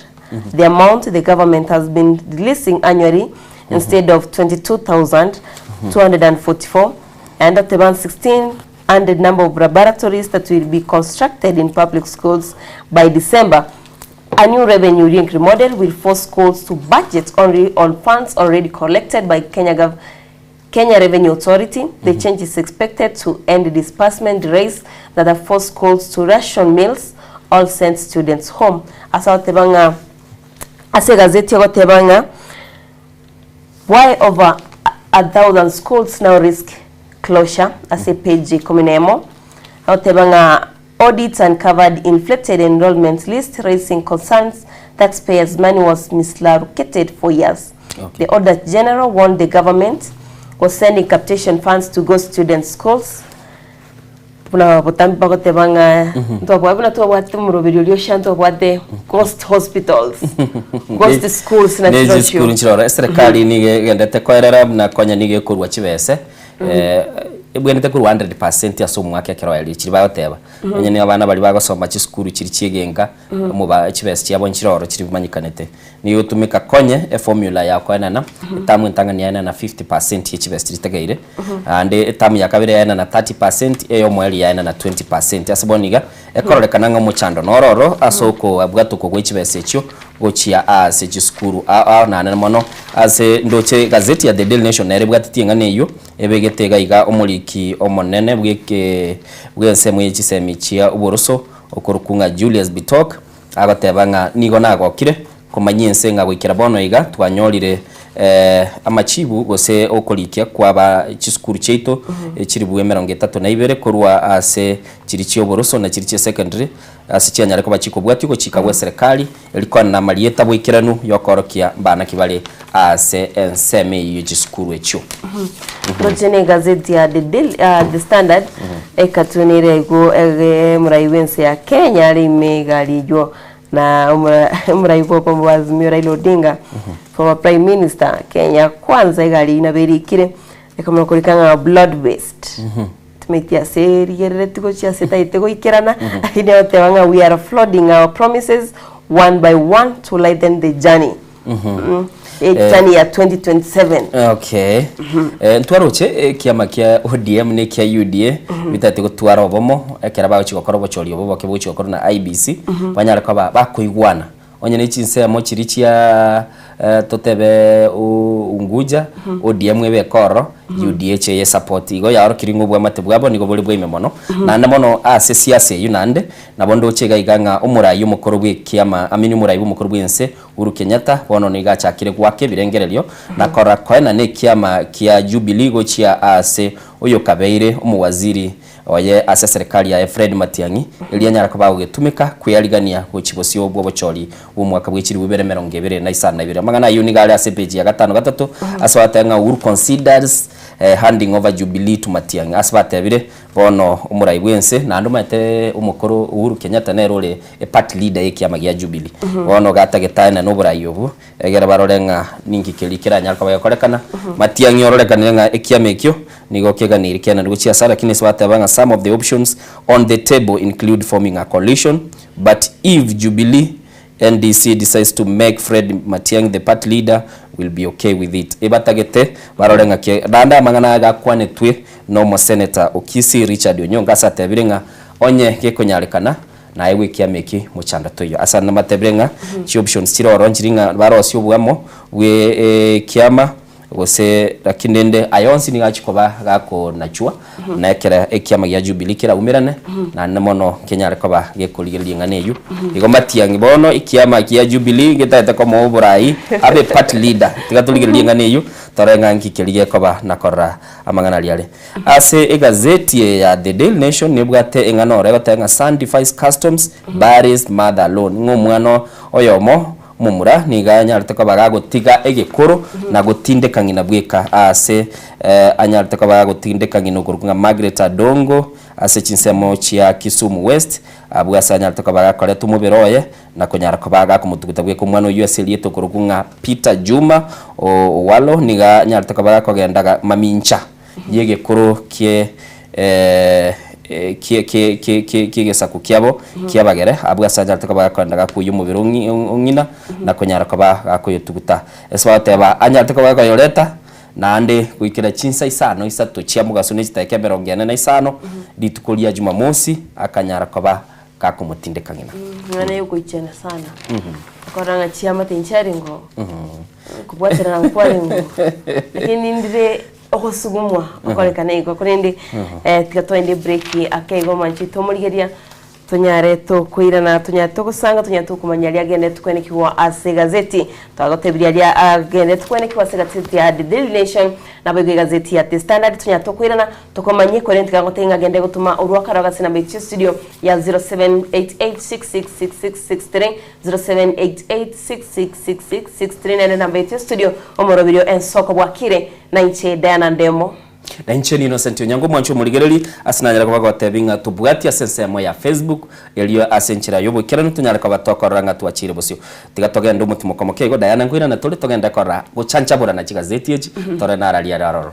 the amount the government has been releasing annually instead of 22,244 and at about 1,600 number of laboratories that will be constructed in public schools by December. A new revenue linked model will force schools to budget only on funds already collected by Kenya, Gov Kenya Revenue Authority. The change is expected to end disbursement delays that have forced schools to ration meals or send students home. Ase agoteba ng'a ase egazeti egoteba ng'a Why over a thousand schools now risk closure ase epage ya ikomi na emo, agoteba ng'a audits uncovered inflated enrollment list raising concerns taxpayers money was misallocated for years. The Auditor General warned the government was sending capitation funds to ghost student schools. Buna botambe bagoteba ng'a ntwabwa buna twabwate omoroberi oria osha ntwabwate ghost hospitals, ghost schools na Ne chirochio. chisukuru nchiroro eserekari nigo egendete koerera buna konya nigo ekorwa chibese ebwenerete korwa 100% ase omwaka ekero oerire chiri bagoteba. Onye nigo abana baria bagosoma chisukuru chiri chiegenka omoba chibese chiabo nchiroro chiri bimanyekanete. Nigo egotumeka konye eformula ya koenana etamu entang'ani yaenana 50% ye chibesa chiria chitakeire naende etamu ya kabere yaenana 30% eyomoerio yaenana 20%. Ase bono iga ekororekana ng'a omochando noro oro ase okobwatokwa gwe chibesa echio gochia ase chisukuru ao ao naende mono ase ndoche egazeti ya The Daily Nation nere ebwatetie eng'ana eyio ebegete iga iga omoriki omonene bweke bw'ensemo ye chisemi chia oboroso okorokwa ng'a Julius Bitok Agoteba ng'a nigo nagokire komanyia ense ng'a goikera bono iga twanyorire amachibu gose okorikia kwaba chisukuru chiaito chilibu emerongo etato na ibere korwa ase chiri chioboroso na chiri chia secondary ase chianyare koba chikobwatia ogochika gwe serikali eri koenana amarieta boikeranu yokoorokia mbana ki bare ase ensemo eyio ye chisukuru echio. Ndoche ne egazeti ya The Daily, ah, The Standard ekatuni ere igo ege omorai bw'ense ya Kenya are ime egari eywo na omora omorai bw'obomo bwa Azimio Raila Odinga former prime minister Kenya kwanza egari eywo nabo erikire ekamanya korika ng'a blood based timanyeti ase erigereretie gochia ase etagete goikerana lakini egoteba ng'a we are flooding our promises one by one to lighten the journey Journey ya 2027. Okay. Eh, ntwaroche ekiama kia ODM na ekia UDA bitagete gotwara obomo ekero bagochi gokora obochori obo boke bogochi gokorwa na IEBC banyare koba bakoigwana. Onye ne chinsemo chiria chia totebe Unguja, ODM ebeke ororo, UDH eye support. Igo yaorokirie ng'a obwamate bwabo nigo bore bwaime mono. Naende mono ase siasa eyio naende, nabo ndoche iga iga ng'a omorai omokoro bw'ekiama, I mean omorai bw'omokoro bw'ense Uhuru Kenyatta bono nigo achakire goaka ebirengererio na korora koenana ekiama kia Jubilee gochia aase oyokabeire omowaziri oye ase eserekari yaye Fred Matiang'i erio anyare koba agogetumeka kwearigania gochia bosio bw'obochori bw'omwaka bwe chilifu ibere emerongo ebere na isano na ibere. Amang'ana ayio nigo are ase epeji ya gatano gatato ase bagoteba ng'a Uhuru considers handing over Jubilee to Matiang'i ase batebire Bono omorai bw'ense, naende omanyete omokoro Uhuru Kenyatta nere ore eparty leader y'ekiama gia Jubilee. Bono gatagete aye na oborai obwo, egere barore ng'a ninki keria keranyare koba gekorekana. Matiang'i ororekanire ng'a ekiama ekio nigo keganeiri kenani gochia ase lakini ase bateba ng'a some of the options on the table include forming a coalition but if Jubilee NDC decides to make Fred Matiang'i the party leader will be okay with it. Ebatagete barore ng'a ki naende amang'ana aya gakwanetwe na omoseneta o Kisii Richard Onyonka ase atebire ng'a onye gekonyarekana naegwe ekiama eki mochando toiyo. Ase ande namatebire ng'a chioptions chire ororo nchiri ng'a barosie oboamo bwe ekiama Gose lakini rende aya onsi nigo achia koba gakonachwa, na ekero ekiama gia Jubilee keraumerane, naende mono kenyare koba gekorigereria eng'ana eyio. Igo matiang'i bono ekiama gia Jubilee getagete komoa oborai abe party leader. Tiga torigererie eng'ana eyio torore ng'a nki keria gekoba na korora amang'ana aria are. Ase egazeti eye ya The Daily Nation nebwate eng'ana oro egoteba ng'a son defies customs, buries mother alone, ng'a omwana oyomo Omomura nigo anyarete koba gagotiga egekoro na gotindeka ng'ina bweka aase anyarete koba gagotindeka ng'ina okorokwa ng'a Margaret Adongo ase chinsemo chia Kisumu West, abwo ase anyarete koba gakoreta omobere oye na konyara koba gakomotuguta bweka omwana oyio ase erieta okorokwa ng'a Peter Juma Owalo nigo anyarete koba gakogenda mamincha y'egekoro kie ki'egesaku kiabo ki'abagere, abwo ase anyarete koba gakoenda gakoyia omobere o ng'ina, na konyara koba gakoyotuguta. Ase bagoteba, anyarete koba gakoyoreta, naende goikera chinsa isano isato chia mogaso ne chidakika emerongo ene na isano, rituko ria Jumamosi, akanyara koba gakomotindeka ng'ina. Ng'ana yogoichana sana. Okorora ng'a chiamate nchiarengo, kobwaterana nkwarengo, lakini ndire ogosugumwa okorekana igo korende tiga togende ebreak ake igo mwanchi tomorigeria tonyare tokoirana tonyare togosanga tonyare tokomanya aria agenderete kwenekigwa ase egazeti twagotebirie aria agenderete kwenekigwa ase egazeti ya The Daily Nation naboigo egazeti ya The Standard tonyare tokoirana tokomanyie korende tiga ngotebie ng'a agende gotoma orwakaro ase enamba yaito ya studio ya 0788666663 0788666663 nere enamba yaito ya studio omoroberio ensoko bwakire Na inche Diana Ndemo. Na inche n'Innocent Onyango omwanchi omorigereri, ase nanyare koba gotebia ng'a tobwatie ase ensemo ya Facebook, erio ase enchera y'oboikeranu tonyare koba tokorora ng'a twachiire bosio. Tiga togende omotimoko moke igo, Diana nkoirana tore togende korora gochanchaborana chigazeti echi, tore nararia are aroro.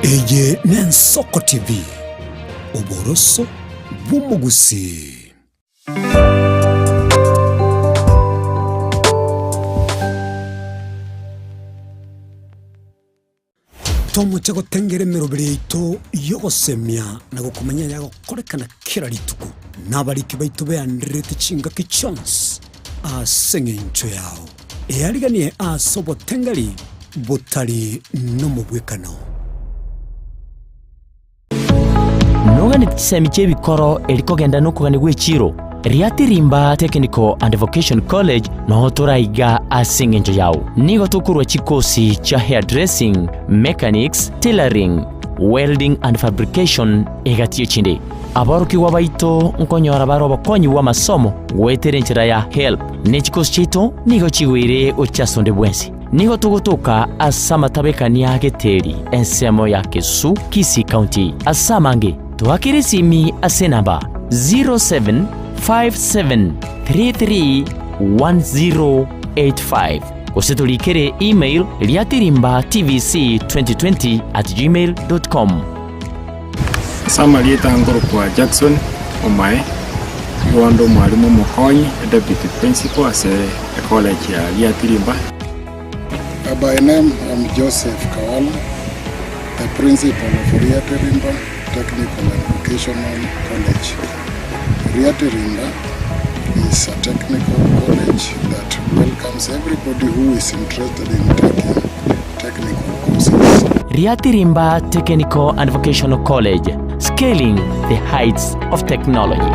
Eye n'Ensoko TV, oboroso bw'omogusii. Tomoche gotengera emeroberi yaito y'ogosemia na gokomanya ayagokorekana kera rituko, na abariki baito beandererete chingaki chionsi ase engencho yao. Eariganie ase obotengeri botari nomobwekano. Noganeti chisemi chi'ebikoro eri kogenda nokogania gw'echiro? Riatirimba Technical and Vocation College noo toraiga ase engencho yao. Nigo tokorua chikosi chia hairdressing, mechanics, tailoring, welding and fabrication egati echinde. Aborokigwa baito nkonyora bare obokonyi bw'amasomo goetera enchera ya HELB, ne chikosi chiaito nigo chigoire gochia ase onde bwensi. Nigo togotoka ase amatabekania Geteri, ensemo ya Kesu, Kisii County. Ase amange, toakere esimi ase enamba 07573310. 85 gose torikere email riatirimba tvc 2020 at gmail dot com. Ase amarieta nkorokwa Jackson Omae, nigo inde omwalimu omokonyi, deputy principal ase ecollege ya Riatirimba. By name I'm Joseph Kawala, the principal of Riatirimba Technical and Vocational College. Riatirimba is a technical college that welcomes everybody who is interested in taking technical courses. Riatirimba Technical and Vocational College, scaling the heights of technology.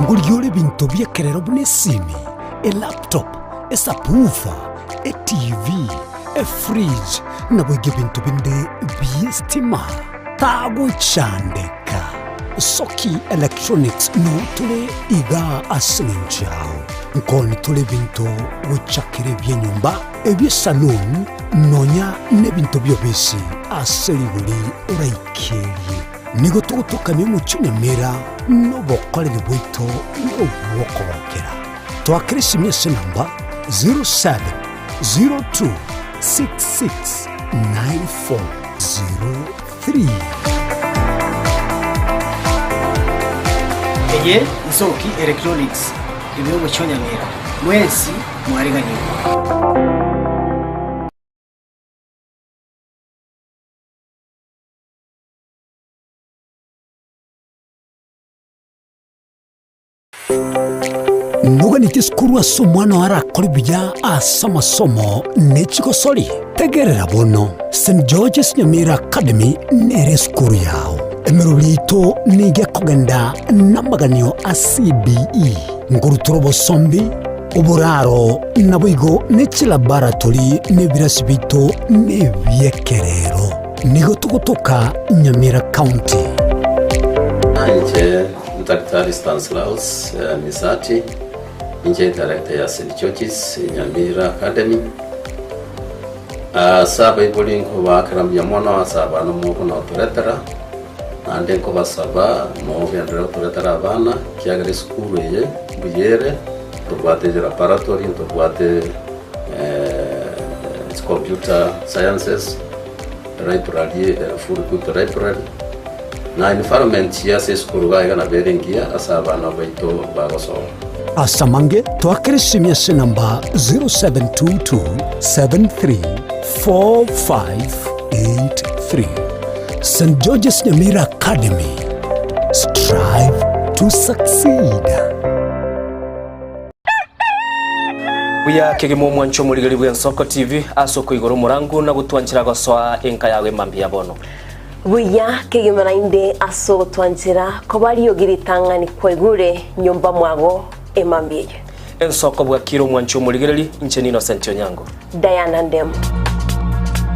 Ngorigia ore ebinto bi'ekerero buna esimi, elaptop, esubwoofer, etv, efridge, naboigo ebinto binde bi'estima. Tagochandeka. Soki Electronics noo tore igaa ase eng'encho yao. Nkoni tore ebinto gochakera ebi'enyomba, ebi'esaloon, nonya nebinto bi'obisi ase rigori oraikerie. Nigo togotokamia omochie nyamira nobokoreri bwaito nobw'okogokera. Twakera esimi ase enamba 0702669403. Eye Nsoki Electronics ime y'omochie o Nyamira. Mwensi mwariganirwe. Noganeti esukuru ase omwana oo arakore buya ase amasomo ne chigosori? Tegerera bono, St George's Nyamira Academy nere esukuru yao. Emeroberi yaito nigo ekogenda namaganio a CBE, nkorutora obosombi, oboraro, naboigo ne chilaboratory na ebirasi biaito nebiekerero. Nigo togotoka Nyamira County. Inche Daktari Stanislaus Misati, inche director ya St George's Nyamira Academy. Ase abaibori nkobaakera mbuya mono ase abana mokona gotoretera, naende nkobasaba mogenderere gotoretera abana, ekiagera esukuru eye mbuya ere, ntobwate laboratory, ntobwate computer sciences, library ere full equipped library, na environment ase esukuru iga iga nabo ere engiya ase abana baito bagosoma. Ase amange, toakere esimi ase enamba 0722734583. St George's Nyamira Academy, strive to succeed. Buya kegima omwancho omorigeri bw'Ensoko TV ase okoigora omorango na gotwanchera gosoa enka yago emambia bono. Buya kegima naende ase ogotwanchera koba riogi ritang'ani kwaigure nyomba mwago emambia eye. Ensoko bwakire omwancho omorigereri, inche n'Innocent Onyango. Diana Ndemo.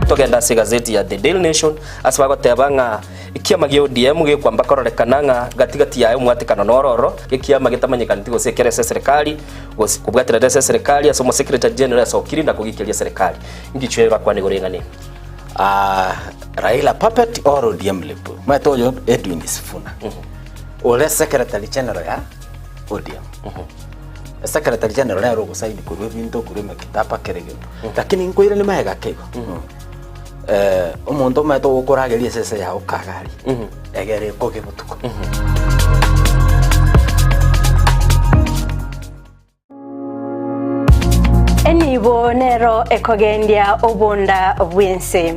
Togende ase egazeti ya The Daily Nation ase bagoteba ng'a Ekiama gia ODM gekwamba kororekana ng'a gati gati yaye omwatekano noro ororo, ekiama getamanyekaneti gose ekere ase eserekari, gose kobwaterera ase eserekari ase omosecretary general asokire na kogikeria eserekari. Ngichwe bakwane igoro ing'ana eye. Ah, Raila puppet or ODM lip. Omanyete oyo Edwin Sifuna. Ore secretary general ya ODM. Secretary general nere ogosaini korwa ebinto korwa emekitaba kera egento. Lakini nkoirania magega ake igo. Eh, omonto omanyete ogokorageria esese yao kagari egere ekoge botuko. Enibo nero ekogendia obonda bw'ense.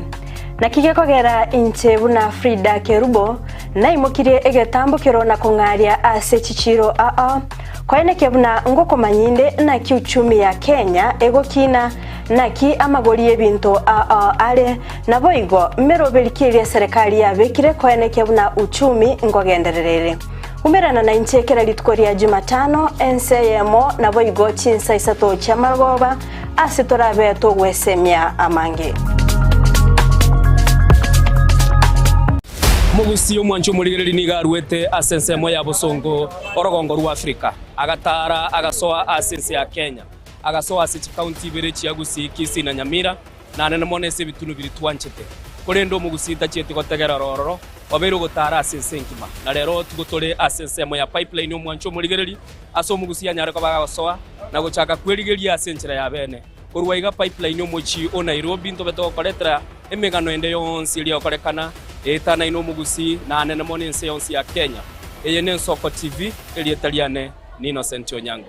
Naki gekogera inche buna Frida Kerubo naimokirie egetambokero na kong'aria ase chichiro aa, koenekia buna ngokomanya inde naki uchumi ya Kenya egokina Naki amagori y'ebinto ao are, naboigo meroberi ki eria eserekari yabekire koenekia buna uchumi nkogenderera ere. Umerana nainche kera rituko ria Jumatano, ense eyemo, naboigo chinsa isato chi'amarogoba, ase torabe togwesemia amange. Mogusi omwanchi omorigereria nigo aruete ase ensemo ya bosongo orogongo rwa Afrika, agataara agasoa ase ense ya Kenya. Agasoa ase chikaunti ibere chia Gusii, Kisii na Nyamira. Nanene mono ase ebitunu biria twanchete. Korende omogusii tachieti gotegera ororo, obeire ogotaara ase ense engima. Na rero tigo tore ase ensemo ya Pipeline omwancho omorigereri, ase omogusii anyare koba agosoa na gochaka kwerigeria ase enchera ya bene. Korwa iga Pipeline omochie o Nairobi ntobe togokoretera emegano ende yonsi eria egokorekana eetanaine omogusii na anene mono ense yonsi ya Kenya. Eye n'Ensoko TV, erieta riane ni Innocent Onyango.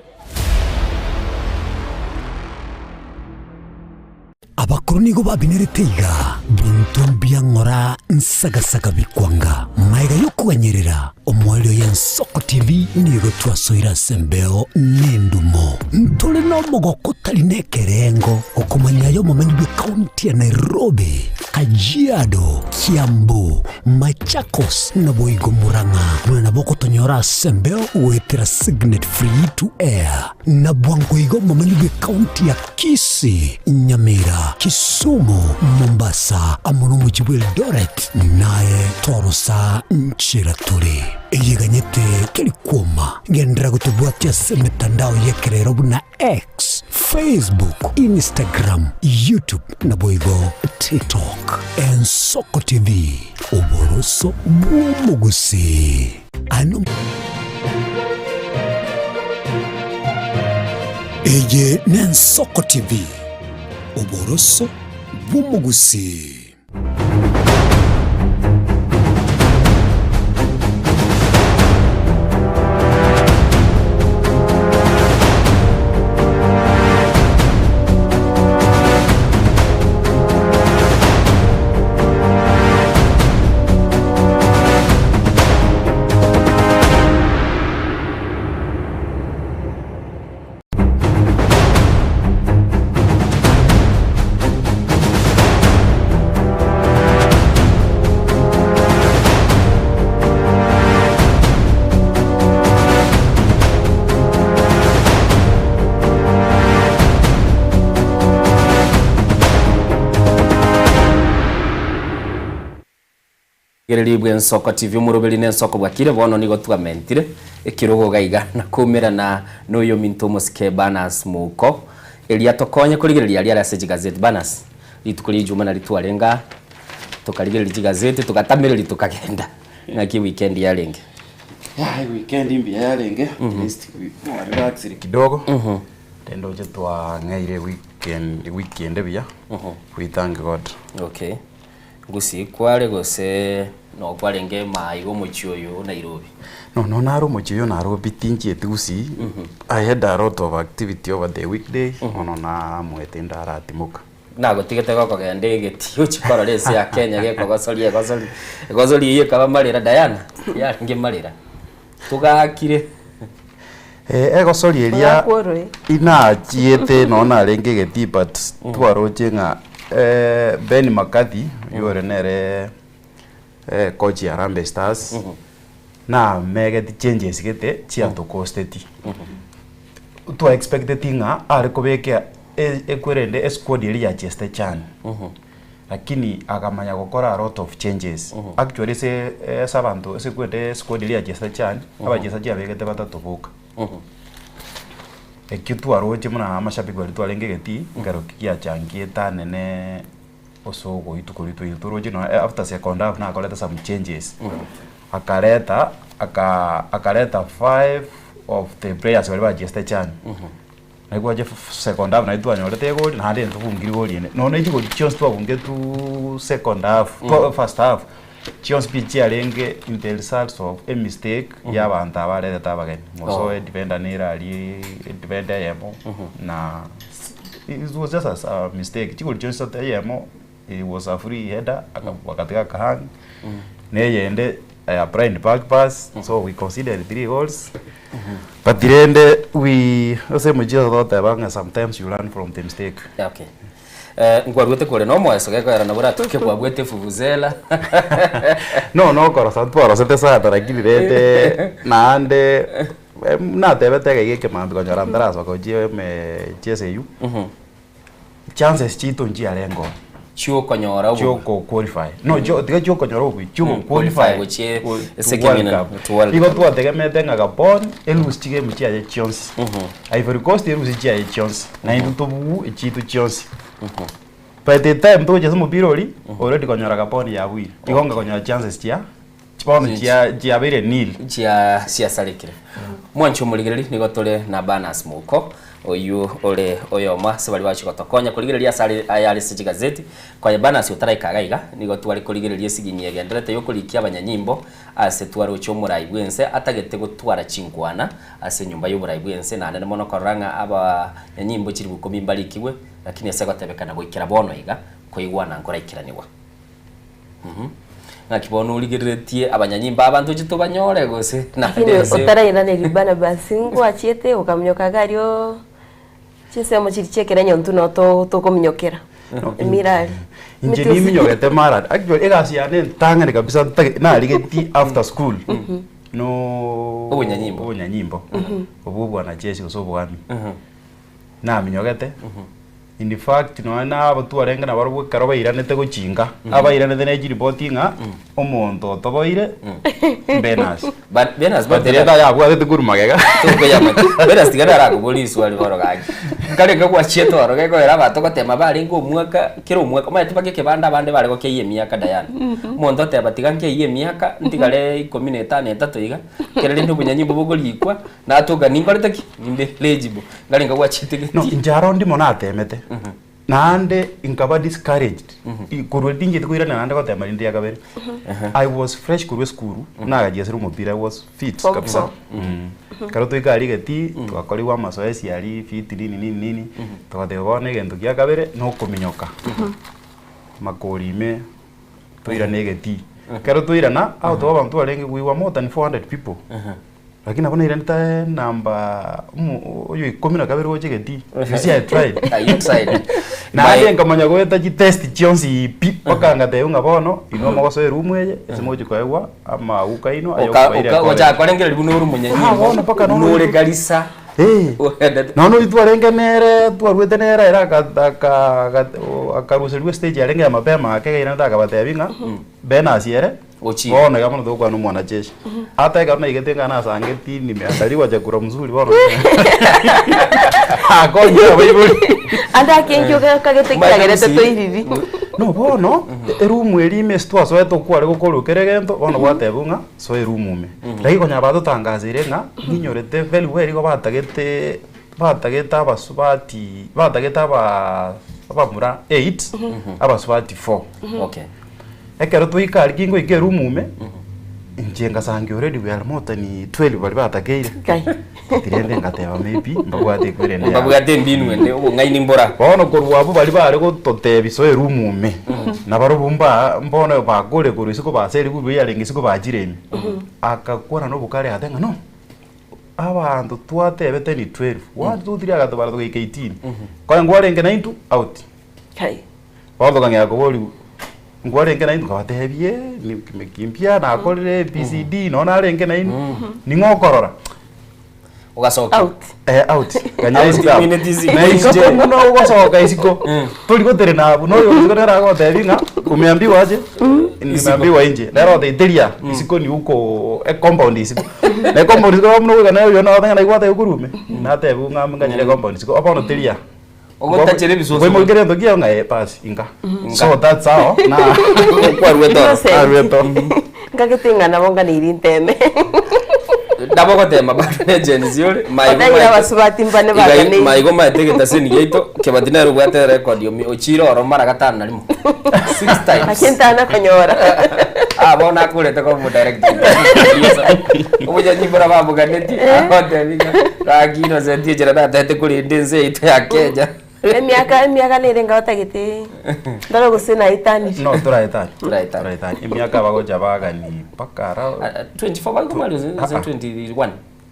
Abakoro nigo babinerete iga, Binto mbiang'ora nsagasaga bikwanga. Magega y'okoganyerera omoerio y'Ensoko TV nigo twasoire ase embeo n'endumo. Ntore nomogoko otari nekerengo okomanya aye omomenyi bw'ekaunti ya Nairobi, Kajiado, Kiambu, Machakos naboigo Murang'a buna nabo okotonyora ase embeo goetera Signet Free to Air. Na bwango iga omomenyi bw'ekaunti ya Kisii, Nyamira, Kisumu, Mombasa, amo nomochie bw'Eldoret, naye torosa nchera tore. Eyeganyete teri kwoma. Genderera gotobwatia ase emetandao y'ekerero buna X, Facebook, Instagram, YouTube naboigo TikTok. Ensoko TV, oboroso bw'omogusii. Ano Eye n'Ensoko TV, oboroso bw'omogusii. Rigereria bw'ensoko TV omoroberi n'ensoko bwakire bono nigo twamentire ekirogo iga iga na koumerana noyominto omosike Barnas Mouko eria tokonye korigereria aria are ase chigazeti Barnas rituko ria ijuma nario twarenge aa tokarigereria chigazeti togatamereria tokagenda ng'aki eweekend yarenge. Yah eweekend mbuya yarenge at least mwarelaxire kidogo rende oche twang'eire eweekend ewiki ende buya we thank God. Okay. Gusii kware gose nokwarenge maa iga omochie oyo o Nairobi? No, no nare omochie oyo o Nairobi tinchieti Gusii, I had a lot of activity over the weekday, bono naamwete ndaratimoka. Nagotigete gokogenda egetii ochie korora ense ya Kenya gekogosoria egosori, egosori eyio ekaba marera Diana, yarenge marera, togakire. Eh, egosori eria Orakworore. inachiete nonya narenge egetii but twaroche ng'a eh, Ben McCarthy oyio ore nere eh, coach ya Harambee Stars namegeti changes gete chiatokosteti. Twa expecteti ng'a are kobeka e- ekwerende esquad eria yachiesete chan. Lakini akamanya gokora a lot of changes. Actually ase ase abanto ase ekwete esquad eria yachiesete chan, abachesaji abegete batato boka. Ekio twaroche buna amashabiki baria twarenge egetii, ekero giachangiete anene ase ogoitwa koria twaitwa toroche nonya after second half nakorete some changes. Akareta aka akareta five of the players baria bachiesete chan. Naki gwacha second half naende twanyorete egori naende ntobungire egori ende. Nonya chigori chionsi twabungetuuuu second half twa first half, chionsi pi chiarenge in the results of a mistake ya abanto aba baretete abageni. Mosoe edefender nere aria edefender eyemo na it was just as a mistake. Chigori chionsi ase eyemo it was a free header bagatiga akahang, na eyende a blind back pass, so we conceded three goals. But rende we ase omochie togoteba ng'a sometimes you learn from the mistake. Okay. Eh, nkwaruete kore nomoeso gekoera nabo oratuke kwabwete efuvuzela. No nokorosa ntwarosete sana lakini rende naende natebete iga iga ekemambia konyora ntarasoka gochia emechieso eywo. Chances chiaito nchiarenge oo. Chiokonyora obobui. Chioko qualify. No chio tiga chiokonyora obobui, chioko qualify qualify gochia go to ase World ekemina Cup. to World Igo Cup. twategemete ng'a Gabon elose chigame chiaye chionsi. Ivory Coast elose chiaye chionsi. Naintwe tobue echiaito chionsi. By the time togochesa omopira oria, already konyora Gabon yabuire. Igo nkakonyora chances chia bono chia chiabeire nil. Chia chiasarekire. Mwanche omorigereria nigo tore na Barnas Mouko oywo ore oyomo ase baria bachia gotokonya korigereria ase are ayare ase chigazeti. Konya Barnas otaraika iga iga nigo tware korigereria esigini egenderete yokorikia abanyanyimbo ase twaroche omorai bwense atagete gotwara chinkwana ase enyomba yoborai bwense naende mono korora ng'a abanyanyimbo chilifu ikomi mbarikigwe lakini ase gotebekana goikera bono iga koigwana nkoraikeranigwa. Ng'aki bono origereretie abanyanyimbo aba ntoche tobanyore gose naende Lakini ase otarairaneria Barnabas ngwachiete okaminyoka iga aria chinsemo chiria chia ekerenyo intwe noo to- tokominyokera emirari. Inche niminyogete mara actually egasi yane entang'ani kabisa ntagete narigetie after school no Obonyanyimbo. obonyanyimbo obwo obwanajeshi gose oboarmy. Naminyogete in fact nonya na abo twarenge nabarobwo ekero bairanete gochinga, abairanete ne chiripoti ng'a omonto otoboire Benasi. But Benasi But bateba rende ayabwatete korwa magega. Tokoyamanya. Benasi tiga narakoborie riswali bono gaki. Nkarenge gwachiete oro gekoera abanto gotema barenge omwaka kera omwaka omanyete mpaka ekebanda abande bare gokeyia emiaka Diana. Omonto oteba tiga nkeyie emiaka ntigare ikomi na etano etato iga, ekero rende obonyanyimbo bokorikwa, natoka ninkorete ki? Nimbe eligible. Nkarenge gwachete No, geti. inche aro ndimo natemete, naende nkaba discouraged, korwa tingeti koirana naende gotema rinde ria kabere. I was fresh korwa esukuru, nagachiesire omopira, I was fit Form kabisa. four. Ekero twaika aria egetii, twakorigwa amazoezi aria fit nini nini nini, togateba bono egento gia kabere, na okominyoka. Makori ime, toirane egetii. Ekero twairana, out of abanto barenge we were more than 400 people. Lakini nabo nairanete number omo oyo ikomi na kabere gocha egetii. You see I tried. Ah, you tried. Naende nkamanya goeta chitest chionsi pi mpaka ngatebwa ng'a bono inwe mogosoa eroom eye ase mogochi koegwa amauka aino aye Oka- okobaira oka- college. Gochaka korengereria buna ore Ah, omonyanyimbo, bono mpaka nono buna ore Garissa. Eh. Oendete. Nono oyio twarenge nere twarwete nere ere aka- aka- aka- o- akaruseriwa estage yarenge ya mapema ake iga airanete akabatebia ng'a Benasi ere Ochire. Bono iga mono togokwana omwanajeshi. Ata ekero naigete ng'a nasangeti nimeandaliwa chakula mzuri bono. Akonyire abaibori. Ande ake inki okagete kiagerete toiriri. No bono eroom eria ime ase twasoete okware gokorwa kera egento bono gwatebwa ng'a soa eroom ime. Lakini konya batotangaseire ng'a ninyorete very well igo batagete batagete abasubati batagete aba abamura eight abasubati four. Okay. Ekero twaika aria kingoika eroom ime, inche ngasangia already we are more than 12 baria batakeire. But rende ngateba maybe mbabwate ekwerende yabo. Mbabwate embinu ende, obong'aini mbora. Bono korwa abwo baria bare gototebia soa eroom ime, nabarobwo mba mbono bakore korwa isiko baserigwe buya yarenge isiko bachire ime. Agakwana na obokare agateba ng'a no, abanto twatebete ni 12, one, two, three agatobara togaika 18. Konya nkwarenge naintwe, out. Bono tokang'ea koborigwa, nkwarenge naintwe? Nkabatebia eh, nimekimbia nakorire ABCD, nonya narenge nainwe, ning'o okorora? Ogasoka. Out. Eh, out. Ganya Out isiko abwo. minute isiko. Na isiko buna ogosoka isiko, tori goterena abwo, noyo isiko nere agotebia ng'a umeambiwa aje? Nimeambiwa inje. Nere ogotebia teria, isiko ni huko ecompound isiko. Na ecompound isiko bono buna ogoika naye oyio nagoteba ng'a naigwate korwa ime, natebiwa ng'a nganyore ecompound isiko, bono teria. Ogotachera ebisusu. Ngoimokia egento kiao ng'a eh basi inga. So that's how na Kwarwete oro. Innocent. Narwete oro. Nkagete ng'a nabo nganeirie nteme. Nabo ogotema bado ne Gen Z ore maigo Oteire maete- abasubati mbane Igai- baganeirie. maigo maete egetaseni giaito Kebati nere obwate record omi- ochire oro mara gatano na rimo. Six times. Lakini ntana konyora. Ah, bono akorete koba omodirect. Omonyanyi buna bamoganeti, agotebi ng'a gaki Innocent enchera natete korenda ense yaito ya Kenya. Emiaka emiaka nere enga otagete ndore gose naetanire. No toraetani. Toraetani. Toraetani. Emiaka bagocha bagani mpaka ara 24 bakomari gose 21.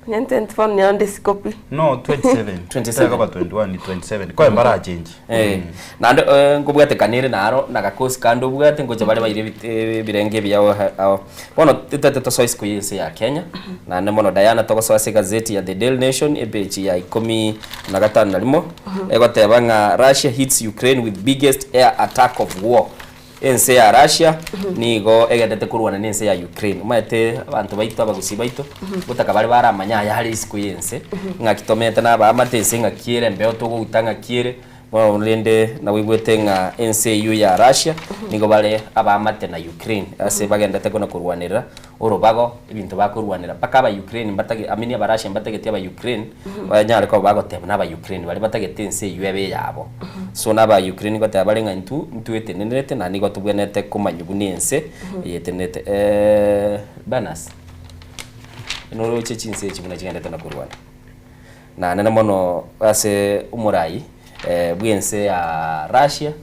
Onye 24 nonye onde isiko pi. No 27. 27. Koba 21 ni 27. Koe mbarachenji. Eh, naende eh, nkobwatekana ere naro na gakosi kande obwate ngocha bare baire ebit- eh, ebirenge ebiya ao ao. Bono totete tosoe isiko ya ense ya Kenya, naende mono Diana togosoa ase egazeti ya The Daily Nation epage ya ikomi na gatano na rimo, egoteba ng'a Russia hits Ukraine with biggest air attack of war. Ense ya Russia nigo egenderete korwana na ense ya Ukraine. Omanyete abanto baito abagusii baito gotaka bare baramanye aya are isiko y'ense ng'aki tomete na abaamate ense ng'aki ere embeo togouta ng'aki ere. Bono rende naboigwete ng'a ense eyio ya Russia nigo bare abaamate na Ukraine ase bagendete kona korwanerera orobago ebinto bakorwanera mpaka aba Ukraine mbatage I mean aba Russia mbatageti aba Ukraine banyare koba bagoteba na aba Ukraine baria batagete ense eyio ebe eyabo. So na aba Ukraine ngoteba bare ng'a intwe ntwetenenerete na nigo tobwenerete komanywa buna ense eyetenerete. Berners, noroche chinse echi buna chigendete na korwana. Naende mono ase omorai bw'ense ya Russia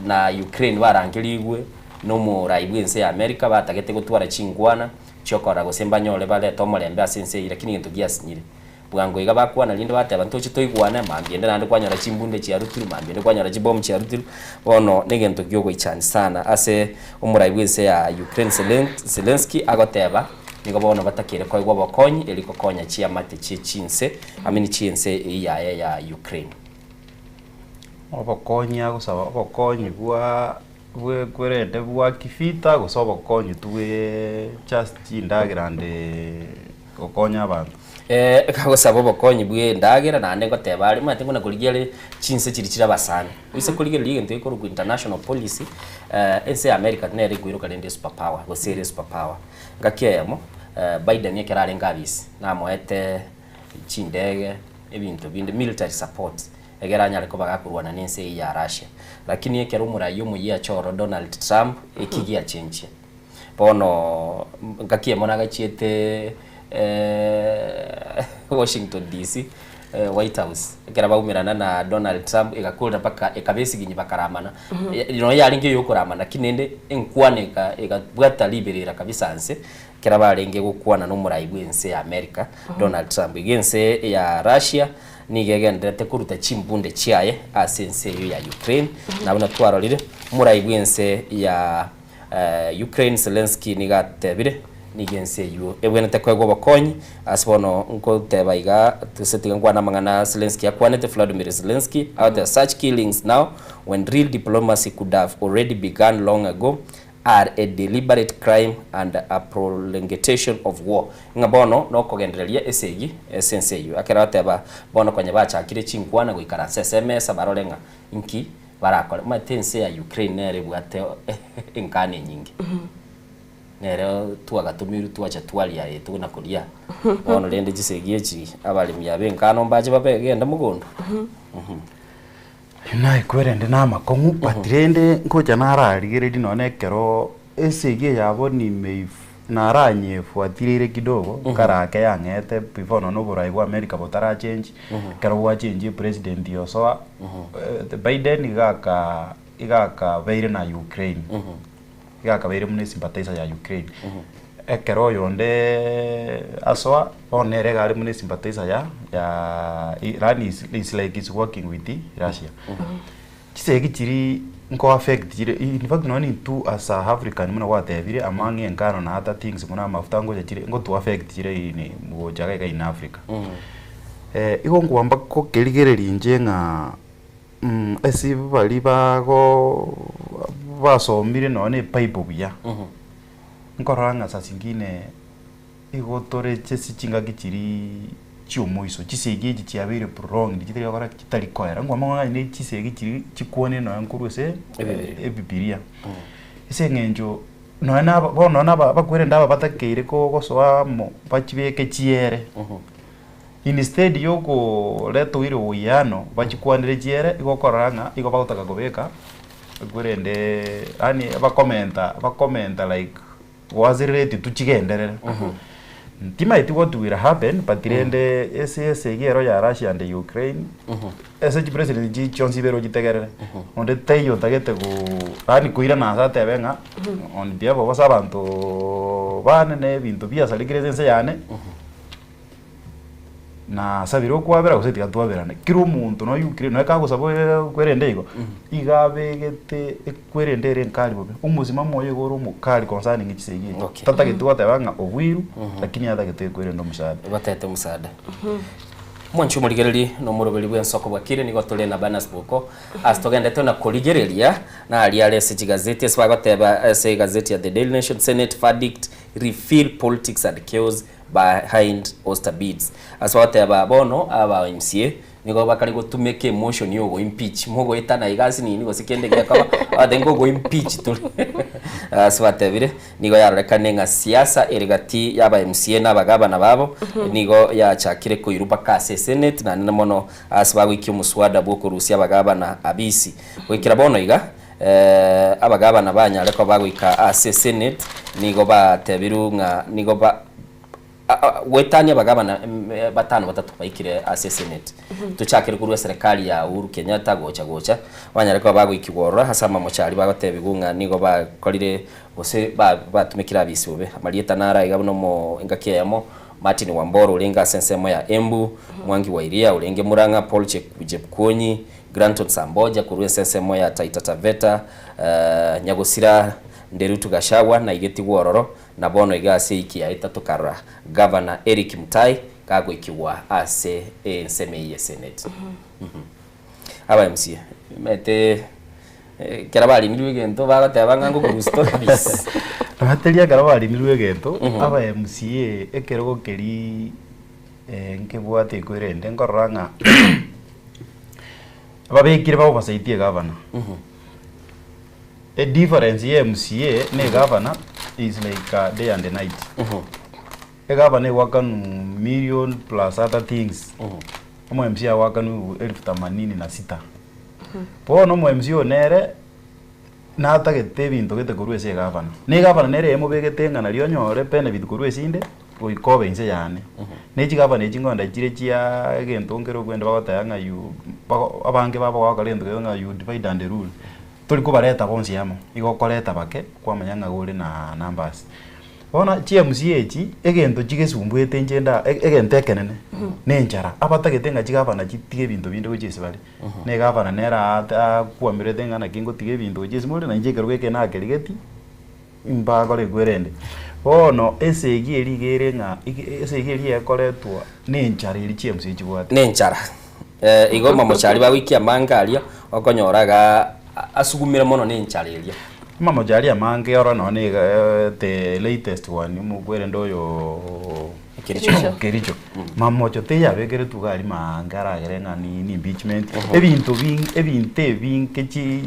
na Ukraine barangerigwe nomorai bw'ense ya America batagete gotwara chinkwana chiokorora gose mbanyore barete omorembe ase ense eyio lakini egento giasinyire. Bwango iga bakwana rinde bateba ntoche toigwane mambia ende naende kwanyora chimbunde chiarutirwe mambia ende kwanyora chibomu chiarutirwe bono negento giogoichani sana ase omorai bw'ense ya Ukraine Zelensky agoteba Nigo bono batakeire koegwa obokonyi erio gokonya chiamate chie chinse, I mean chi'ense eyio yaye ya Ukraine. Obokonyi agosaba obokonyi bwa bwekwerende bwa kivita gose obokonyi tu bwe just chindagera and gokonya abanto. Eh, agosaba obokonyi bwa endagera naende ngoteba are omanyete buna korigia are chinse chiria chire abasani. Oise korigereria egento gekorokwa international policy, ense ya America nere ekoiroka rende esuper power gose ere esuper power. Ngaki eyemo, Biden ekero arenge abisi, namoete chindege, ebinto binde, military support, egere anyare koba gakorwana na ense eyio ya Russia. Lakini ekero omoraia omoyia acha oro Donald Trump, eki giachenchia. Bono ngaki eyemo nagachiete Washington DC, White House, ekero baumerana na Donald Trump egakorera mpaka ekaba esiginyi bakaramana. Nonya yarenge eyokoramana lakini rende enkwana eka ekabwata riberera kabisa nse, ekero barenge gokwana na omorai bwa ense ya America, Donald Trump. Iga ense ya Russia nigo egendererete koruta chimbunde chiaye ase ense eyio ya Ukraine, na buna twarorire, omorai bwa ense ya Ukraine Zelensky nigo atebire, Nigo ense eyio ebwenerete koegwa obokonyi. Ase bono nkoteba iga, gose tiga nkwane amang'ana Zelensky akwanete, Volodymyr Zelensky, agoteba such killings now when real diplomacy could have already begun long ago are a deliberate crime and a prolongatation of war. Ng'a bono nokogendereria esegi ase ense eyio. Ekero ateba bono konya bachakire chinkwana goikaransa ase emesa barore ng'a inki barakore. Omanyete ense ya Ukraine nere ebwate enkana enyinge. Nere twagatomirwe twacha twaria eye tokona koria. Bono rende chisegi echi abaremi aba enkano mbache babe genda mogondo. Ayio naekwerende na amakong'u but rende ngocha nararigereria nonye ekero esegi eye yabo nimeif naranyefuatireire kidogo karake yang'ete before nonye oborai bwa America botarachengi, ekero bwachengi president osoa Biden iga aka iga akabeire na Ukraine. Iga akabeire buna esympathizer ya Ukraine. Ekero oyonde asoa, bono nere iga are buna esympathizer ya ya yaani is is like is working with Russia. Chisegi chiria nko affect chire in fact nonye intwe as a African buna gwatebire among enkano na other things buna amafuta ngocha chire ngoto affect chire in gocha iga iga in Africa. Igo nkoamba kokerigereria inche ng'a Ase baria bago basomire nonya na ebible buya, nkorora ng'a saa zingine igo tore ase chingaki chiria chiomoiso, chisegi echi chiabeire prolonged chitari gokora ki? Chitari koera. Nkomanya ng'a ne chisegi chiria chikwanire nonya nkorwa ase ebibiria. Ase eng'encho nonya na aba bono nonya na aba abakwerende aba batakeire ko gosoa amo bachibeke chiere. Instead yokoreta oire owiano bachikwanere chiere igo okorora ng'a igo bagotaka kobeka korende yaani bakomenta bakomenta like goaserereti tu chigenderere. Ntimaeti what will happen but rende ase esegi ero ya Russia and Ukraine ase chipresident chi chionsi ibere ochitegerere onde taiyo otagete go yaani koirana ase atebe ng'a on behalf of ase abanto bane na ebinto biasarekire ase ense yane. Nasabire okwabera gose tiga twaberane. Kera omonto nonya Ukraine nonya kagosaba okwerende igo, iga abegete ekwerende ere enkari bobe. Omosima moye igo ore omokari concerning chisegi echi. Okay. Tatageti goteba ng'a obwiru, lakini atagete ekwerende omusaada. Batete omusaada. Mwanche omorigereria na omoroberi bw'ensoko bwakire nigo tore na Barnabas Boko ase togendete na korigereria naria are ase chigazeti ase bagoteba ase egazeti ya The Daily Nation Senate verdict refill politics and chaos. behind Oster bids. Ase ogoteba bono aba MCA nigo bakare gotumeka emotion ya ogo impeach mogoetana iga ase nini gose kende gekoba bagoteba ngogo impeach tore ase batebire nigo yarorekane ng'a siasa ere gati ya aba MCA na abagabana babo nigo yachakire koirwa mpaka ase esenate naende mono ase bagoikia omoswada bwokorusia abagabana abisi goikera bono iga Abagabana banyare koba bagoika ase esenate nigo batebirwe ng'a nigo ba goetania abagabana batano batato baikire ase esenate. Tochakere korwa eserekari ya Uhuru Kenyatta gocha gocha, banyare koba bagoikigwa ororo ase amamocho aria bagotebigwa ng'a nigo bakorire gose batumekire abisi bobe. Amarieta naro aiga buna omo engaki eyemo Martin Wambora orenge ase ensemo ya Embu, Mwangi wa Iria orenge Murang'a, Paul Chepkwonyi, Granton Samboja korwa ense ensemo ya Taita Taveta, Nyagosira Nderutu Gachagua naigetigwe ororo, na bono iga ase eiki ya etato karora Gavana Eric Mutai gagoikigwa ase ensemo eyio ye Senate. Aba MCA omanyete ekero barinirwe egento bagoteba ng'a ngokorusia tore peace. Bateria ekero barinirwe egento, aba MCA ekerogo keria Nkebwate ekwerende nkorora ng'a babekire ba oversight egavana. E difference ya MCA na egavana is like a day and a night. Egavana egwakanu million plus other things, omo MCA agwakanu elfu themanini na sita. Bono omo MCA oyo nere natagete ebinto gete korwa ase egavana. Na egavana nere emobegete ng'a nario onyore benefit korwa esinde. Goika obe inse yane. Ne chigavana echi nkonda chire chia egento nkere okwenda bagoteba ng'a you bago abange babo bagokora egento keria ng'a you divide and rule. Tori kobareta bonsi amo, igo okoreta bake kwamanya ng'a ore na numbers. Bono chi MCA echi, egento chigesumbuete inche nda egento ekenene, na enchara. Abatagete ng'a chigavana chitige ebinto binde gochia ase bare. Na egavana nere aate akwamerete ng'a naki ngotiga ebinto gochia ase more, na inche ekerogo eke nakerigeti. Mbakore ekwerende. Bono esegi eria iga ere ng'a esegi eria ekoretwa nenchara eria chiemsa chibwate. Nenchara. Igo mamochari bagoikia amange aria, okonyora iga asugumire mono nenchara eria. Amamochari amange oro nonye iga the latest one omokwerende oyo Kericho. Kericho. Mamocho teyabekeretwe iga aria maange aragere ng'a ni impeachment. Ebinto ebinto ebinge chi.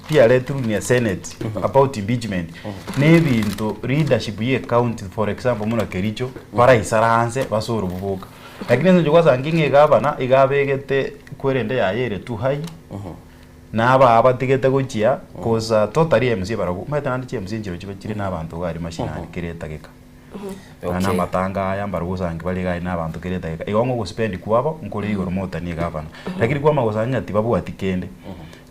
Biaretirwe ne senate about impeachment na ebinto leadership ye county for example buna Kericho baraisaranse basore oboboka. Lakini ase eng'encho gwasangi ng'a egavana iga abegete kwerende yaye ere too high na aba abatigete gochia kosa totally MCA barabwo omanyete naende chi MCA nchire chibe chire na abanto iga aria mashinani kera etageka. Nonya na amatanga aya mbarabwo gosangi bare iga aria na abanto kera edageka. Igo ng'a ogospendi kwabo nkore igoro motani egavana. Lakini kwamanya gosanga ng'a tibabwati kende.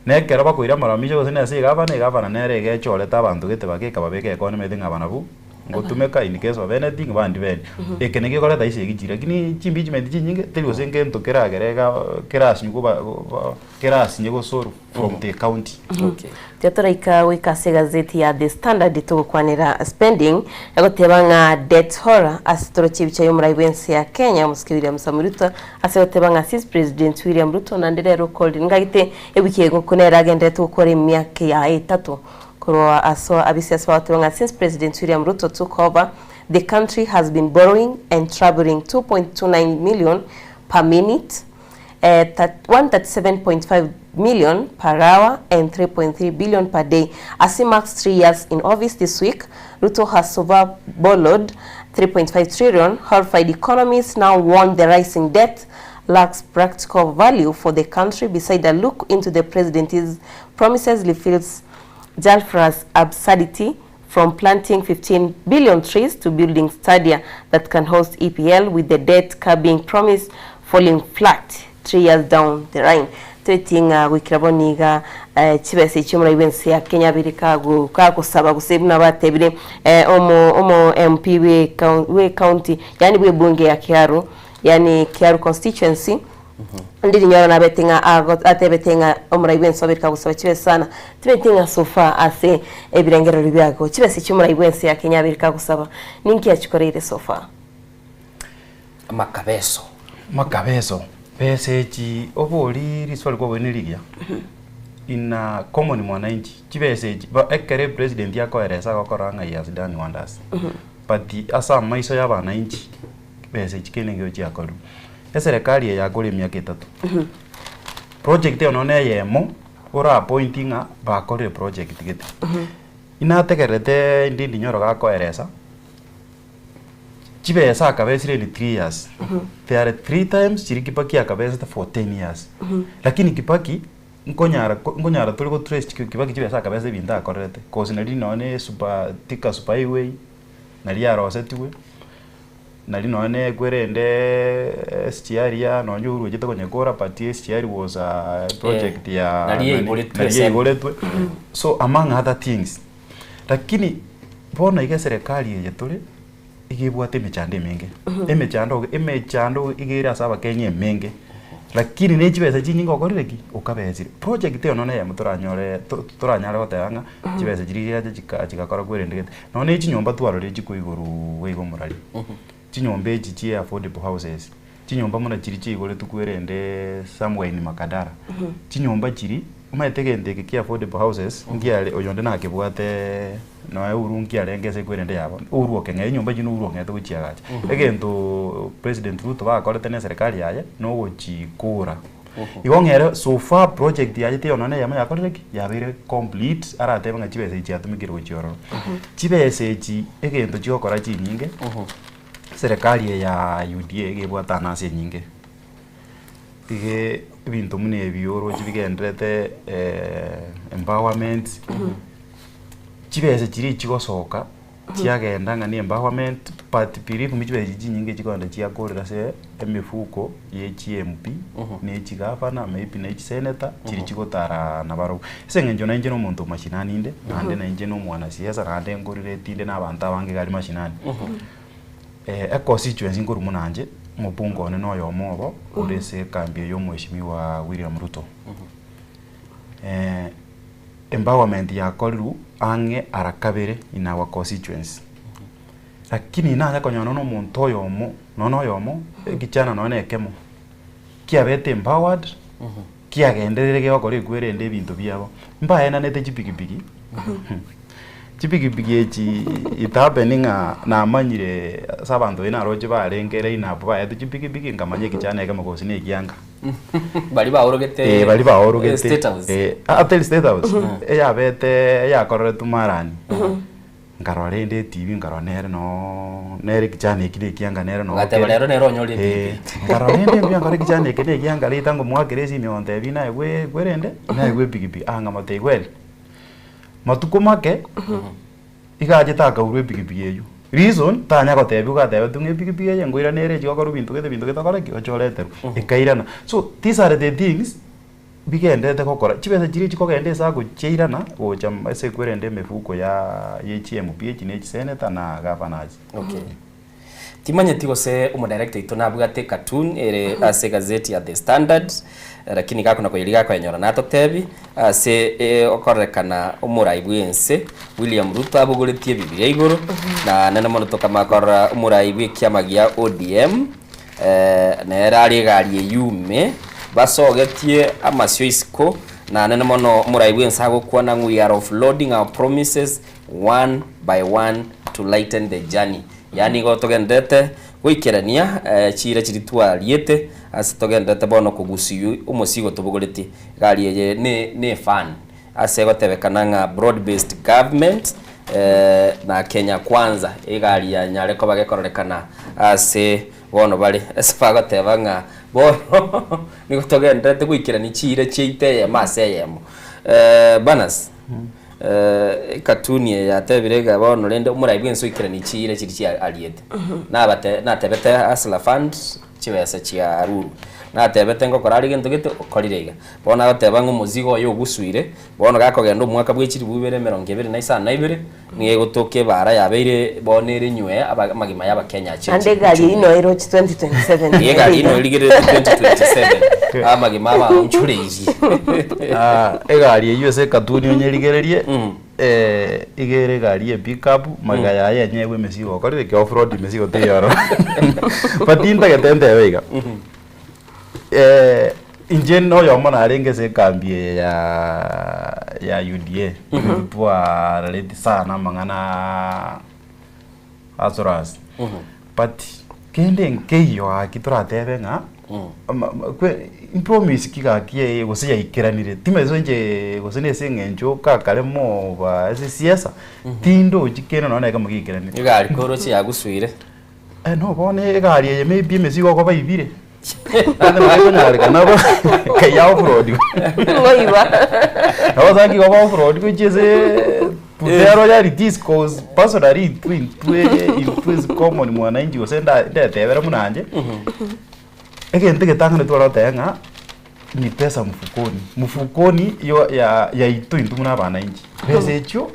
Na ekero bakoira amaramisho gose nase egavana, egavana nere iga echorete abanto gete bake ekababeka ekona emanyete ng'a aba nabwo ngotumeka in case of anything bandi bene. Eke nakio gekoreta esegi chiria. Lakini chimpeachment chinyinge teri gose ngento keragere iga kerasinye koba kerasinye gosolve from the county. Tiga toraika goika ase egazeti ya The Standard togokwanera spending egoteba ng'a debt horror ase toroche ebicha y'omorai bw'ense ya Kenya omosike William Samoei Ruto ase goteba ng'a since President William Ruto naende rero okorire ngagete ewiki eye nere agenderete gokora emiaka yaye etato korwa aso abisiasi bagoteba ng'a since President William Ruto took over the country has been borrowing and travelling 2.29 million per minute 137.5 million per hour and 3.3 billion per day. As he marks 3 years in office this week, Ruto has so far borrowed 3.5 trillion. Horrified economists now warn the rising debt lacks practical value for the country. Beside a look into the president's promises reveals Jalfra's absurdity from planting 15 billion trees to building stadia that can host EPL with the debt curbing promise falling flat 3 years down the line. Toeti ng'a goikera bono iga chibesa echi omorai bw'ense ya Kenya abere kagosaba gose buna batebire omo omo MP bwe bwe county yaani bwe bunge ya Kiharu yaani Kiharu constituency Ndiri nyoro nabete ng'a ago atebete ng'a omorai bw'ense obereka gosaba chibesa sana. Tibeti ng'a so far ase ebirengererio biago chibesa echi omorai bw'ense ya Kenya abereka gosaba ninki achikoreire so far? Amakabeso. Makabeso, besa echi obori riswali kwabori nerigiya in a common mwananchi chibesa echi ba ekero epresident akoeresa agokora ng'a he has done wonders. But ase amaiso ya abananchi, chibesa echi kende nkeiyo chiakorirwe. Eserekari eye yakora emiaka etato, project eye nonya na eyemo, ora appoint ng'a bakorire project gete. Inategererete Ndindi Nyoro gakoeresa, chibesa akabesire in 3 years. There are 3 times chiria Kibaki akabesete for 10 years. Lakini Kibaki, nkonyara nkonyara tore go trace Kibaki chibesa akabesa ebinto akorerete, cause nari nonya na esuper Thika super highway, nari yarosetigwe, nari nonya na ekwerende SGR ya nonya Uhuru ochete konyekora but SGR was a project ya Nari yaigoretwe nari ase- yaigoretwe. So among other things. Lakini bono iga eserekari eye tore, iga ebwate emechando emenge, emechando iga emechando iga ere ase abakenya emenge, lakini ne chibesa chinyinge okorire ki? Okabesire. Project eye nonya eyemo toranyore to toranyare goteba ng'a chibesa chiria chiacha chika chigakora kwerende gete. Nonya na echinyomba twarorire chikoigorwa iga omorari, chinyomba echi chia affordable houses, chinyomba buna chiria chiaigoretwe kwerende somewhere in Makadara, chinyomba chiria, omanyete egento eke kia affordable houses, nkiare oyonde nakebwate nonya Uhuru nkiarenge ase ekwerende yabo, Uhuru okeng'ea enyomba echio na Uhuru okeng'ete gochiagacha. Egento President Ruto bakorete na eserekari yaye, na ogochikora. Igo ng'ere so far project yaye teiyo nonya na eyemo yakorire ki? Yabeire complete aratebe ng'a chibesa echi chiatumekire gochia ororo. Chibesa echi egento chigokora chinyinge, Eserekari eye ya UDA iga ebwate anasi enyinge, iga ebinto buna ebi oroche bigendererete empowerment, chibesa chiria chigosoka chiagenda ng'a na empowerment but believe me chibesa echi chinyinge chikogenda chiakorera ase emifuko ya chi MP na echigavana maybe na echiseneta chiria chigotara nabarobwo. Ase eng'encho nainche na omonto o mashinani inde, naende nainche na omwanasiasa naende nkorelate inde na abanto abange iga aria mashinani. Econstituency nkorwa buna inche, omobunge one na oyomo obo, ore ase ekambi eye ya omweshimiwa William Ruto. Empowerment yakorirwe ang'e ara kabere in our constituency, lakini nanye konyora nonya omonto oyomo, nonya oyomo, ekichana nonya na ekemo, kiabete empowered, kiagenderire gegokora ekwerende ebinto biabo, mbaenanete chipikipiki, chipikipiki echi it happen ng'a namanyire ase abanto baria naroche barenge line up baetwe chipikipiki nkamanya ekichana ekemo gose na ekianga. Baria baorogete Eh, baria baorogete State House. eh, ah, teri State House, eyabete eyakoreretwe Marani. Nkarora rende etv nkarora nere noo nere ekichana eki na ekianga nere noo Ogateba kere. rero nere onyore Eh, epikipiki. nkarora rende mbuya nkore ekichana eke na ekianga rita ngomoakera esimi ogontebia naegwe ekwerende naegwe epikipiki ah nkamotebia kweri matuko make iga achete akaurwa epikipiki eywo reason tanya gotebiwa gatebetigwe ng'a epikipiki eye ngoirana ere echi gokorwa binto gete binto gete okore ki oche oreterwe ekairana so these are the things Bigendererete gokora, chibesa chiria chikogenda ase agochiairana gocha ase ekwerende emefuko ya ye chiMP echi ne chiseneta na governors. Okay. Timanyeti gose omodirector oito nabwate ecartoon ere ase egazeti ya The Standard, lakini gakona koyeria gakoyenyora natotebi ase okorerekana omorai bwense William Ruto abogoretie ebibiria igoro na nene mono tokamanya korora omorai bw'ekiama gia ODM Nere are egari eyio ime, basogetie amasio isiko, na nene mono omorai bw'ense agokwana ng'a we are offloading our promises one by one to lighten the journey. Yaani igo togendererete goikerania chiira chiria twariete ase togendererete bono kogusia omosigo tobogoretie. Egari eye ne ne efan Ase gotebekana ng'a broad based government na Kenya Kwanza egari yanyare koba gekororekana ase bono bare ase bagoteba ng'a bono nigo togendererete goikerania chiira chiaito eyemo ase eyemo. Banas, ekatuni eye yatebire iga bono rende omorai bwense oikeranie chiira chiria chia ariete. Nabate natebete Hustler Fund chibesa chiarurwe, natebete ngokora are gento gete okorire iga. Bono agoteba ng'a omozigo oye ogusuire, bono gakogenda omwaka bwe chilifu ibere emerongo ebere na isano na ibere, nigo egotoka ebaara yabeire bono ere nywe aba amagima ya abakenya achie Naende egari eyio noyo eroche 2027. Iga egari eyio noyo erigerereti 2027 amagima abaonchoreirie. Ah, egari eyio ase ekatuni onyerigererie eh, iga ere egari ye pickup magega yaye enyegwe emesigo okorire ki off road emesigo teiyo ororo but ntagete ntebe iga Inche noyomo narenge ase ekambi eye ya ya UDA, twarareti sana amang'ana. Hustlers. But kende nkeiyo gaki toratebe ng'a ama- ma- kwe promise ki gaki eye gose yaikeranire, timanyeti inche gose na ase eng'encho kakare moba ase siasa, tindochi kende nonye na ekemo geikeranire. Egari koroche yagusuire. Eh no bono egari eye maybe emesigo okoba ibire. Naende nabo ekonyarekana bo kaiya off-road. Ngoiba. Nabo saki koba off-road gochia ase to their royalties cause personally intwe intwe intwe as common mwananchi gose nda ndetebere buna inche, egento egetang'ani tware goteba ng'a ni pesa mfukoni, mfukoni yo ya yaito intwe buna abananchi, besa echio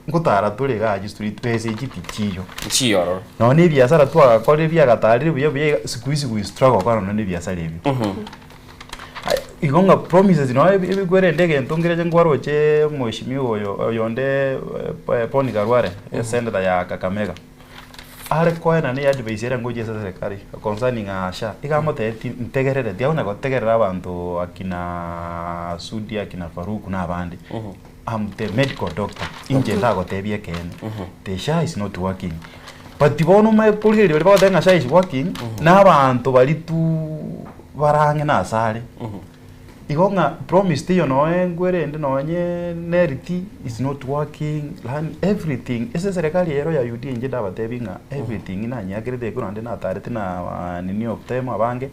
Ngotara tore iga ayio street besa echi tichiyo. Nchiyo ororo. Nonya na ebiasara twagakorire biagatarire buya buya iga siku hizi we struggle gokora nonya na ebiasara ebio. Aya igo ng'a promises nonya ebi ebikwerende egento nkereche nkwaroche omweshimiwa oyo oyonde Boni Khalwale esenator ya Kakamega, are koenana eadvice ere ngochia ase eserekari concerning SHA, iga amotebetie ntegerere tiakonya gotegerera abanto akina Sudi akina Farouk na abande. I'm the medical doctor inche ndagotebia ekeene the SHA is not working but bono omanye korigereria baria bagoteba ng'a SHA is working na abanto baria tu bare ang'e na ase are igo ng'a promise teiyo noe nkwerende nonye neriti is not working yaani everything ase eserekari ero ya UDA inche ndabatebie ng'a everything nanyeakerete ekero naende natarete na nini of them abange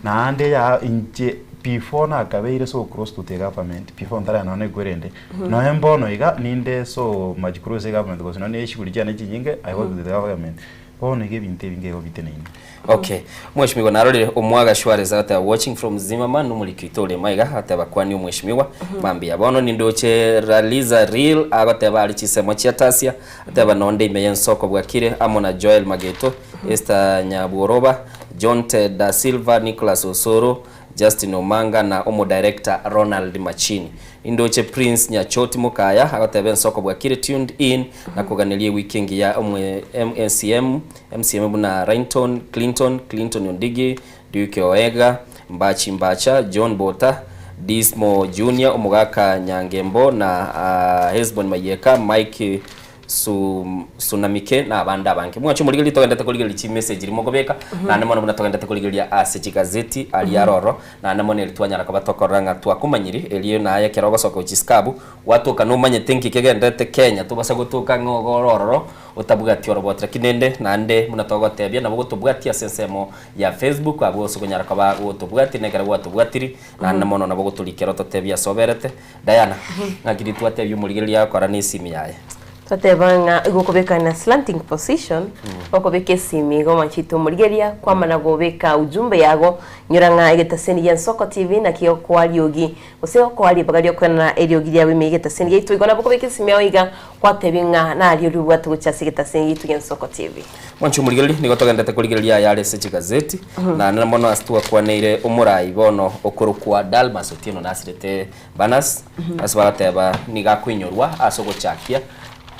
naende ya inche Before nakabeire so close to the government, before ntaraya nonya nekwerende, nonya mbono iga ninde so much close government gose nonya eshughuli chiane chinyinge I work with the government. Bono iga ebinto ebinge igo biteneine. Okay. Mweshimiwa narorire omwaga Suarez agateba watching from Zimmerman nomoriki oito ore maiga agateba kwani omweshimiwa mambia bono nindoche Raliza Real agoteba are chisemo chia Tasia ateba nonde ime yensoko bwakire amo na Joel Mageto Esther Nyabworoba John Ted Da Silva Nicholas Osoro Justin Omanga na omodirector Ronald Machini. Nindoche Prince Nyachoti Mokaya agoteba ensoko bwakire tuned in na koganeria ewiki engiya omwe MCM MCM buna Rainton Clinton Clinton Ondigi Duke Oega Mbachi Mbacha John Bota Dismo Junior Omogaka Nyangembo na Hesbon Mayeka Mike Su Sunamike na abande abange. Mwanche omorigereria togendete korigereria chimessage riria mokobeka, naende mono buna togendete korigereria ase chigazeti aria aroro, naende mono eri twanyara koba tokorora ng'a twakomanyiri, erio naye ekero ogosoka gochia isiko abwo, gwatoka nomanyete nki kegenderete Kenya, tobasa gotoka ng'a igo ore ororo otabwati oroboti. Lakini rende naende buna togotebia nabo gotobwatia ase ensemo ya Facebook abwo ase okonyara koba gotobwatia na ekero gwatobwatiri, naende mono nabo ogotorikera ototebie ase oberete. Diana, ng'aki ritwatebia omorigereria agokora nesimi yaye? Twateba ng'a igo okobeka in a slanting position, okobeka esimi igo omachete omorigereria kwamana gobeka ujumbe yago, nyora ng'a egetaseni gia Nsoko TV naki okoa riogi gose okoa ribaga riokoenana eriogi riago ime y'egetaseni giaito igo nabo okobeka esimi yao iga kwatebia ng'a nario ribwate gochia ase egetaseni giaito gia Nsoko TV. Mwanche omorigereria, nigo togenderete korigereria ayare ase chigazeti, naende mono ase twakwaneire omorai bono okorokwa Dalmas Otieno nasirete Banners, ase bagateba nigo akoinyorwa ase ogochakia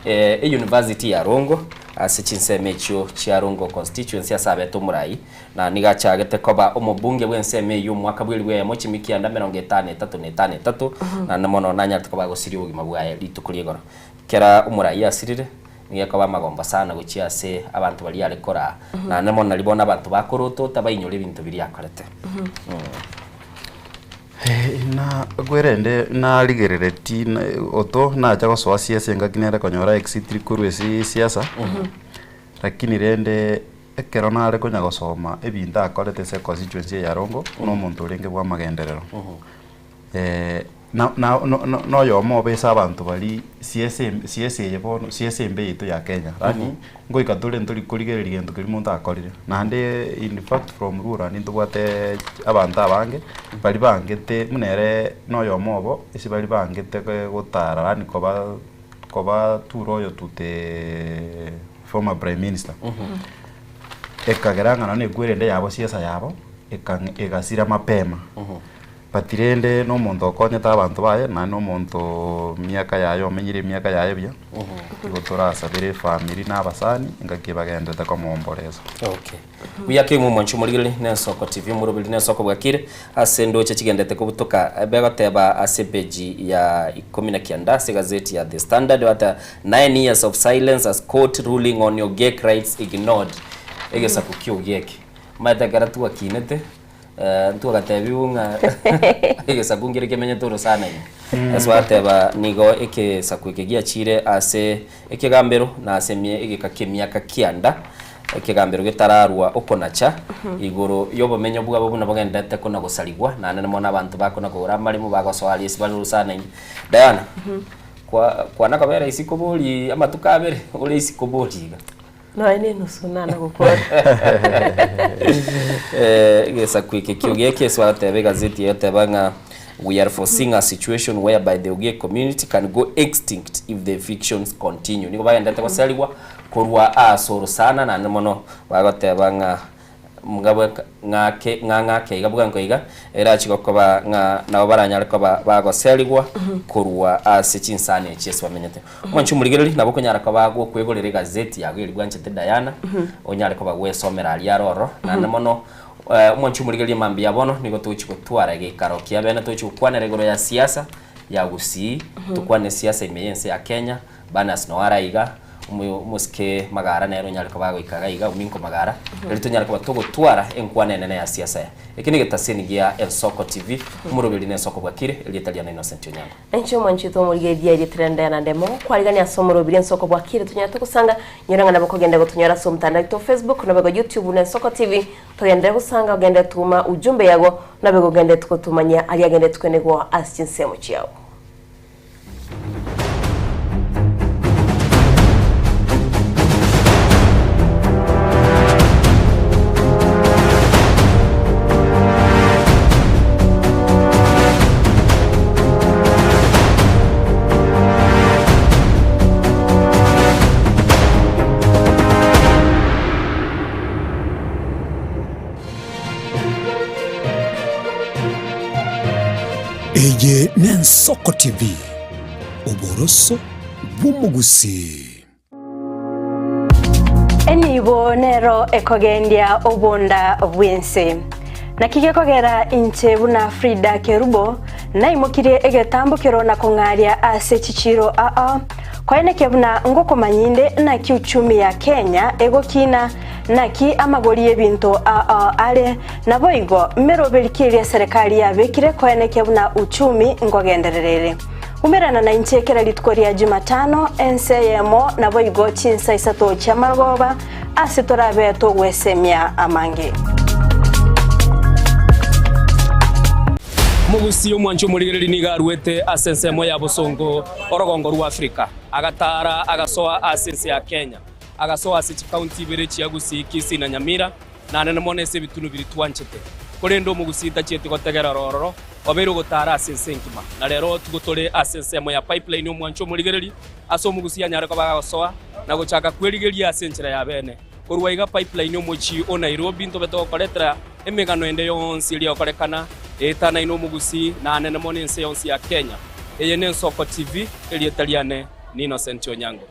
euniversity ya Rongo ase chinsemo echio chia Rongo constituency ase abete omorai, na nigo achagete koba omobunge bw'ensemo eyio omwaka bw'elifu eyemo chimi kianda emerongo etano etato na etano etato, naende mono nanyarete koba agosiria obogima bwaye rituko ri'igoro. Kera omorai asirire, nigo ekoba amagombo sana gochia ase abanto baria are koraa, naende mono naria bono abanto bakorotota bainyore ebinto biria akorete. Na kwerende narigerereti oto nacha gosoa siasa engaki nere konyora exit korwa ase siasa, lakini rende ekero nare konya gosoma ebinto akorete ase econstituency eye ya Rongo, buna omonto orenge bwa amagenderero. Na na no no noyomo obe ase abanto baria siasa em siasa eye bono siasa embe yaito ya Kenya, yaani ngoika tore ntori korigereria gento keria monto akorire. Naende in fact from Luoland ntobwate abanto abange, baria bangete buna ere noyomo obo, ase baria bangete gotara yaani koba koba tura oyo to the former prime minister. Ekagera ng'a nonye na ekweri ende yabo siasa yabo, ekang'e egasira mapema. But rende na omonto okonyete abanto baye, naende na omonto miaka yaye omenyire emiaka yaye buya, igo torasabere efamiri na abasani engaki bagenderete komoomboresa. Okay. Buya kegima omwanchi omorigereria na Ensoko TV omoroberi na Ensoko bwakire ase endoche chigendete kobutoka begoteba ase epeji ya ikomi na kianda ase egazeti ya The Standard bagoteba Nine years of silence as court ruling on Ogiek rights ignored egesaku kia Ogiek omanyete ekero twakinete Ntwagatebiwu ng'a egesaku nkere kemenyete orosana ime. Ase bateba nigo egesaku eke giachire ase ekegambero na ase egeka ki'emiaka kianda, ekegambero getararua okonacha igoro y'obomenyo bwabo buna bogendererete kona-gosarigwa, naende namo abanto bakona-kogora amaremo bagosoa aria ase bare orosana ime. Diana, kwa kwana kobera isiko bori amatuko abere, ore isiko bori iga. Nonya nenusu nana gokora. Egesaku eke kia Ogiek ase bagoteba egazeti egoteba ng'a we are foreseeing a situation whereby the Ogiek community can go extinct if the evictions continue. Nigo bagenderete goserigwa korwa ase orosana naende mono bagoteba ng'a ng'ake ng'a ng'ake iga bwango iga, erachi gokoba ng'a nabo baranyare koba bagoserigwa korwa ase chinsana echi ase bamenyete. Omwanchi omorigereria nabo okonyara koba gokwegorera egazeti yago eria bwanchete Diana, onyare koba gwesomera aria aro ororo, naende mono omwanchi omorigereria mambia bono nigo togochi gotwara egeikaro kia bene togochi gokwanera igoro ya siasa ya Gusii, tokwane siasa ime y'ense ya Kenya, Barnabas noyo are aiga, omosike Magara nere onyare koba agoika iga iga, ominko Magara, erio tonyare koba togotwara enkwana enene ya siasa eye. Eke negetaseni gia Ensoko TV, omoroberi na Ensoko bwakire, erieta riane Innocent Onyango. Inche omwanchete omorigereria erieta riane Diana Ndemo, kwarigania ase omoroberi Ensoko bwakire tonyarete gosanga, nyora ng'a nabo kogenda gotonyora ase omotandao oito o Facebook, nabo igo YouTube na Ensoko TV, togenderere gosanga ogende tuma ujumbe yago, nabo igo ogenderete gotomanyia aria agenderete kwenegwa ase chinsemo chiao. Eye n'Ensoko TV, oboroso bw'omogusii. Enibo nero ekogendia obonda bw'ense. Naki gekogera inche buna Frida Kerubo naimokirie egetambokero na kong'aria ase chichiiro aa, koenekia buna ngokomanya inde naki uchumi ya Kenya egokina, naki amagori y'ebinto aa are, Naboigo, meroberi ki eria eserekari yabekire koenekia buna uchumi nkogenderera ere? Umerana nainche kera rituko ria Jumatano, ense eyemo, naboigo chinsa isato chi'amarogoba, ase torabe togwesemia amange. Omogusii omwanchi omorigereria nigo aruete ase ensemo ya bosongo orogongo rwa Afrika, agataara agasoa ase ense ya Kenya, agasoa ase chikaunti ibere chia Gusii, Kisii na Nyamira, Naende mono ase ebitunu biria twanchete. Korende omogusii tachieti gotegerera ororo, obeire ogotaara ase ense engima. Na rero tigo tore ase ensemo ya pipeline omwancho omorigereria, ase omogusii anyare koba agosoa na gochaka kwerigeria ase enchera ya bene. Korwa iga pipeline omochie o Nairobi ntobe togokoretera emegano ende yonsi eria egokorekana eetanaine omogusii naanene mono ense yonsi ya Kenya. Eye n'Ensoko TV, erieta riane ni Innocent Onyango.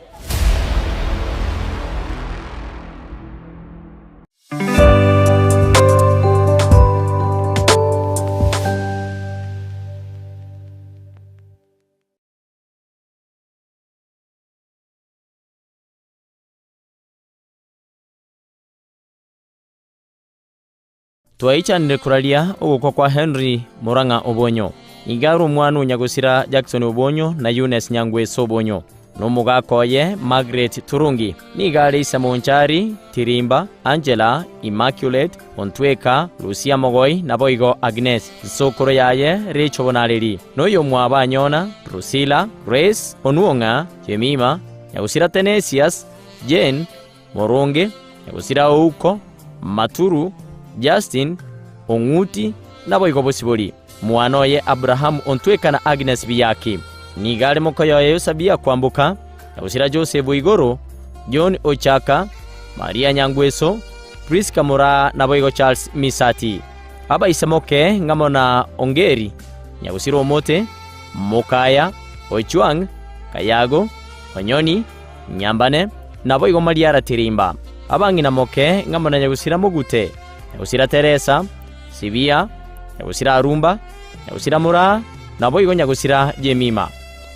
Twaichanire koraria ogokwa kwa Henry Murang'a Obonyo. Nigo are omwana o nyagosira Jackson Obonyo na Eunice Nyangweso Obonyo, na omogaka oye Margaret Turungi. Nigo are ise Monchari, Tirimba, Angela, Immaculate, Ontweka, Lucia Mogoi naboigo Agnes. Nsokoro yaye Rachel Bonareri, na oyomwabo Anyona, Drusilla, Grace, Onuong'a, Jemima, nyagosira Tenesius, Jane, Moronge, nyagosira Ouko, Maturu, Justin, Ong'uti, naboigo Bosibori. Mwana oye Abrahamu Ontweka na Agnes Biyaki. Nigo are mokoyoye Yosabia Kwamboka, nyagosira Joseph Oigoro, John Ochaka, Maria Nyangweso, Prisca Moraa naboigo Charles Misati. Abaisemoke ng'amo na Ongeri, Nyagusira Omote, Mokaya, Oichwang, Kayago, Onyoni, Nyambane, naboigo Mariara Tirimba. Abang'ina moke ng'amo na Nyagusira Mogute, Nyagusira Teresa, Sibia, Nyagusira Arumba, Nyagusira Moraa, naboigo Nyagusira Jemima.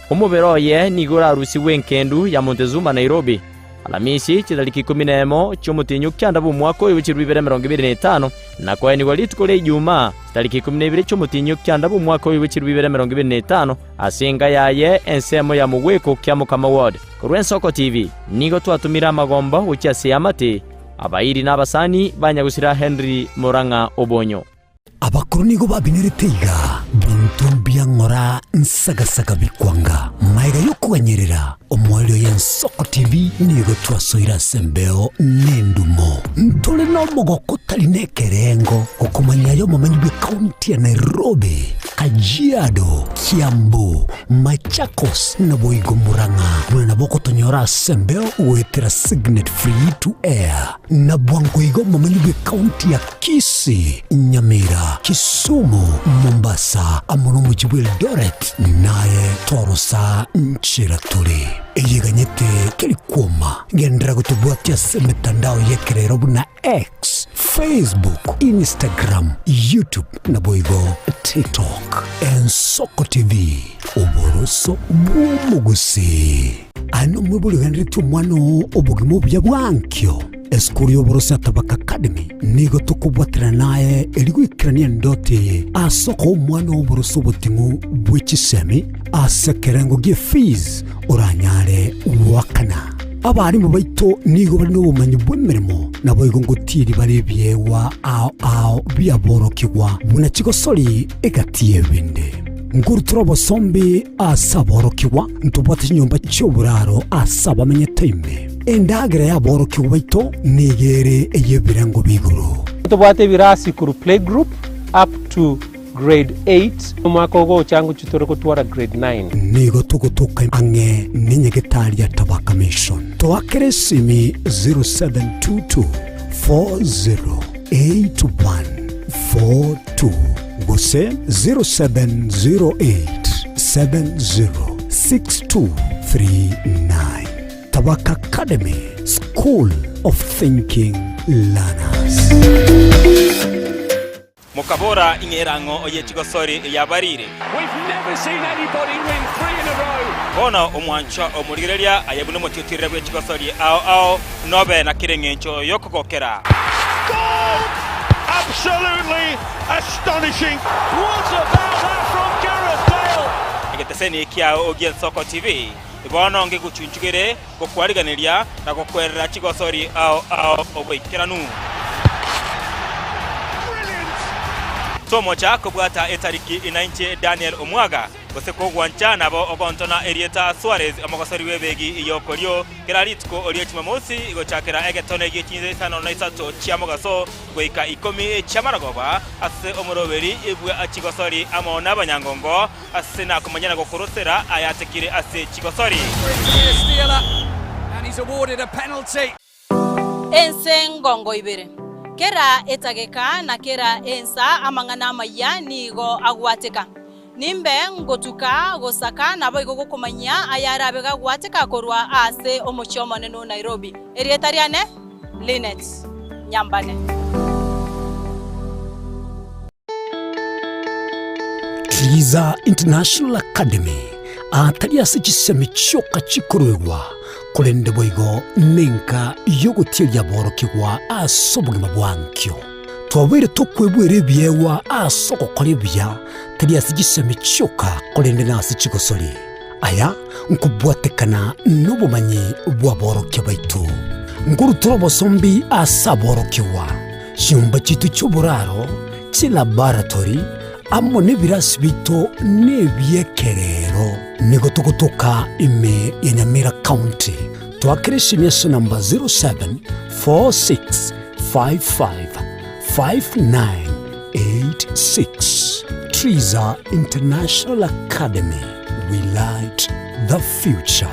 Omobere oye nigo orarusigwe enkendu ya Montezuma Nairobi, Alamisi, chitariki ikomi nemo chi'omotienyi o kianda bw'omwaka oyo bw'echilifu ibere emerongo ebere na etano, na koenigwa rituko ria Ijumaa, chitariki ikomi na ibere chi'omotienyi o kianda bw'omwaka oyo bw'echilifu ibere emerongo ebere na etano, ase enka yaye ensemo ya mogweko Kiamokama Ward. Korwa Ensoko TV, nigo twatomire amagombo gochia ase eamate, abairi na abasani ba nyagusira Henry Murang'a Obonyo. Abakoro nigo babinerete iga, Binto mbiang'ora nsagasaga bikwanga. Magega y'okoganyerera omoerio y'Ensoko TV nigo twasoire ase embeo n'endumo. Ntore nomogoko otari nekerengo gokomanyia y'omomenyi bw'ekaunti ya Nairobi, Kajiado, Kiambu, Machakos naboigo Murang'a buna nabo okotonyora ase embeo goetera Signet Free to Air. Na bwango iga omomenyi bw'ekaunti ya Kisii, Nyamira, Kisumu, Mombasa, amo nomochie bw'Eldoret, naye torosa nchera tore. Eyeganyete teri kwoma. Genderera gotobwatia ase emetandao y'ekerero buna X, Facebook, Instagram, YouTube naboigo TikTok. Ensoko TV, oboroso bw'omogusii. Aye nomwibori ogenderetie omwana oo obogima obuya bwa ankio. Esukuru y'oboroso ya Tabaka Academy nigo tokobwaterana naye erio goikerania endoto eye ase okoa omwana oo oboroso oboting'u bwe chisemi ase ekerengo gie fees oranyare goakana. Abarimu baito nigo bare nobomanyi bw'emeremo, naboigo ngotieri bare ebiegwa ao ao biaborokigwa buna chigosori egati y'ebinde. Nkorutora obosombi ase aborokigwa, ntobwate chinyomba chi'oboraro ase abamenyete ime. Endagera y'aborokigwa baito nigo ere ey'ebirengo b'igoro. Tobwate ebirasi korwa playgroup up to grade 8, omwaka ogocha ngochia tore gotwara grade 9. Nigo togotoka ang'e nenyagetari ya Tabaka Mission. Toakere esimi 0722 408142 gose 0708 706239. Tabaka Academy, School of Thinking Learners. Mokabora, Ing'era ng'o oye chigosori eyabarire? Bono omwanchwa omorigereria aye buna omotiotirere bwe chigosori ao ao, nobe na kera engencho y'okogokera. Egeteseni kiao gi'Ensoko TV bono ngegochunchugere gokwariganeria na gokwerera chigosori ao ao oboikeranu. Tomocha kobwata etariki ina inche Daniel Omwaga, gose kogwancha nabo ogontona erieta Suarez omogosori bw'ebegi y'okorio kera rituko rie Jumamosi gochakera egetone gie chinsa isano na isato chia mogaso goika ikomi chi'amaragoba ase omoroberi bwa chigosori amo nabanyangongo Ase nakomanya na gokorosera ayatekire ase chigosori. Ense ngongo ibere. Kera etageka na kera ensa amang'ana amayia nigo agwateka. Nimbe ngotuka gosaka naboigo gokomanyia ayarabe gagwateka korwa ase omochie omonene o Nairobi. Erieta riane Linet Nyambane. Triza International Academy atari ase chisemi chioka chikoruegwa, korende boigo nenka y'ogotieria aborokigwa ase obogima bwa ankio. Twabeire tokwebwera ebiegwa ase ogokora ebuya, tari ase chisemi chioka, korende nase chigosori. Aya nkobwatekana nobomanyi bw'aborokia baito. Nkorutora obosombi ase aborokigwa. Chinyomba chiaito chi'oboraro, chilaboratory, amo nebirasi biaito nebi'ekerero. Nigo togotoka ime ya Nyamira County. Toakere esimi ase namba 0746555986. Triza International Academy, we light the future.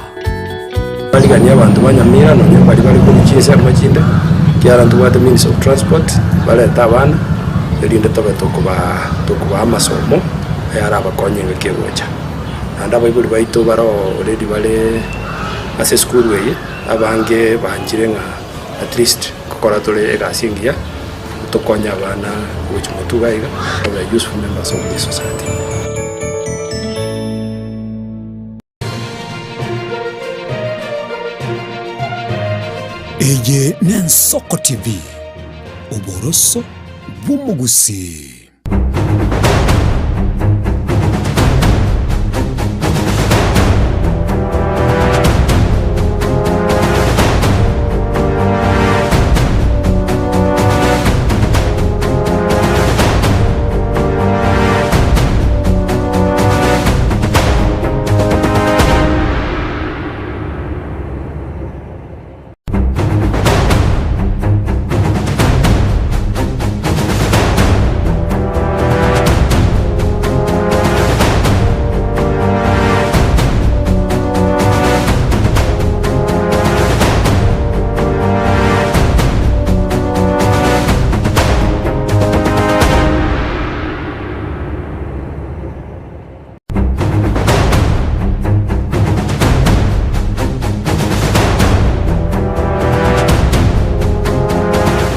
Bariganie abanto ba Nyamira nonya baria bare korwa chinsemo chinde, ekiagera ntobwate means of transport, barete abana. erinde tobe tokobaa tokobaa amasomo ayarabakonye engaki egocha. Naende abaibori baito bare already bare ase esukuru eye, abange banchire ng'a at least nkokora tore egasi engiya, tokonye abana gochia motwe iga iga, babe useful members of this society. Eye n'Ensoko TV, oboroso bw'omogusii.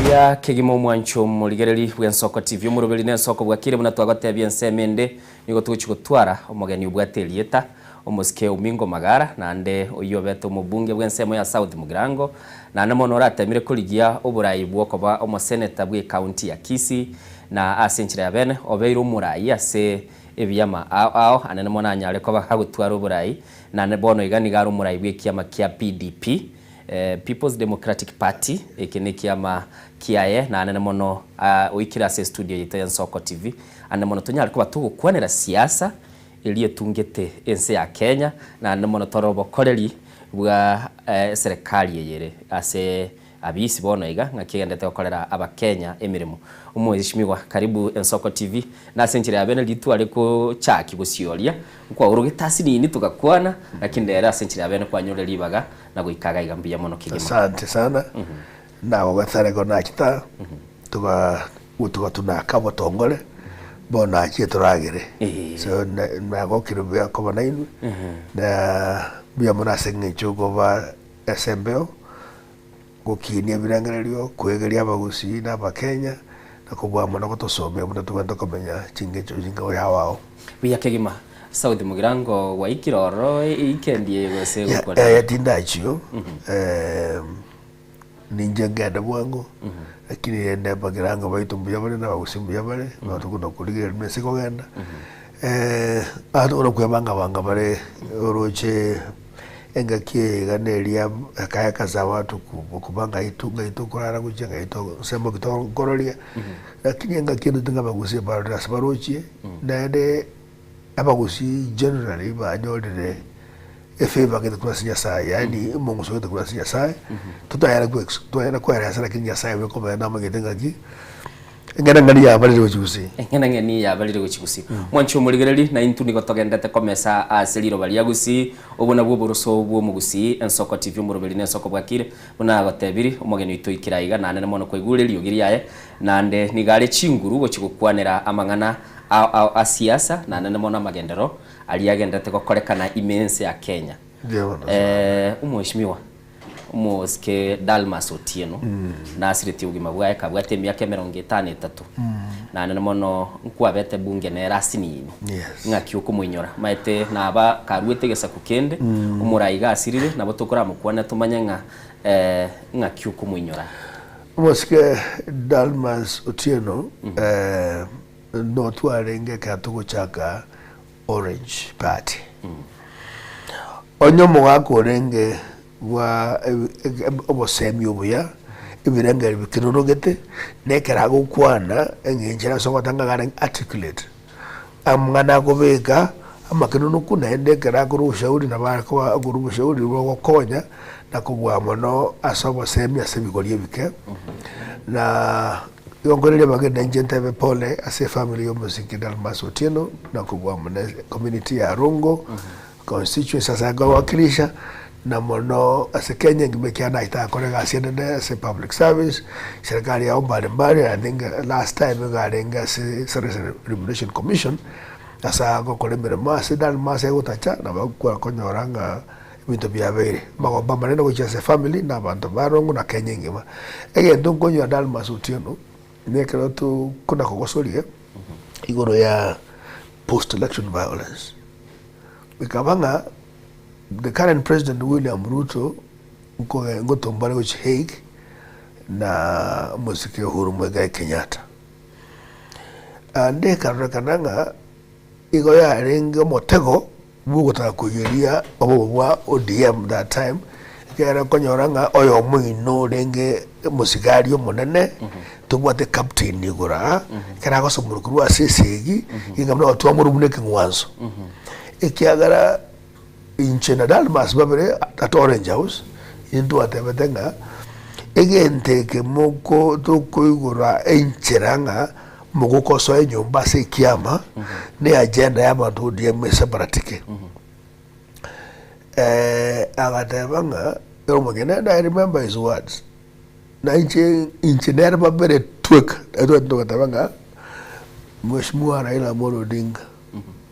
Buya kegima omwancho omorigereri bw'Ensoko TV omoroberi na ensoko bwakire buna twagotebia ensemo ende nigo togochia gotwara omogeni obwate erieta omosike Omingo Magara naende oyio obete omobunge bw'ensemo ya South Mugirango naende mono oratemire korigia oborai bwokoba omoseneta bw'ecounty ya Kisii na ase enchera ya bene obeire omorai ase Ebiama ao ao anene mono anyare koba agotwara oborai, naende bono iga nigo are omorai bw'ekiama kia PDP, People's Democratic Party, eke nekiama kiaye, na anene mono oikire ase estudio yaito ya Nsoko TV, anene mono tonyare koba togokwanera siasa eria etungete ense ya Kenya, naende mono tore obokoreri bwa eserekari eye ere ase Abisi bono iga ng'aki egenderete gokorera abakenya emeremo. Omweshimiwa karibu Ensoko TV nase enchera ya bene ritware gochaki gosioria nkwaorogete asinini togakwana lakini rero ase enchera ya bene kwanyorire ribaga na goika iga iga mbuya mono kegima. Asante sana nagogetareko nachita tuga tuga tunaka obotongore bono nachie toragere so nagokire buya koba nainwe na mbuya mono ase eng'encho okoba Ase embeo, gokinia ebirengererio, koegeria abagusii na abakenya, na kobua mono gotosomia buna tobwenerete komenya chingencho chinke ao ao. Buya kegima. South Mugirango gwaikire ororo eikendi eye gose Ya, gokwana? eh, tindachio ninche ngende bwango lakini rende abagirango baito mbuya bare na abagusii mbuya bare nabo tokona korigereria buna ase kogenda abanto buna kwebanga banga bare oroche Engaki eye iga neria ekaekasa abanto koba ng'ai ng'ai tokorara gochia ng'ai nsemo ki tokororia, lakini engaki ende ting'a abagusii mbarorire ase barochie, naende abagusii generally banyorire efavour gete korwa ase Nyasaye, yaani omong'uso gete korwa ase Nyasaye, totanyara ko totanyara koeresa lakini Nyasaye bweka omonyene namanyete ng'aki. Eng'enang'eni yabarire gochia gusii. Eng'enang'eni yabarire gochia gusii. Mwanche omorigereri, na intwe nigo togendete komesa ase riroba ria gusii. Obwo nabwo oboroso bw'omogusii, Ensoko TV omoroberi na ensoko bwakire. Buna nagotebiri, omogeni oito oikire aiga naende mono kwaigure eriogi riaye, naende nigo are chinguru gochia gokwanera amang'ana ao ao a siasa, naende mono amagenderero aria agenderete gokorekana ime ense ya Kenya. Omweshimiwa. Omosike Dalmas Otieno nasiretie obogima bwaye kabwate emiaka emerongo etano etato naende mono nkwabete bunge nere asinini ng'aki okomoinyora maete naba karuete egesaku kende omorai iga asirire nabo tokoramokwane tomanye ng'a ng'aki okomoinyora. Omosike Dalmas Otieno notwarenge ekero togochaka Orange Party. Onye omogaka orenge bwa obosemi obuya, ebirengererio bikerorogete, na ekero agokwana eng'encho ere ase ogotanga iga arenge articulate, amang'ana akobeka amakenonoku naende ekero akorwa oboshauri nabo akoba akorwa oboshauri bogokonya na kobua mono ase obosemi ase ebigori ebike. Na Igo nkoireria abageni inche ntebe pole ase efamiri ya omosike Dalmas Otieno na kobua amo ne community ya Rongo constituency ase akowakilisha. Na mono ase Kenya engima ekiagera nachete agakora egasi enene ase public service, serikali yabo mbare mbare, I think last time iga arenge ase Service Remuneration Commission, ase agokora emeremo ase Dalmas egotacha nabo akonyora ng'a ebinto biabeire. Amagombo amanene gochia ase efamiri na abanto ba Rongo na Kenya engima. Egento nkonyora Dalmas Otieno, na ekero tokona kogosoria igoro ya post election violence, ekaba ng'a The current president William Ruto nkoge ngotombare gochia Hague na omosike Uhuru Muigai Kenyatta. Ande ekarorekana ng'a igo yarenge omotego bwogotaka koiyeria obobe bwa ODM that time ekero okonyora ng'a oyomo oino orenge omosigari omonene tobwate captain igoro aa ekero agosomorwa korwa ase esegi inga buna twamorwa buna ekeng'wanso. Ekiagera inche na Dalmas babere at Orange House, intwatebete ng'a egento eke moko tokoigora enchera ng'a mogokosoa enyomba ase ekiama ne agenda ya abanto ODM eseparatike. Agateba ng'a ere omonyene and I remember his words, na inche inche nere babere tweka, togateba ng'a Mheshimiwa Raila Amolo Odinga.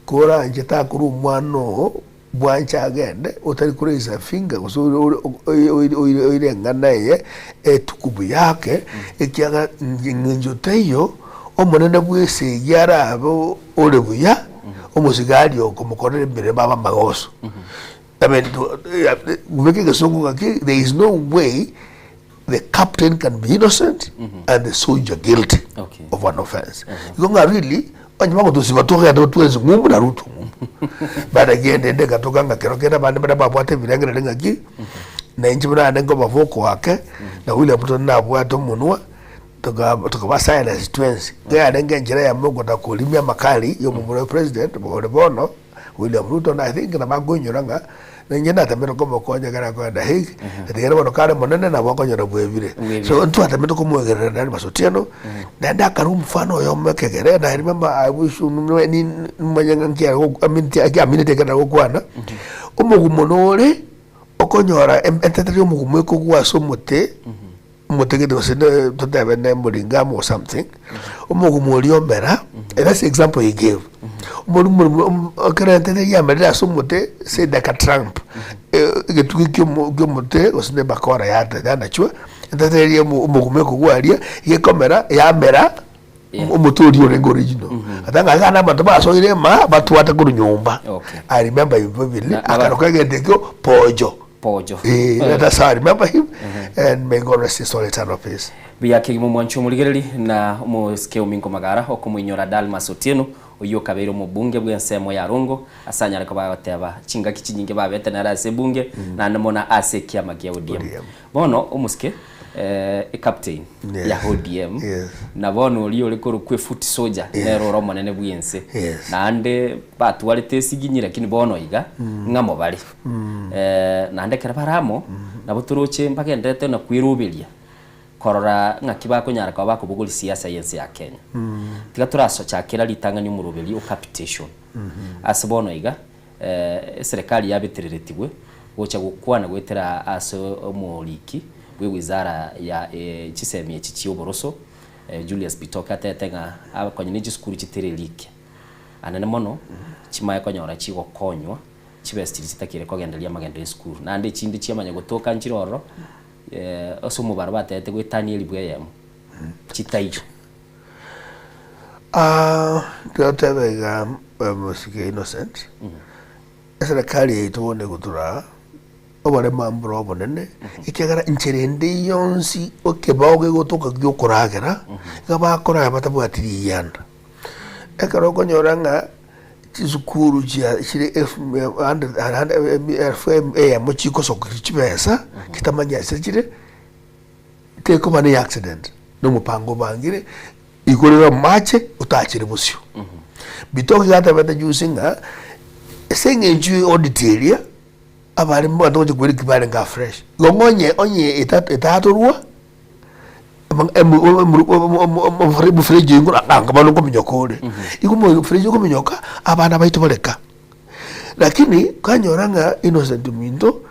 Koranche takorwa omwana oo bwanche agende, otari koraise a finger gose oire eng'ana eye etuku buya ake, ekiagera ng'encho teiyo, omonene bw'esegi arabe ore buya, omosigari okomokorera emeremo abe amagoso. I mean, beka egesongo ng'aki, there is no way the captain can be innocent and the soldier guilty Okay. of an offense. Igo ng'a really onye bagotosiba togende twensi ng'umbu na Ruto ng'umbu. But again rende egatoka ng'a kero kende abande baria babwate ebirengereri ng'aki na inche buna naende nkobaboko ake na William Ruto nabwate omonwa toka tokaba silence twensi. Iga yarenge enchera eyemo ogotaka korimia amakari ya omomura o president ore bono. William Ruto na I think nabo akoinyora ng'a ninche natemete komokonya ekero akoenda Hague, etigere bono kare monene nabo akonyora bwebire. Bwebire. So ntwatemete komoegerera Daniel Otieno, naende akarwa omofano oyomo ekegere, and I remember I wish nimanye ng'a nki ago I mean nki aminete ekero agokwana, omogumo nore okonyora entetere ya omogumo ekogwa ase omote. Omotegete gose ne totebe ne moringamu or something, omogumo oria omera, and that's the example he gave. Omori omorimo om- ekero entete yamerire ase omote say like a trump, egetugi kia omo kia omote gose ne ebakora yate yanachwa, entete eria omo omogumo ekogwa aria, gekomera yamera omote oria orenge original. Ata ng'a iga na abanto basoire ema, batwate korwa nyomba. Okay. I remember him vividly, Na- na- akaroka egento ekio pojo. Pojo. Eh, that's how I remember him. And may God rest his soul eternal peace. Buya kegima omwanchi omorigereri na omosike ominko magara okomoinyora Dalmas Otieno oyio okabeire omobunge bw'ensemo ya Rongo ase anyare koba agoteba chingaki chinyinge babete nere ase ebunge naende mono ase ekiama kia ODM. Bono omosike eh, ecaptain Yes. ya ODM Yes. na bono oria ore korokwa efoot soldier Yes. nere ore omonene bw'ense Yes. naende batwarete esiginyi lakini bono iga ng'amo bare Naende ekero bare amo, nabo toroche mbagendererete na kweroberia korora ng'aki bakonyara koba bakobogoria siasa y'ense ya Kenya. Tiga torasochakera ritang'ani omoroberi o capitation. Ase bono iga, eserekari yabetereretigwe gocha gokwana goetera ase omoriki bwe wizara ya chisemi echi chia oboroso, Julius Bitoke atebete ng'a konya ne chisukuru chitererikia anene mono chimaye konyora chigokonywa. Chibesa chiria chitakeire kogendereria amagendo y'esukuru, naende echinde chiamanya gotoka nchire ororo, ase omobaro batebete goetania elifu eyemo, chitaiyo. Totebe iga mosike Innocent, eserekari yaito bono egotura aa, oborema mboro obonene, ekiagera inchera ende yonsi ekebao kegotoka giokoragera, iga bakoragera batabwati riyianda. Ekero okonyora ng'a Chisukuru chia chire elfu mia hundred elfu eyemo chikosokeria chibesa, chitamanya ase chire, tekoba ne accident, na omopango obangire, igorere amache otachere bosio. Bitoki gatebete juzi ng'a, ase eng'encho ya audit eria, abaremi abanto gocha koira ki barenge afresh, igo ng'onye onye etatorwa. Omofereji oyo ng'a bono nkominyoka ore, igo omofereji okominyoka abana baito bareka. Lakini kwanyora ng'a Innocent ominto,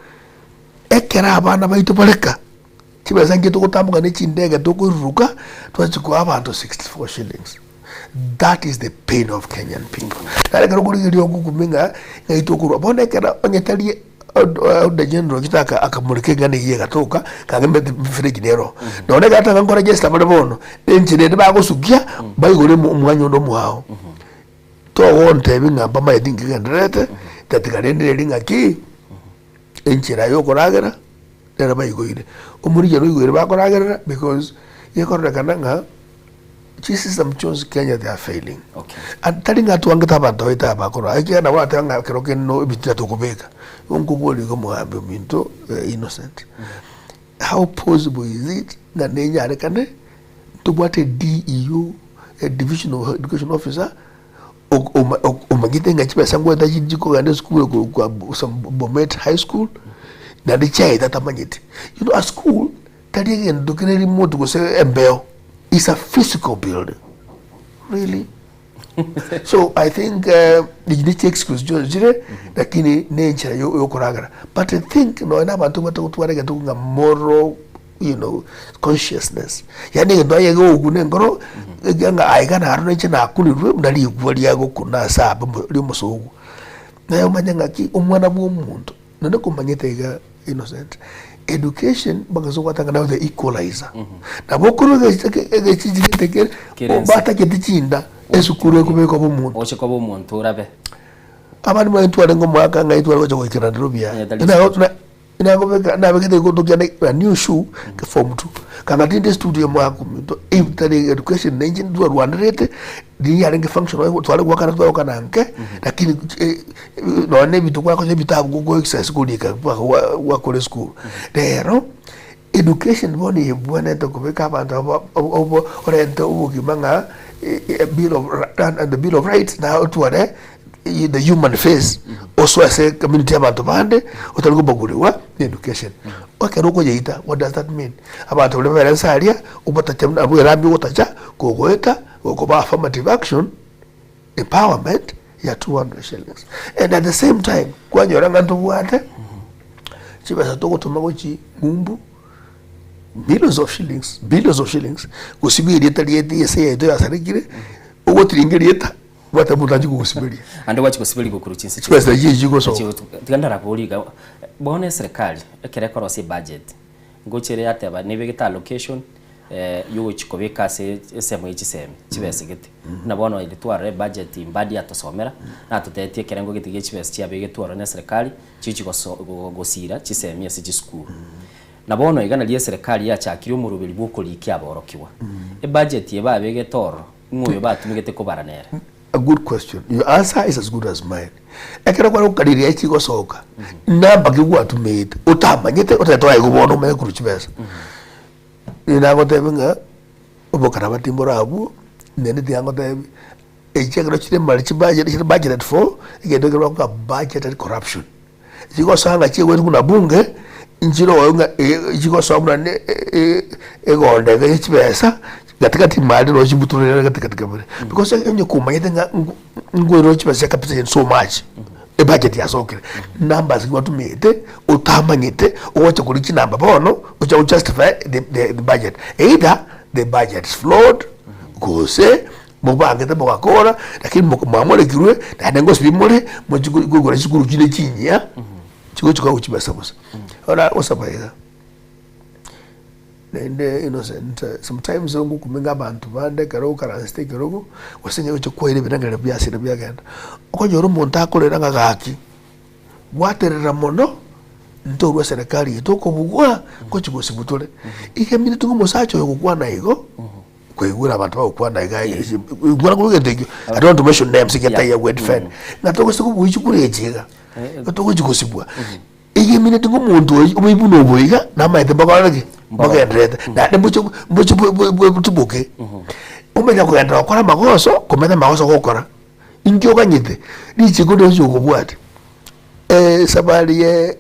Ekero abana baito bareka, chibesa nki togotamboka ne chindege tokoiruruka, twachia koa abanto 64 shillings. That is the pain of Kenyan people. Nare ekero okorigereria ogokumia ng'a ng'ai tokorwa. Bono ekero onye tari Auditor General ochete aka akamoreka eng'ana eyio egatoka, kagembete mifereji nero. Nonye ekero tanga nkoregesta bare bono, enchera ende bagosukia, baigore omo omwanya onde omoao. Togontebia ng'a mbamaeti nkegendererete, tatiga rende neri ng'aki, enchera yokoragera, nere baigoire. Omorichari oigoire bakoragerera because gekororekana ng'a chisystem chionsi Kenya they are failing. And tari ng'a twangete abanto baito aba bakorwa, ekiagera nabo bateba ng'a ekero kende no ebitina tokobeka. Igo nkoboria iga omogambi ominto Innocent, how possible is it ng'a nenyarekane ntobwate DEO, a divisional education officer, omanyete ng'a chibesa ngoeta chikogenda esukuru korwa some Bomet high school, naende chiaeta atamanyeti. You know a school tari egento kere remote gose embeo, is a physical building, really. So I think echi ne chiexcuse chionsi chire, lakini ne enchera yo yokoragera. But I think nonya na abanto batagotwara egento ng'a moral you know, consciousness yaani egento aye gogokuna enkoro ekiagera ng'a aiga naro nainche nakunirwe buna rigwa ria gokuna ase abe omo ria omosogu. Naye omanye ng'aki omwana bwa omonto naende komanyete iga innocent, education mpaka ase ogwatanga nayo the equalizer. Nabo okorwa ege egechiji gete kere Kere ense. batagete chinda esukuru ekobekwa bwa omonto. Oche koba omonto orabe. Abande manye twarenge omwaka ng'ai tware gocha goikera Nairobi aya. Onye tari Na Nagobeka nabegete egento kiane a new shoe form two kanga tinde studio mwaka ominto if tari education na inche ntwarwanerete riria yarenge function tware goakana twagokana nke lakini nonya na ebinto gwakonya ebitabu go exercise korika mpaka gwakora esukuru. Rero education bono ebwenerete kobeka abanto aba obo orente obogima ng'a bill of the bill of rights naye otware the human face osoe ase community y'abanto bande otari kobaguriwa na education. Ekero okoyeita what does that mean? Abanto baria babere nse aria obotacha buna abwo erami ogotacha kogoeta gokoba affirmative action empowerment ya 200 shillings and at the same time kwanyora ng'a ntobwate chibesa togotoma gochi ng'umbu millions of shillings billions of shillings gosibia erieta riaito ense yaito yasarekire ogotiringa erieta Bwata omonto achie kogosiberia. Ande gwachia gosiberia gokorwa chinse Chibesa echio chigosoka. Tiga ndaraborie iga, bono eserekari ekero ekorosia ebudget, ngocha ere yateba nebegete allocation yogochia kobeka ase ensemo ye chisemi, chibesa gete. Buna bono ere twarora ebudget Mbadi atosomera, natotebetie ekerengo gete gie chibesa chiabegetwe ororo na eserekari, chigochia goso gosira chisemi ase chisukuru. Na bono iga nario eserekari yachakire omoroberi bwa okorikia aborokigwa. Ebudget eye babegete ororo, Ng'o oyo batumegete kobara nere? A good question. Your answer is as good as mine. Ekero kware gokariria echigosoka, namba ki gwatumegete otamanyete otagete oraigwe bono omanye korwa chibesa. Nigo nagotebia ng'a obokarabati mboro abwo, naende tiga ngotebi, echi ekero chire mari chibudget chire budgeted for, egento ekero bakoa budgeted corruption. Chigosoa ng'a chigoetwa buna bunge, nchire ng'a chigosoa buna ne egonda iga ye chibesa, gatigati mari noo chibutorere gatigati kabere. Because onye komanyete ng'a nkoirora chibesa chia capitation so much, ebudget yasokire, numbers gwatumete otamanyete, ogocha koria chinamba bono, ocha go justify the the budget. Either the budget is flawed, gose Mobangete mogakora, lakini mwamorekirwe, naende ngosibia more, mochie koigora chisukuru chinde chinyia, chigochi koa chibesa bosa. Bono agosaba iga, naende Innocent, sometimes ngokumenya abanto bande ekero okaransete ekerogo, gose onye gochia kwaira ebirengererio biasire biagenda, okonyora omonto akorera ng'a gaki, bwaterera mono, ntorwe eserekari eye tokobugwa, ngochi gosibwa tore. Iga eminto ng'a omosacha oyo ogokwana igo. Kwaigure abanto bagokwana iga igwera korwa egento ekio I don't want to mention names ekiagera taiyo gwe defend ng'a togose kobua chikura echi iga igo togochi gosibwa eywo emineti ng'a omonto oyio oboibi buna obo iga namaete mbakore ki mbagendererete naende mboche mboche botuboke omanya kogenderera gokora amagoso komenya amagoso gokora inki oganyete richiko ndiochi okobwatia esabari ye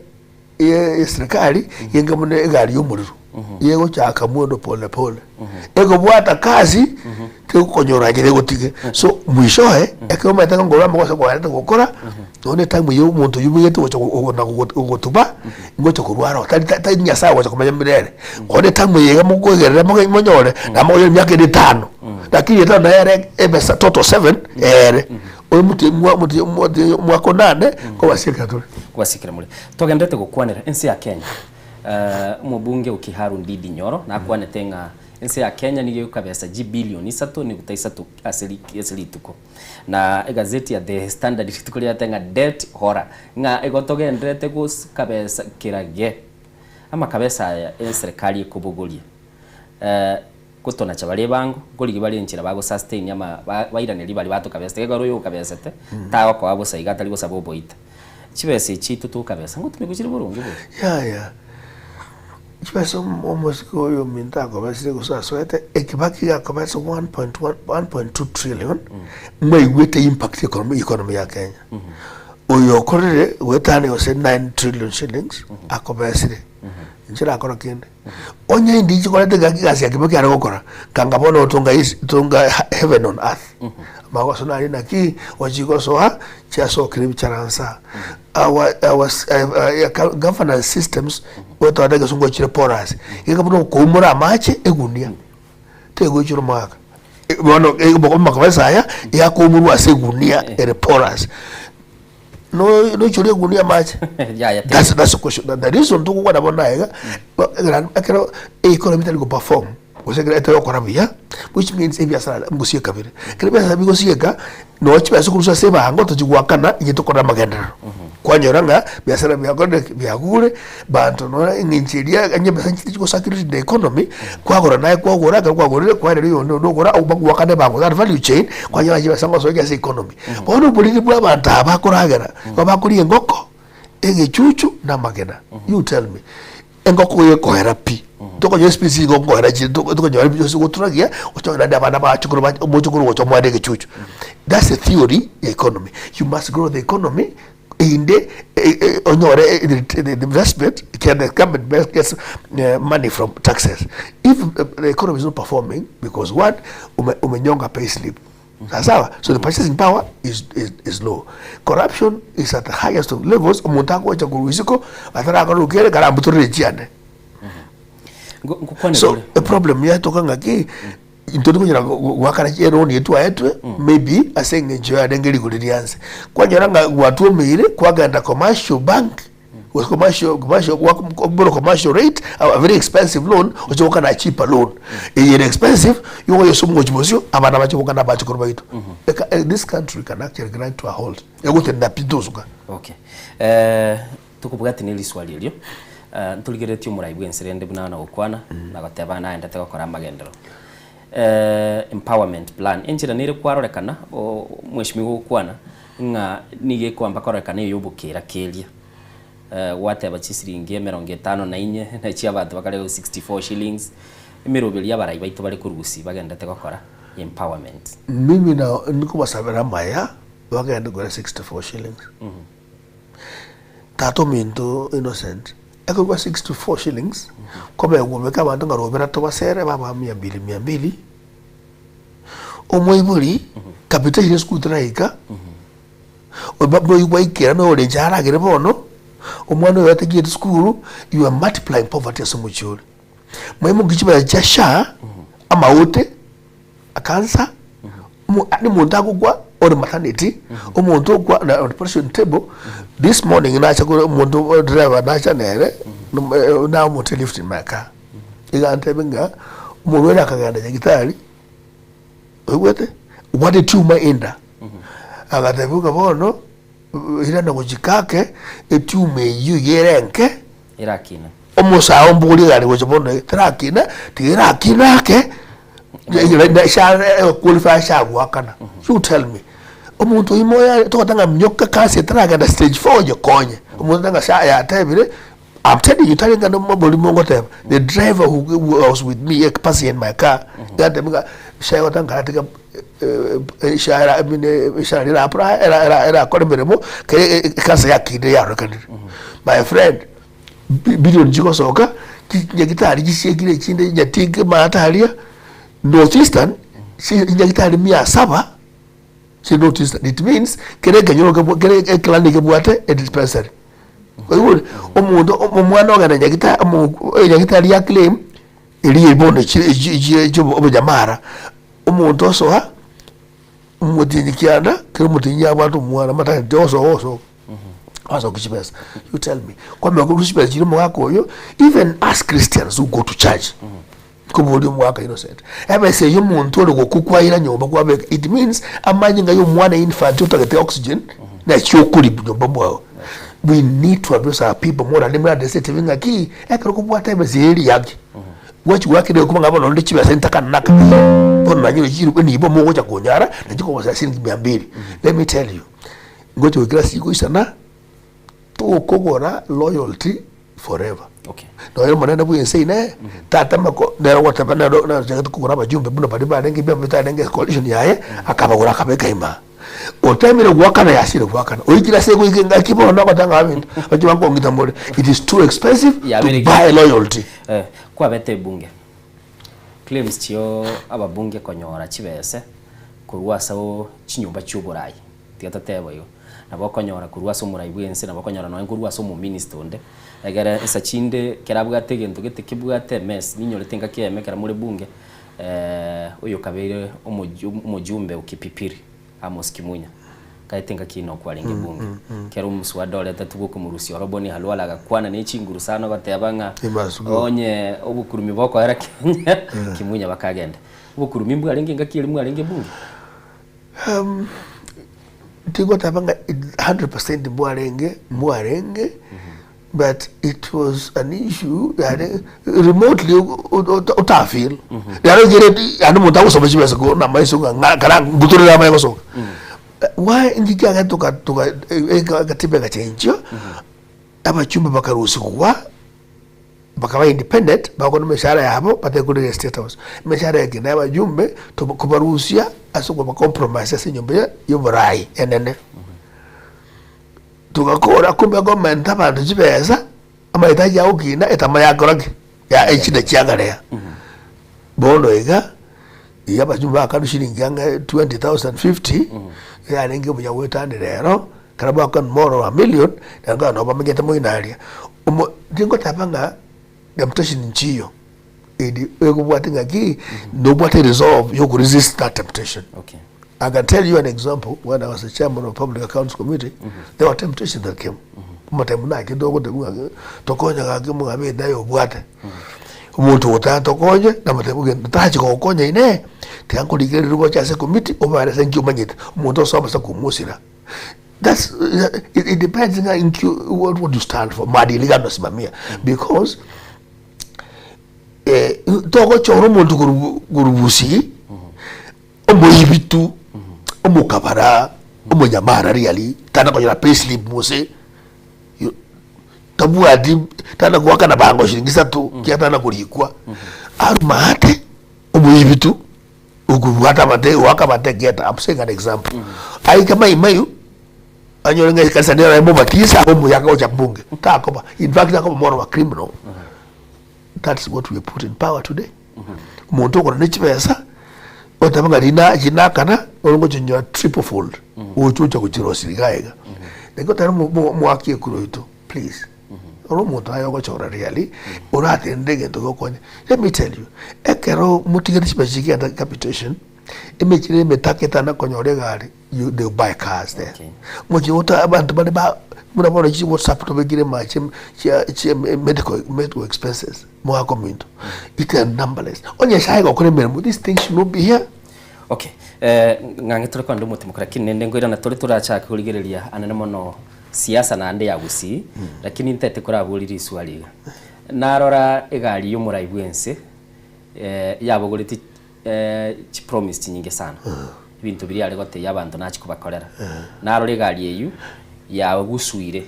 Eserikari yenga buna egari y'omorero, yegochaka mwendo pole pole, ekobwata kasi, Tegokonyora aye negotige. So mwishowe, ekero omanyete ng'a ngorora amagoso kwaerete gokora, nonya etime ya omonto oyio obegete gocha go- na gogo- gogotuba, ngocha korwara oo, tari tari Nyasaye ogocha komenya mirere. Bono etime eye iga mokoegerera moge monyore, namokonyora emiaka ende etano, lakini etano naye ere ebesa total seven, eere. Oyo omotienyi mwa omotienyi omotienyi omwaka onane, nkobasiekera tore. Nkobasiekera more. Togenderete gokwanera ense ya Kenya, omobunge o Kiharu Ndindi Nyoro nakwanete ng'a Ense ya Kenya nigo egokabesa chibilioni isato neguta isato ase ase rituko. Na egazeti ya The Standard rituko riarete ng'a debt horror, ng'a igo togendererete gokabesa kerage amakabesa aya eserikari ekobogoria gotonacha bare ebango, nkorigia bare enchera bago sustain ama bairaneria baria batokabesete ekero oyo okabesete tagokoa bosa iga atari gosaba oboita. Chibesa echi chiaito tokabesa ngotumekwa chire boronge boria? Yaya. Chibesa omosike oyo ominto akobesire gose asoete ekibaki gakobesa 1.1 1.2 trillion mwaigwete impact economy economy ya Kenya. Oyo okorire goetania gose 9 trillion shillings akobesire inche nakora kende. Onye indi chikorete gaki egasi ya Kibaki are gokora kanga bono tonga is tonga heaven on earth. Amagoso nari naki ochigosoa chiasokire ebicharansa our our governance systems goetwara egesungu chire porous iga buna okoumora amache egunia tegoichora omogaka bono amakabesa aya yakoumorwa ase egunia ere porous no noichore egunia amache Yaya te. that's that's the question the reason togokwana bono aiga ekero economy tari go perform gose ekero etari gokora buya which means ebiasara ngosieka bire ekero ebiasara bigosieka Nonya chibesa korwa ase ebango tochigoakana inye tokore amagenderero. Kwanyora ng'a biasara biakorire ki? Biagure, banto nonya eng'encho eria onye ebesa nchire chigosakirwe in the economy, kwagora naye kwagora, ekero kwagorire kwaereria oyonde onde ogora bagoakana ebango that value chain, kwanyora chibesa ngosoa ase economy. Bono oboriri bwa abanto aba bakoragera, nigo bakoria engoko, egechuchu na amagena, you tell me. Engoko gekoera pi, tokonyora especies igo nkoera chire tokonyora ase goturagia gocha naende abana bachukuru ba omochukuru gocha omwana egechuchu. That's the theory ya economy. You must grow the economy erinde onyore the investment ekiagera the government gets money from taxes. If the economy is not performing because one umenyonga pay slip. Sawa? So the purchasing power is, is, is low. Corruption is at the highest of levels. Omonto agocha korwa isiko atarakora okere karambutorere chiane. Ngokwane So kore. a problem yatoka ng'aki intwe tikonyara goakana eroni eye twaetwe maybe ase eng'encho yarenge rigori rianse. Kwanyora ng'a gwatwomeire kwagenda commercial bank gose commercial commercial gwakobora commercial rate a very expensive loan oche gokana a cheaper loan. Eye ere expensive igo okoyesoma gochia bosio abana bache gokana abachokoro baito. Eka this country can actually grind to a halt egotenena pi tosuka. Okay. Eh, tokobwati ne riswali erio, eh, ntorigereretie omorai bwense rende buna nagokwana, na goteba naendete gokora amagenderero. Eh, empowerment plan, enchera nere kwarorekana, o mweshimiwa ogokwana, ng'a nigo ekoamba kororekana ey'obokeera keria. Eh, gwateba chisiringi emerongo etano na inye, na chia abanto bakare 64 shillings, emeroberi y'abarai baito bare korusia bagendete gokora empowerment. Mimi na nkobasabera amaya bagende kore 64 shillings. Tata ominto Innocent ekorwa 64 shillings kobegwa obeke abanto ng'a robera tobasere baba mia mbili mia mbili omoibori capitation esukuru teraika gwaikera noyo ore inche aragere bono omwana oyo atachieti sukuru you are multiplying poverty ase omochie ore. Mwaimokia chibesa chia SHA amaote. Akansa, omo yaani omonto agokwa ore maternity, omonto okwa na operation table, this morning nacha kore omonto driver nacha nere, namote lift in my car, iga antebia ng'a omorwaire akagenda nyagetari, oigwete, obwate etumor enda, agatebiwa ng'a bono irana gochia kake, etumor eywo iga ere enke. Erakina. Omosae ombogorie egari gocha bono iga, terakina, tiga erakina ake, qualify ase agoakana. You tell me, omonto oyio moyo are togoteba ng'a minyoka kansa etaragenda stage four onyekonye, omonto ng'a sha yatebire, I'm telling you tari ng'a noborimo ngoteba, the driver who was with me a passenger in my car, iga antebia ng'a sha egoteba nkaratiga eshara I mean eshara era apply era era erakora emeremo kere ekansa yakinire yarorekanire. My friend, billion chigosoka, chinyagitari chisiekire echinde nyatinga amato aria, North Eastern. Chinyagitari mia saba chire North Eastern. It means kera ekenyoro kebwa kera eclan ekebwate edispensary. Oigure? Omonto omwana ogenda nyagitari omo enyagitari ya claim eria bono chi chi chi chi obonyamara, omonto osoa omotienyi kianda kera omotienyi abwate omwana maternity osoa osoka asokia chibesa. You tell me, kwamanya korwa chibesa chiria omogaka oyo even us Christians who go to church. Nkoboria omwaka innocent ebesa eyio omonto ore gokwa kwaira nyomba kwabeka it means amanyinga ya omwana infant otagete oxygen nachio okori nyomba mwao. We need to address our people more naende more address ng'aki ekero kobwate ebesa eye riaki gwachi goakera egekuba ng'a bono nonde chibesa ntakana naka bono nanyore chiribu enibo mogocha konyara nachi kogosera siringi mia mbili. Let me tell you ngocha goikera ase goisana tokogora loyalty forever. Okay. Nonya omonene bw'ense inee, tata mako nere ogoteba nere nere ochagete kogora abajumbe buna baria barenge ebiama bitarenge coalition yaye, akabagora akabeka imaa. Otemire goakana yasire goakana, oikire ase egoika engaki bono ogoteba ng'a abinto bache bankong'ita more, it is too expensive to Yabere buy loyalty. Eh, kwabete ebunge claims chio ababunge konyora chibese korwa ase chinyomba chioborai Tiga totebe igo. Nabo okonyora korwa ase omorai bw'ense, nabo okonyora nonya korwa ase omominister onde, egere nsa chinde ekero abwate egento gete kebwate emess, ninyorete engaki eyemo ekero more bunge, oyokabeire omoju omojumbe o Kipipiri, Amos Kimunya, kaete engaki eye nokwo arenge bunge. Ekero omoswada oretetwe bwokomorusia oro Boni Khalwale agakwana ne chinguru sana ogoteba ng'a He must go. onye obokurumi bokoera Kenya, Kimunya bakagenda. Obokurumi mbwarenge engaki eria mwarenge bunge? Tigoteba ng'a 100% mbwarenge, mbwarenge, but it was an issue yare remotely otafeel. Yare ekere yaani omonto agosoma chibesa ko na amaiso ng'a ng'a kara ngutorere amaye gosoka. Why inki kiagera toka toka ekatiba egachenchwa, abachumbe bakarusigwa. Bakaba independent, bagokora emeshahara yabo batari korigia state house. Emeshahara eke na abajumbe tokobarusia ase okoba compromise ase enyomba ya yoborai enene. Togakora kumbe gomenta abanto chibesa, amahitaji agokina etama yakora ki? Ya echida chiagarea. Bono iga, iga abajumbe bakanwa shilingi ang'e 20,050, yarenge buya goetanera ero, Ekero bakwani more of a million, nabo nabo bamenyete moino aria. Omo tingoteba ng'a temptation nchiyo, eri ekobwate ng'aki, nobwate resolve ya okoresist that temptation. Okay. I can tell you an example, when I was the chairman of public accounts committee, there were temptations that came. Amatemo nachete ogotebiwa ng'a tokonye gaki omogabe naye obwate. Omonto ogotaka tokonye, namotebia gento tachi gogokonya inee, tiga nkorigereria gocha ase ecommittee obare ase nki omanyete. Omonto osoma ase komosira. That's it, it depends ng'a inki what, what you stand for maadili gani unasimamia because eh, togochora omonto koru koru gusii omoibi tu omokabara omonyamara really tana konyora payslip mose you- tabwati tana goakana bango shilingi isato kiagera tana korikwa arumaate omoibi tu Okobwata amate goaka amate geta I'm saying an example aike mai mayu anyore ng'a ekanisa nero emobatisa abe omoyaka gocha bunge takoba in fact akoba more of a criminal that's what we put in power today omonto okora ne chibesa oteba ng'a rina chinakana ore ngochinyora triple fold oche ocha gochirosia iga iga naki otari omoaki ekura oito please Ore omonto aye ogochora really, oratenene egento gegokonya. Let me tell you, ekero motigete chibesa chigenda capitation, emechie ere emetaka etana konyora egari, you they buy cars there. Mochie ota abanto bare ba buna bono chi whatsapp tobekire amache chia chia medical medical expenses mwaka ominto, it are numberless. Onye nyasaye gokora emeremo, these things should not be here. Okay, eh, ng'ang'e tore kogenda omotimoka lakini nende nkoirana tore torachake korigereria anene mono Siasa naende ya Gusii, lakini ntete koraborie riswali iga. Narora egari y'omorai bwense yabogoretie chipromise chinyinge sana, ebinto biria are gotebia abanto nachie kobakorera. Narora egari eywo yagusuire,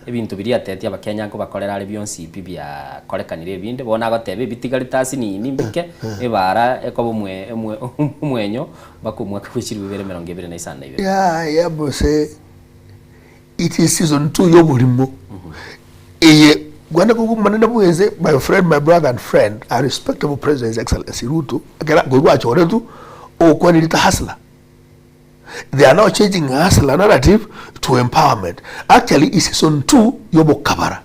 ebinto biria atebetie abakenya nkobakorera are bionsi pi biakorekanire ebinde, bono agoteba ebitigarete ase nini mbike, ebara ekoba omwe omwe omwenyo mpaka omwaka bwe chilifu ibere emerongo ebere na isano na ibere. Yaya gose It is season 2 y'oborimo eye kwana koigwa omonene bwense my friend my brother and friend our respectable president his excellency Ruto ekero korwa achoretwe. Ogokwana erita hustler. They are now changing hustler narrative to empowerment. Actually is season 2 yobokabara.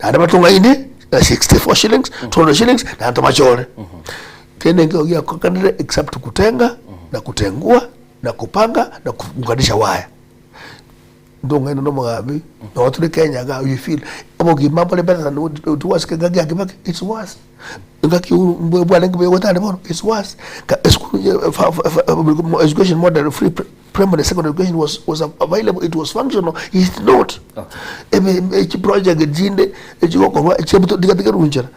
Naende batong'aine na 64 shillings, 200 shillings, naende tobachore. Kende nkeigo giakokanire except kutenga na kutengua na kupanga na kuunganisha waya. Ntong'aine na omogambi, nabo tore Kenya igaa you feel obogima mbore better than what was engaki ya Kibaki, it's worse. Engaki Uhuru mbwe bwarenge buya gotari bono, it's worse. Ka esukuru ye fa fa fa education model free primary secondary education was was available, it was functional, it's not. Ebe echiproject chinde echigokorwa echiabuto tiga tigerwe nchera.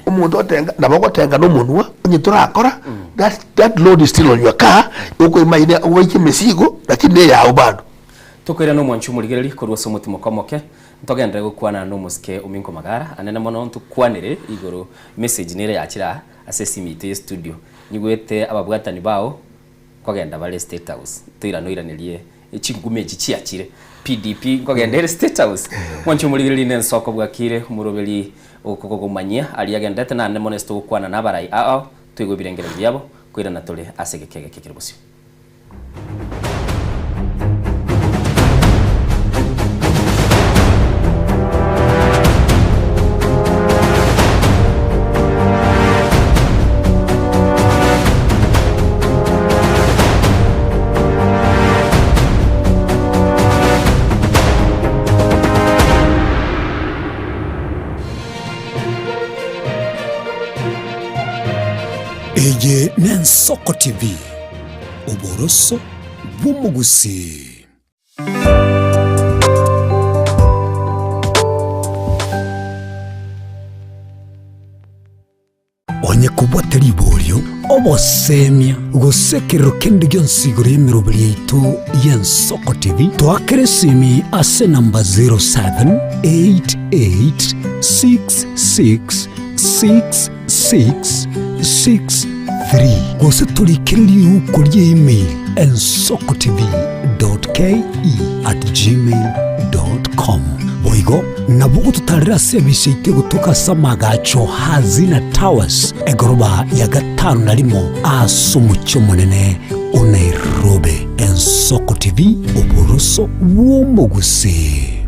Omonto otenga nabo ogotenga na omonwa onye torakora that that load is still on your car, okoimagine ogoikia emesigo lakini neyao bado. Tokoirana omwancho omorigereria korwa ase omotimoko omoke, ntogenderere gokwana nomosike ominko Magara, anene mono ntokwanere igoro message nere yachire aa ase esimi yaito ye studio. Nyigwete ababwatani bao nkogenda bare State House, toirane oiranerie chinguma echi chiachire. PDP nkogenda ere State House? Omwancho omorigereria nensoko bwakire omoroberi okogomanyia aria agendete naende mono ase togokwana nabarai ao toigwe ebirengererio biabo koirana tore ase egeka egeke kere bosio. Eye n'Ensoko TV, oboroso bw'omogusii. Onye kobwate riborio, obosemia, gose ekerero kende gionsi igoro y'emeroberi yaito y'Ensoko TV, toakere esimi ase enamba 0788666663 gose torikere riuko ria email ensokotv.ke@gmail.com. Boigo nabo ogototarera ase ebise yaito egotoka ase amagacho Hazina Towers, egoroba ya gatano na rimo ase omochie omonene o Nairobi. Ensoko TV, oboroso bw'omogusii.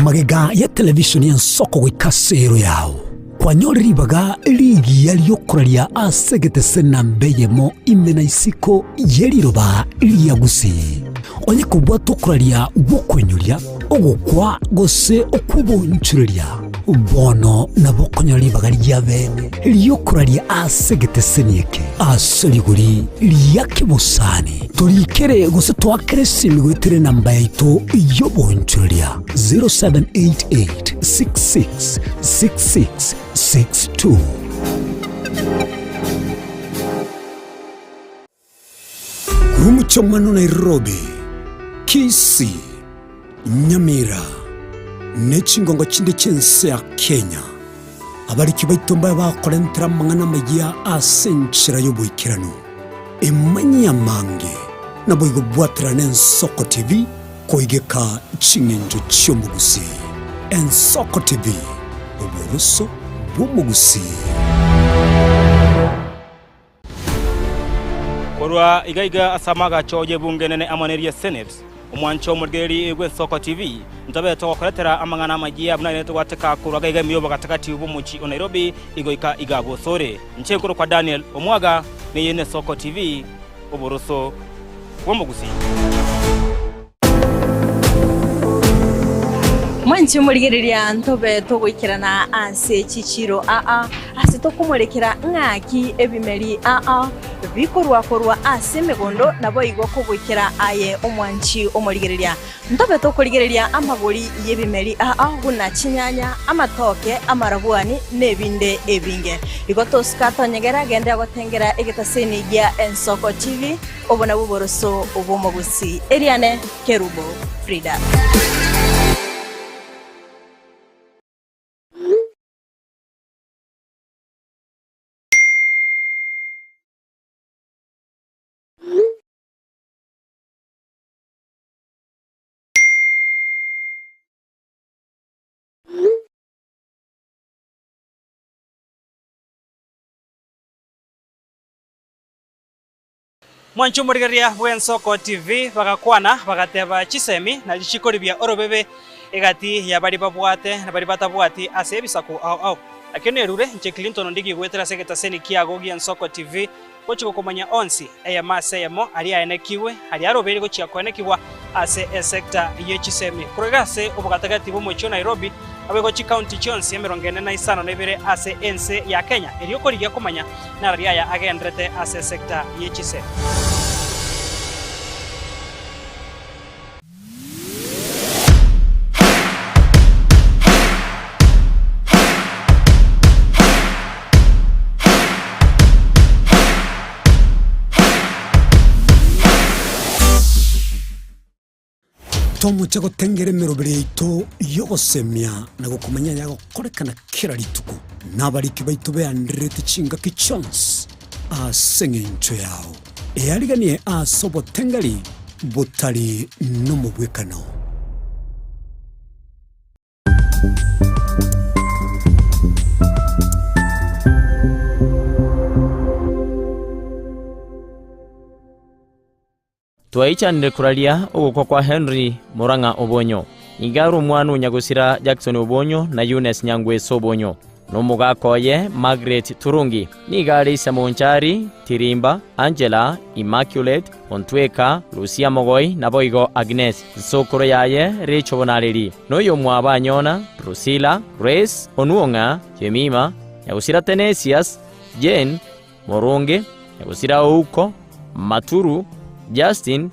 Magega ya televishoni y'ensoko goika ase ero yao, kwanyore ribaga rigiya ri'okoraria ase egetese namba eyemo ime na isiko ye riroba ria Gusii. Onye kobwata okoraria gw'okoinyoria, ogokwa gose okw'obonchoreria, bono nabo okonyora ribaga ria bene ri'okoraria ase egeteseni eke ase rigori ria kebosani. Torikere gose toakere esimi goetera enamba yaito y'obonchoreria 0788 66 66 62. Korwa omochie Nairobi, Kisii, Nyamira, ne chingongo chinde chi'ense ya Kenya, abariki baito mbabe bakorentera amang'ana amayia ase enchera y'oboikeranu. Emanyie amange, naboigo bwaterane Ensoko TV koigeka ching'encho chi'omogusii. Ensoko TV, oboroso bw'omogusii. Korwa iga iga ase amagacho y'ebunge enene amo neria Senate, omwancho omorigereria bw'Ensoko TV, ntobe togokoretera amang'ana amayia buna aye togwateka korwa iga iga ime y'obogatagati bw'omochie o Nairobi igoika iga bosore. Inche nkorokwa Daniel Omwaga, neye n'Esoko TV, oboroso bw'omogusii. Mwanche morigereria ntobe togoikerana ase chichiiro aa, ase tokomorekera ng'aki ebimeri aa bikorwa korwa ase emegondo, naboigo kogoikera aye omwanchi omorigereria. Ntobe tokorigereria amagori y'ebimeri aa buna chinyanya, amatoke, amarabwani, na ebinde ebinge. Igo tosika tonyegera genda gotengera egetaseni gia Ensoko TV. Obo nabwo oboroso bw'omogusii. Eriane Kerubo Frida. Mwanche omorigereria bw'Ensoko TV bagakwana bagateba chisemi nachi chikoribia orobebe egati ya baria babwate na baria batabwati ase ebisaku ao ao. Nakio nerure inche Clinton Ondigi goetera ase egetaseni kiago gi'Ensoko TV gochia gokomanya onsi eyemo ase eyemo aria aenekigwe aria arobeire gochia koenekigwa ase esecta ye chisemi korwa iga ase obogatagati bw'omochie o Nairobi naboigo chikaunti chionsi emerongo ene na isano na ibere ase ense ya Kenya erio korigia komanya narari aya agenderete ase esecta ye chisemi. Tomoche gotengera emeroberi yaito y'ogosemia na gokomanya ayagokorekana kera rituko, na abariki baito beandererete chingaki chionsi ase engencho yao. Eariganie ase obotengeri botari nomobwekano. Twaichanire koraria ogokwa kwa Henry Murang'a Obonyo. Nigo are omwana o nyagosira Jackson Obonyo na Eunice Nyangweso Obonyo, na omogaka oye Margaret Turungi. Nigo are ise Monchari, Tirimba, Angela, Immaculate, Ontweka, Lucia Mogoi naboigo Agnes. Nsokoro yaye Rachel Bonareri, na oyomwabo Anyona, Drusilla, Grace, Onuong'a, Jemima, nyagosira Tenesius, Jane, Moronge, nyagosira Ouko, Maturu, Justin,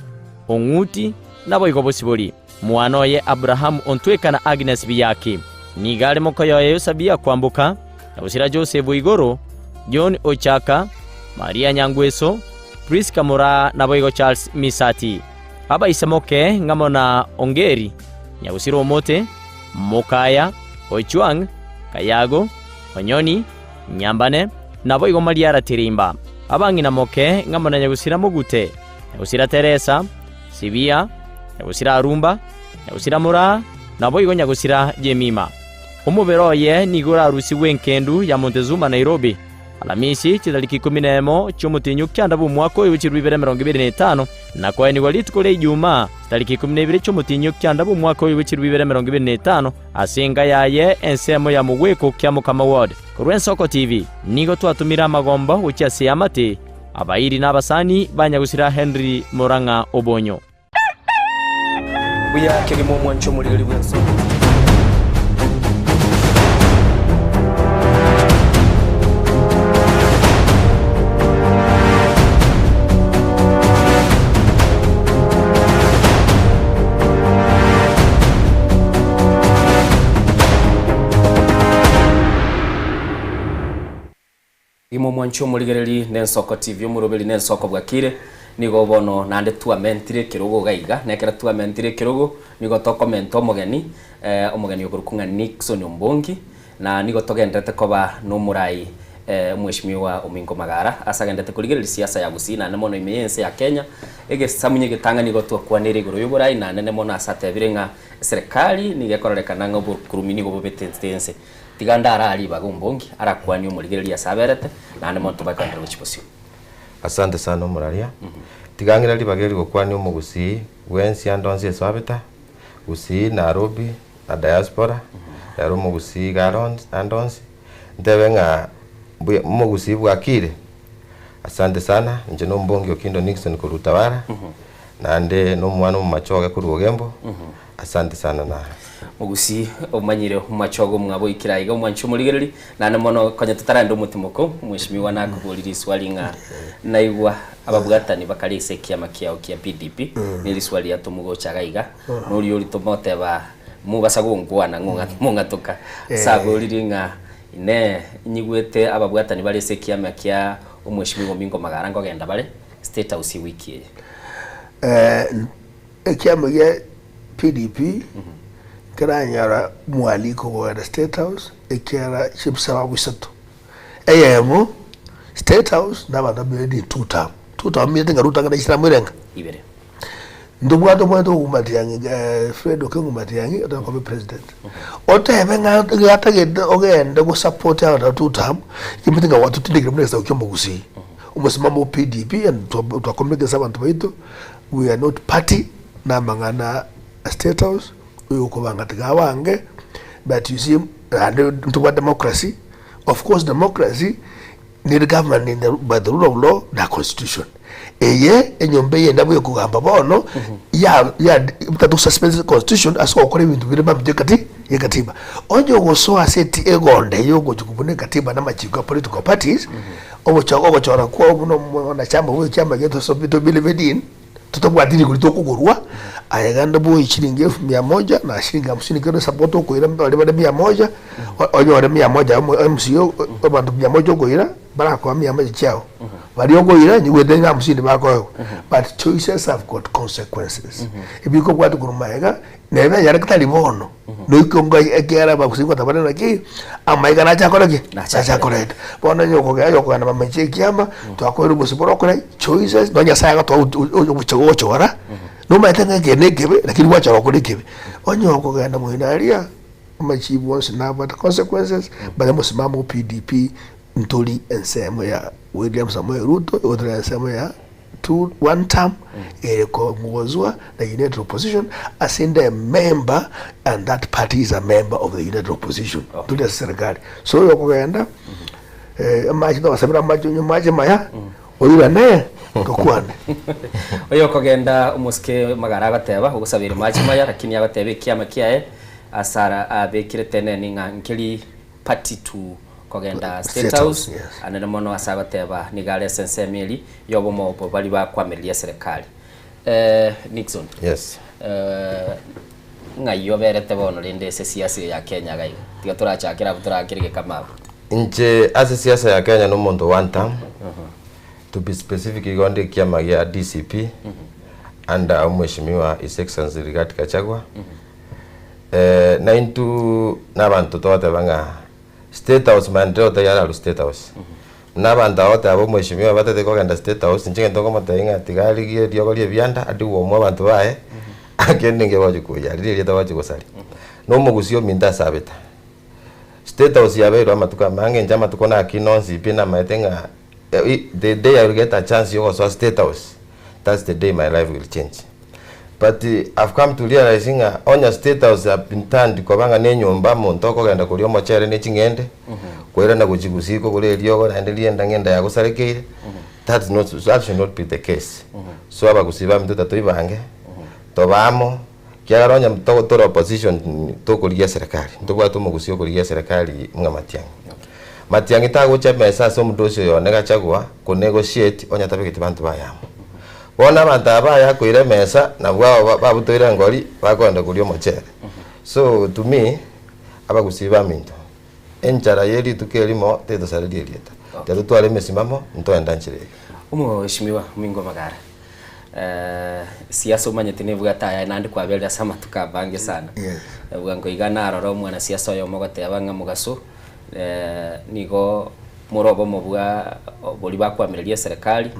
Ong'uti, naboigo Bosibori. Mwana oye Abrahamu Ontweka na Agnes Biyaki. Nigo are mokoyo oye Yosabia Kwamboka, nyagosira Joseph Oigoro, John Ochaka, Maria Nyangweso, Prisca Moraa naboigo Charles Misati. Abaise moke ng'amo na Ongeri, nyagosira Omote, Mokaya, Ochuang, Kayago, Onyoni, Nyambane, naboigo Mariara Tirimba. Abang'ina moke ng'amo na nyagosira Mogute, nyagosira Teresa, Sibia, nyagosira Arumba, nyagosira Moraa, naboigo nyagosira Jemima. Omobere oye nigo orarusigwe enkendu ya Montezuma Nairobi, Alamisi chitariki ikomi nemo chi'omotienyi o kianda bw'omwaka oyo bwe chilifu ibere 25, na koenigwa rituko ria Ijumaa chitariki ikomi na ibere chi'omotienyi o kianda bw'omwaka oyo bwe chilifu ibere 25, ase enka yaye ensemo ya mogweko Kiamokama Ward. Korwa Ensoko TV nigo twatomire amagombo gochia ase eamate, abairi na abasani ba nyagusira Henry Murang'a Obonyo. Buya kegima omwanche omorigeri bw'ensoko. Ime omwanche omorigereri n'Ensoko TV omoroberi n'Ensoko bwakire, nigo bono naende twamentire ekerogo iga iga, na ekero twamentire ekerogo nigo tokomenta omogeni, omogeni okorokwa ng'a Nixon Ombongi, na nigo togendererete koba nomorai omweshimiwa Omingo Magara ase agendererete korigereria siasa ya Gusii naende mono ime y'ense ya Kenya, egesamunye egetang'ani nigo twakwanire igoro y'oborai naende mono ase atebire ng'a eserekari nigo ekororekana ng'a obokurumi nigo bobete ense. Tiga ndararie ribaga ombongi arakwanie omorigereria ase aberete, naende monto bakoenderera gochia bosio. Asante sana omoraria. Tiga ng'ire ribaga eri gokwania omogusii bwensi ande onsi ase abeta, Gusii, Nairobi na diaspora, rero omogusii iga are onsi ande onsi, ntebe ng'a mbuya omogusii bwakire, asante sana, inche na ombongi Okindo Nixon korwa Utawala, naende na omwana omomachoge korwa Ogembo, Asante sana na. Mogusii omanyire omachogo omwabo oikire aiga omwanchi omorigereri naende mono konya totarenda omotimoko omweshimiwa nakobori riswali ng'a naigwa ababwatani bakare ase ekiama kiao kia PDP ne riswali riatomwa gocha iga iga noria oritoma oteba mobasa gonkwana ng'o mong'atoka ase aboriri ng'a inee nyigwete ababwatani bare ase ekiama kia omweshimiwa Omingo Magara nkogenda bare state house ewiki eye. Ekiama gia PDP nkeranyora mwaliko kogenda State House ekiagera chisababu isato. Eyemo, State House na abanto bamanyete ni two term. Two term omanyete ng'a Ruto ang'e naisiramu erenga? Ibere. Ntobwate omanyete ogo Matiang'i Fred Okengo Matiang'i otaka koba president. Otebe ng'a iga atagete ogende go support abanto ba two term, ekemanyete ng'a gwatotindekire buna egesaku kia omogusii. Omosimamo o PDP and twakomeka ase abanto baito, we are not party na amang'ana a state house, oyo okobanga tiga abange, but you see naende ntobwate democracy, of course democracy nere government in the by the rule of law na constitution. Eye enyomba eye nabo ekogamba bono ya ya tatu suspend constitution ase ogokora ebinto bire mambia ekati ekatiba. Onye ogosoa ase eti egonda eye ogochi kobuna ekatiba na amachiko ya political parties, ogocha ogochora kwao buna omonachama bwe ekiama giaito ase to believe in, totabwati rigori tokogorwa, aye genda bwoye chiringi elfu mia moja na shilingi hamsini kero esupport okoira baria bare mia moja, onyore mia moja omo MCA abanto mia moja okoira, barakoa mia moja chiao. Baria okoira nyigwete ng'a hamsini bakoegwa. But choices have got consequences. Ebikobwati korwa magega, nebe enyare tari bono, noike onga ekiagera abagusii ngotabare naki, amaiga nache akore ki? Nache akorete. Bono onye okogenda onye okogenda mamache ekiama, twakoire obosio bore okore choices, nonye Nyasaye agotoa ogocha gochora, nomanyete ng'a eke nekebe, lakini gwachora gokora ekebe. Onye okogenda moino aria, amachibu onsi nabwate consequences, baria mosimamo o PDP, ntori ensemo ya William Samoei Ruto, igo tore ensemo ya two one term ere kong'ozwa na United Opposition ase inde a member and that party is a member of the United Opposition tori ase serikali so oyo okogenda eh, amache togasabera amache onywe amache maya oirane tokwane Oyo okogenda omosike magara agoteba ogosabera mache maya lakini agoteba ekiama kiaye asara abekire teneni ng'a nkeri party to kogenda State State House, House, yes. anene mono ase agoteba nigo are ase ensemo eria y'obomo obo baria bakwamireria eserekari. Eh, Nixon. Yes. Eh, ng'ai oberete bono rende ase siasa eye ya Kenya iga iga? Tiga torachakere abwo torakere gekama abwo. Inche ase siasa ya Kenya nomonto one term, to be specific igo nde ekiama gia DCP under omweshimiwa His Excellency Rigathi Gachagua. Eh, naintwe nabanto togoteba ng'a State House maendeleo tari ararwe State House. Buna abanto aba bagoteba omweshimiwa batete kogenda State House, inche egento nkomotebia ng'a tiga arigie eriogo ria ebianda atige komwa abanto baye, kende ninki bagochi koyia riria erieta bagochi gosaria. Na omogusii ominto ase abete. State House yabeirwe amatuko amange, inche amatuko nakina onsi pi namaete ng'a the day I will get a chance ya ogosoa State House, that's the day my life will change. But I've come to realize ng'a onye State House have been turned koba ng'a nenyomba omonto okogenda koria omochere ne ching'ende, koirana gochia gusii kogora eriogo naende rienda ng'enda yagosarekeire, that's not that should not be the case. So abagusii baminto tatoibange, tobe amo, ekiagera onye togo tore opposition tokorigia eserekari, ntobwate omogusii okorigia eserekari ng'a Matiang'i. Matiang'i tagocha emesa ase omodosi oyo one Gachagua ko negotiate onye atabegeti banto baye amo. Bono abanto aba baye akoira emesa, nabwo aba babutoire engori, bakoenda koria omochere. So to me, abagusii baminto, enchara ye rituko erimo tetosareria erieta. Tiga totware emesimamo, ntoenda nchera eyio. Omweshimiwa Omingo Magara, siasa omanyete nebwate ayaye naende kwaberire ase amatuko amange sana. Yes. Bwango iga narora omwanasiasa oyomo ogoteba ng'a mogaso nigo more obomo bwa boria bakwamireria eserekari,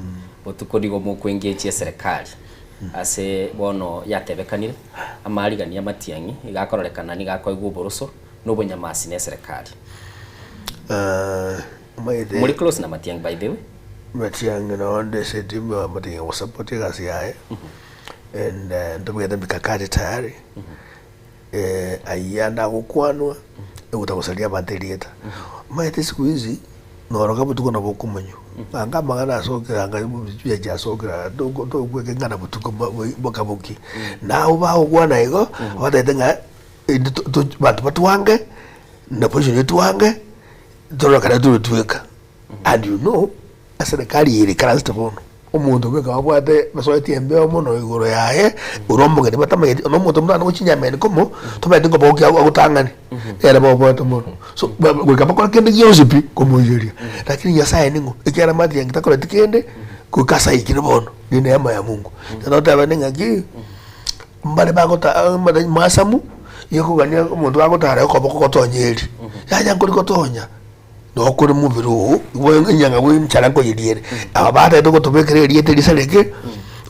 botuko nigo mokoengage eserekari ase bono yatebekanire, amarigani amatiang'i iga akororekana nigo akoigwa oboroso na obonyamasi na eserekari. Omanyete More close na Matiang'i by the way. Matiang'i nonye nde ase etimu ya Matiang'i gosupport egasi yaye and ntobwate mikakati tayari. Ayio ande agokwanwa, ogotagosaria abanto erieta. Omanyete siku hizi, noroka botuko nabo okomanywa, anga amang'ana asokire anga chibicha chiasokire aa toko tokweka eng'ana botuko bokaboki. Nabo bagokwana igo, batagete ng'a intwe to- to banto batwange, na opposition etwange, torokane tore tweka. And you know, eserekari ere ekaransete bono, omonto bweka babwate basoetie embeo mono igoro yaye, ore omogeni batamanyeti, na omonto buna gochia nyameni komo, tomaeti nkobogokia agotang'ani, nere baoboete mono. So ba- goika bakore kende gionsi pi, komoiyeria. Lakini nyasaye ning'o? Ekiagera matiang'i takoreti kende, goika ase aikire bono, ni neema ya Mungu. Notebane ng'aki, mbare bagota masamu, yekogania omonto agotara okoboko gotonya eeri, yaya nkori gotonya. Nokore mobere oo, igo enyanga bwe enchara nkoyeria ere. Aba batagete gotobekera erieta erisareke,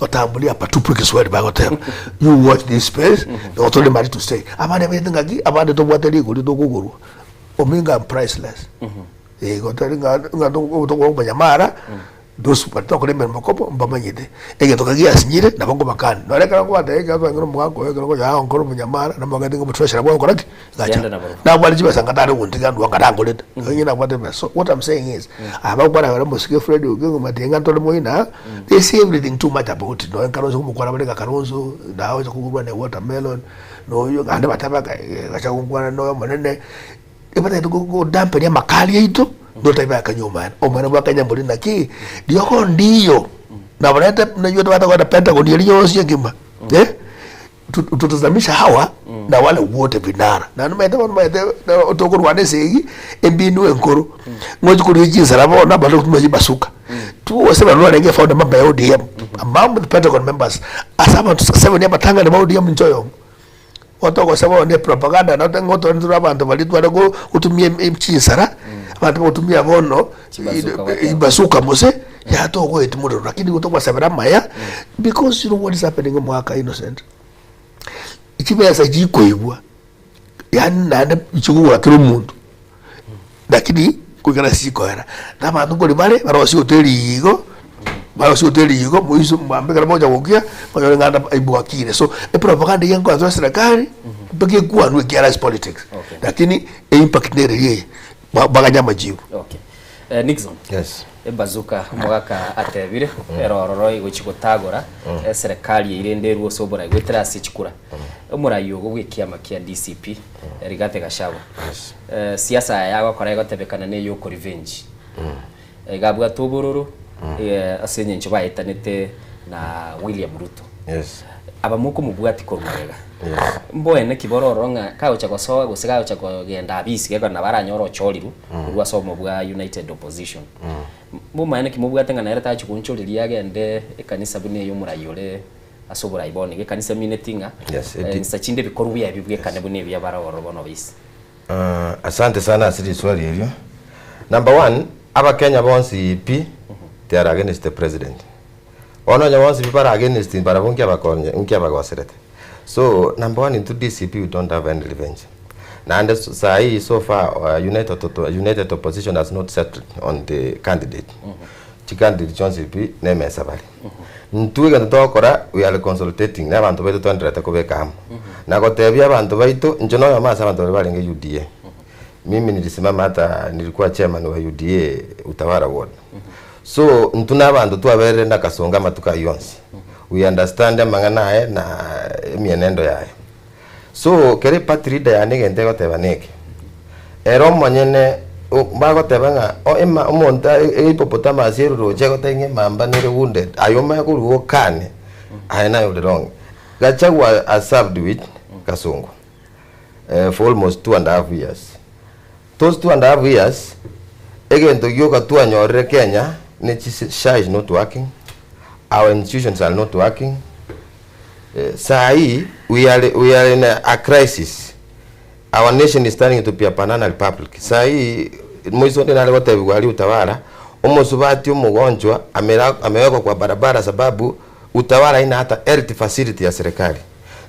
otambulia patupu ekeswahili bagoteba. You watch this space, nigo tore mari to stay. Abande baete ng'aki, abande tobwate rigori tokogorwa. Ominga am priceless. Igo tari ng'a ng'a tokomanya mara. Those baria twakora emeremo kobo mbamanyete, egento keria giasinyire nabo nkobakani. Nonye ekero nkobatebia ekero twanyora omogaka oyo ekero nkonyoa agonkora omonyamara, namogete ng'a omotreshara bwao okora ki? Gacha. Genda nabarobwo. Nabwate chibesa ngatare gontiga ndua nkarangorete. Onye nabwate ebesa. So what I'm saying is, aba bakwana bare omosike Fred Okengo Matiang'i ntore moino aa, they say everything too much about it. Nonye Kalonzo komokwana bare ng'a Kalonzo nagocha kogorwa ne watermelon, noyo naende bateba ng'a gacha gonkwana noyo omonene. Ebatagete godamperia amakari aito, ntotabe akanywa omwana. Omwana bwa Kenya mbori naki, riogo ndiyo, nabarete naiywe tobate kogenda Pentagon eria yonsi engima, eh, tutazamisha hawa na wale wote vinara. Naende omanyete bono omanyete tokorwana esegi, embindu enkoro, ngochi koria chinsara bono abanto gotumia chibasuka. Twose baria barenge founder member ya ODM, among the Pentagon members, ase abanto seven abatang'ani ba ODM inche oyomo. Otogosaba bono ne propaganda na ng'a otore ntore abanto baria tware go gotumia em chinsara, abanto bagotumia bono Chibasuka whatever. basuka mose, yatogoeti morero lakini nigo tokobasabera amaya, because you know what is happening omwaka Innocent, chibesa chikoibwa, yaani naende chikogora kera omonto, lakini goikera ase chikoera, na abanto nkori bare, barosie hoteli igo, barosie hoteli igo, moiso mambia ekero mogocha gokia, monyore ng'a ande bwakire. So, epropaganda eywo nkoetwa eserekari, mpaka ekwanwe ekiagera ase politics, lakini eimpact nere riria eye, ba- baganye amajibu. Okay. Eh, Nixon. Yes. Ebazuka omogaka atebire erororo egochi gotagora eserekari eire ende erwe ase oborai goetera ase chikura. Omorai ogo bw'ekiama kia DCP Rigathi Gachagua. Eh, siasa yaye agokora egotebekana na ey'oko revenge. Iga abwate obororo eh, ase eng'encho baetanete na William Ruto. Yes. Aba mokomobwati korwa magega. Yes. Mboene ki bororo ng'a kagocha gosoa gose kagocha kogenda abisi gekogera nabo aranyore ochorirwe korwa ase obomo bwa United Opposition. Mbomaene ki mobwate ng'a nere tachi goonchoreria agende ekanisa buna eye omorai ore ase oborai bono iga ekanisa emineti ng'a Yes, eti- insa chinde ebikorwa biaye bibwekane buna ebi abare ororo bono baise. Ah, asante sana ase riswali erio. Number one, abakenya bonsi pi, they are against the president. Bono onye bonsi pi bare against barabwo nki abakonye nki abagoserete. So, number one intwe DCP we don't have any revenge. Naende saa hii so far uh, United, United Opposition has not settled on the candidate. Chicandidate chionsi pi nemesa bare. Intwe egento togokora we are consultating na abanto baito twenderete kobeka amo. Na gotebia abanto baito, inche noyomo ase abanto baria barenge UDA. Mimi nilisimama hata nilikuwa chairman wa UDA Utawala ward. So intwe na abanto twaberire na Kasongo amatuko ayio onsi. We understand amang'ana aye na emienendo yaye. So kere party leader yane egento egoteba neke, ere omonyene o bagoteba ng'a o ema omonto aye ehippopotamus eruroche egoteba ng'a emamba nere wounded, aye omanye korwa okane, aye naye ore wrong. Gachagua has served with Kasongo for almost two and a half years. Those two and a half years, egento gioka twanyorire Kenya ne chi SHA is not working, our institutions are not working, Saa hii we are, we are in a, a crisis. Our nation is turning to be a banana republic. Saa hii moiso onde nare gotebigwa aria Utawala omosubati omogonchwa amera amewekwa kwa barabara sababu Utawala haina hata health facility ya serikali.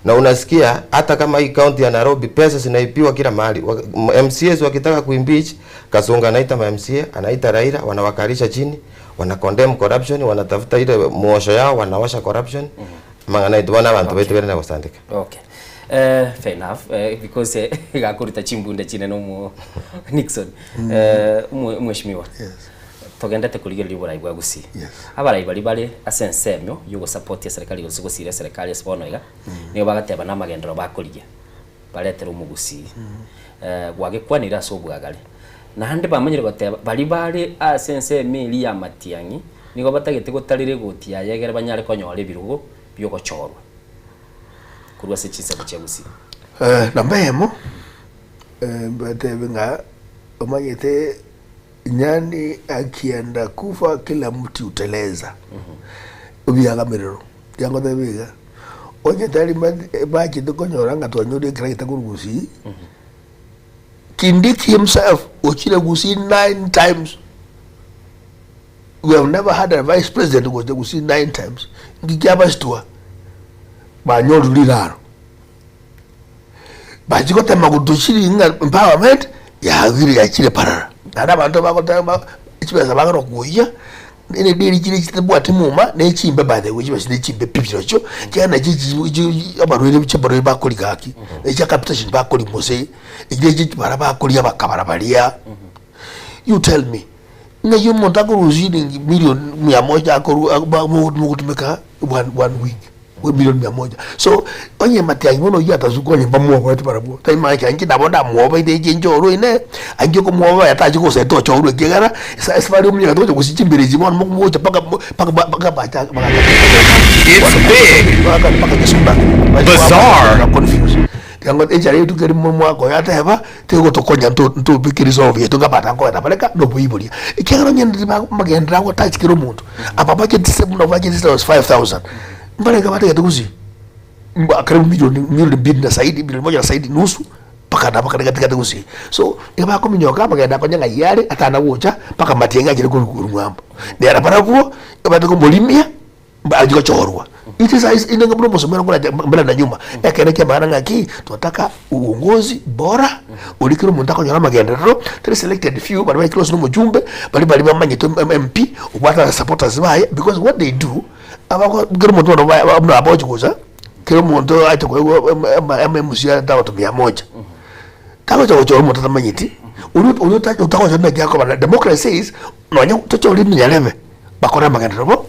Na unasikia hata kama hii county ya Nairobi pesa zinaibiwa kila mahali. MCAs wakitaka kuimpeach Kasongo anaita ma MCA, anaita Raila, wanawakalisha chini, wana condemn corruption, wanatafuta ile muosho yao, wanaosha corruption. Amang'ana aito bono abanto baito bere na gosandeka. Okay. Eh, fair enough eh, because eh, gakoruta chimbunde chinene omo Nixon eh, omwe- omweshimiwa togendete korigereria oborai bwa Gusii abarai baria bare ase ensemo yogosupport eserikali gose gosira eserikali ase bono iga nigo bagateba namagenderero bakorigia baretere omogusii eh, gwagekwanire ase obwagare naende bamanyire goteba baria bare ase ensemo eria ya matiang'i nigo batagete gotarera egoti yaye egere banyare konyora ebirogo biogochorwa korwa ase chinsemo chia Gusii. Eh, namba eyemo, eh, mbatebie ng'a omanyete nyani akienda kufa kila mti huteleza obiagamerero Tiangotebia iga, onye tari bachete konyora ng'a twanyorire ekeragita korwa Gusii, Kindiki himself ochire Gusii nine times, we have never had a vice president gocha Gusii nine times, nki kiabasitua? Banyorire riraro. Bachia gotema gotochiria ng'a empowerment yagire yachire parara. Naende abanto bagoteba chibesa bagora koiyia. Erediri chire chitabwati muma ne chimbe by the way chibe chire chimbe pi chirochio ekiagera nachi chi chi abarwaire chiabarwaire bakori gaki na chia capitation bakori mose echire echi baria bakoria abakabara baria. You tell me, ng'ai omonto akorusia shilingi million mia moja akorwa mogotumeka one one week. We milioni mia moja. So onye matiang'i bono oyio atasukwa onye mbamwoboete barabwo, tari mache inche nabo ndamwoboete inche inche orwe ine, ainche okomwoboa tachi goseta ochorwe ekiagera esa esafari omonye gocha gose chimbere echi bono mogocha mpaka mo mpaka ba mpaka bacha It's big. mpaka Gesunda. Bizarre. Confused. Tiga enchara rituko erimo omwaka oyo ateba, tegotokonya nto ntobeke resolve yaito ng'a abanto nkogenda bareka na oboiboria. Ekiagera onye ndiri ba amagenderero agotach kera omonto, aba budget ase buna budget was 5000, mbarenge batagete gusii mba karibu milioni milioni mbili na zaidi milioni moja na zaidi nusu mpaka nabo kare gatigate gusii. So iga bakominyoka amagendo akonya ng'ai are atana gocha mpaka matiang'i achire korwa korwa ng'ambo. Nere barabwo ebate komorimia. Mbaanche gochorwa. It is as inenge buna omosomera okoracha mbele na nyuma. Ekeene ki'amang'ana ng'aki, twataka uongozi bora, oria kera omonto akonyora amagenderero, tari selected few baria bare close na omochumbe, baria baria bamanyete MP, obwate aba supporters baye, because what they do, abako kera omonto bono ba buna abagochi gocha, kera omonto ache koegwa ama MCA atagoto mia moja. Tagocha gochora omonto atamanyeti, oria oria otagochora naki akoba na democracy says, nonya tochore eminyarebe. Bakore amagenderero bo.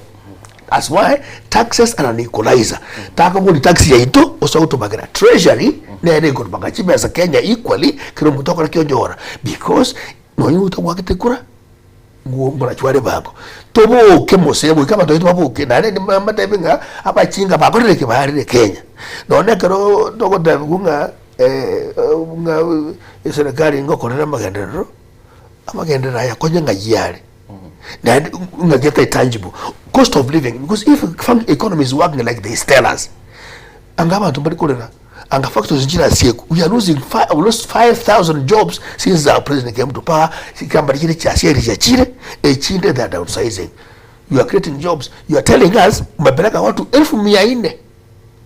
That's why taxes are an equalizer. Takobori tax yaito gose gotobagera treasury nere ekotobaga chibesa Kenya equally kera omonto akore ki onyora because nonya otabwagete kura ngwo ngorachware ebango. Toboke mose goika abanto baito baboke naende mbatebi ng'a abachinga bakorire ki barire Kenya. Nonye ekero togotebiwa ng'a ng'a eserekari ngokorera amagenderero, amagenderero aya konya ng'ai are. Naende ng'aki etari tangible. Cost of living, because if economy is working like they tell us, anga abanto mbari korera, anga factories nchirasiekwa. We are losing we lost 5,000 jobs since our president came to power. Chikambani chire chiasiaire chiachire, echinde they are downsizing. You are creating jobs, you are telling us mmepeleka watu elfu mia nne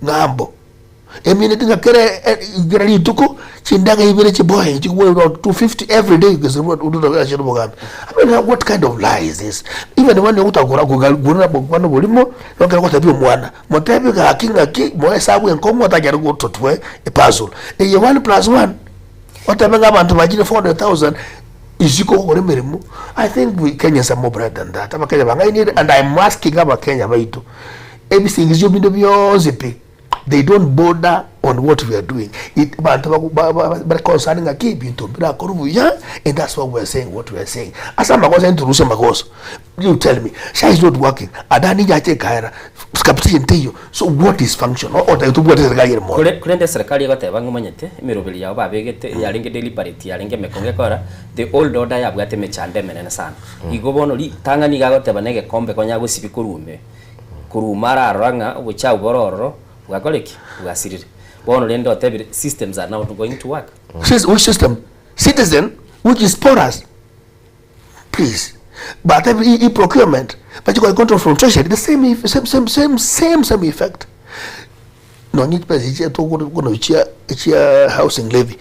ng'ambo. Emineti ng'a kera kera rituko chindaga ibere chiboe chikobua about 250 every day ase obogambi. I mean what kind of lie is this? Even when ogotaka kogura gokwana oborimo, ekero ogotebia omwana, motebie gaki ng'aki moe esabu enkong'u otanyare gototwe epuzzle. Eye one plus one, otebe ng'a abanto bachire 400,000 isiko gokora emeremo, I think we Kenyans are more bright than that. Abakenya bang'ainire and I'm asking abakenya baito, ebisingizio binde bionsi pi. they don't border on what we are doing it banto bago ba- ba- bare concerned ng'aki ebinto mbirakorwe buya and that's why we are saying what we are saying ase amagoso nturusie amagoso you tell me SHA is not working adani yacha ekaera capitation teiyo so what is function otagete tobwate serikali ere moyo Kore korende eserekari egoteba ng'a omanyete emeroberi yabo babegete yarenge deliberate yarenge emekongo ekora the old order yabwate emechando emenene sana. Igo bono ritang'ani iga agoteba na egekombe konya agosibia korwa ime. Korwa ime ararora ng'a obochafu bore ororo bwakore ki? Bwasirire. Bono rende otebire systems are now going to work. Sys which system? Citizen which is porous please batebire e e-procurement bache koe control from treasury the same ef same same same same same effect nonye chibesa echi tokoro kono chia chia housing levy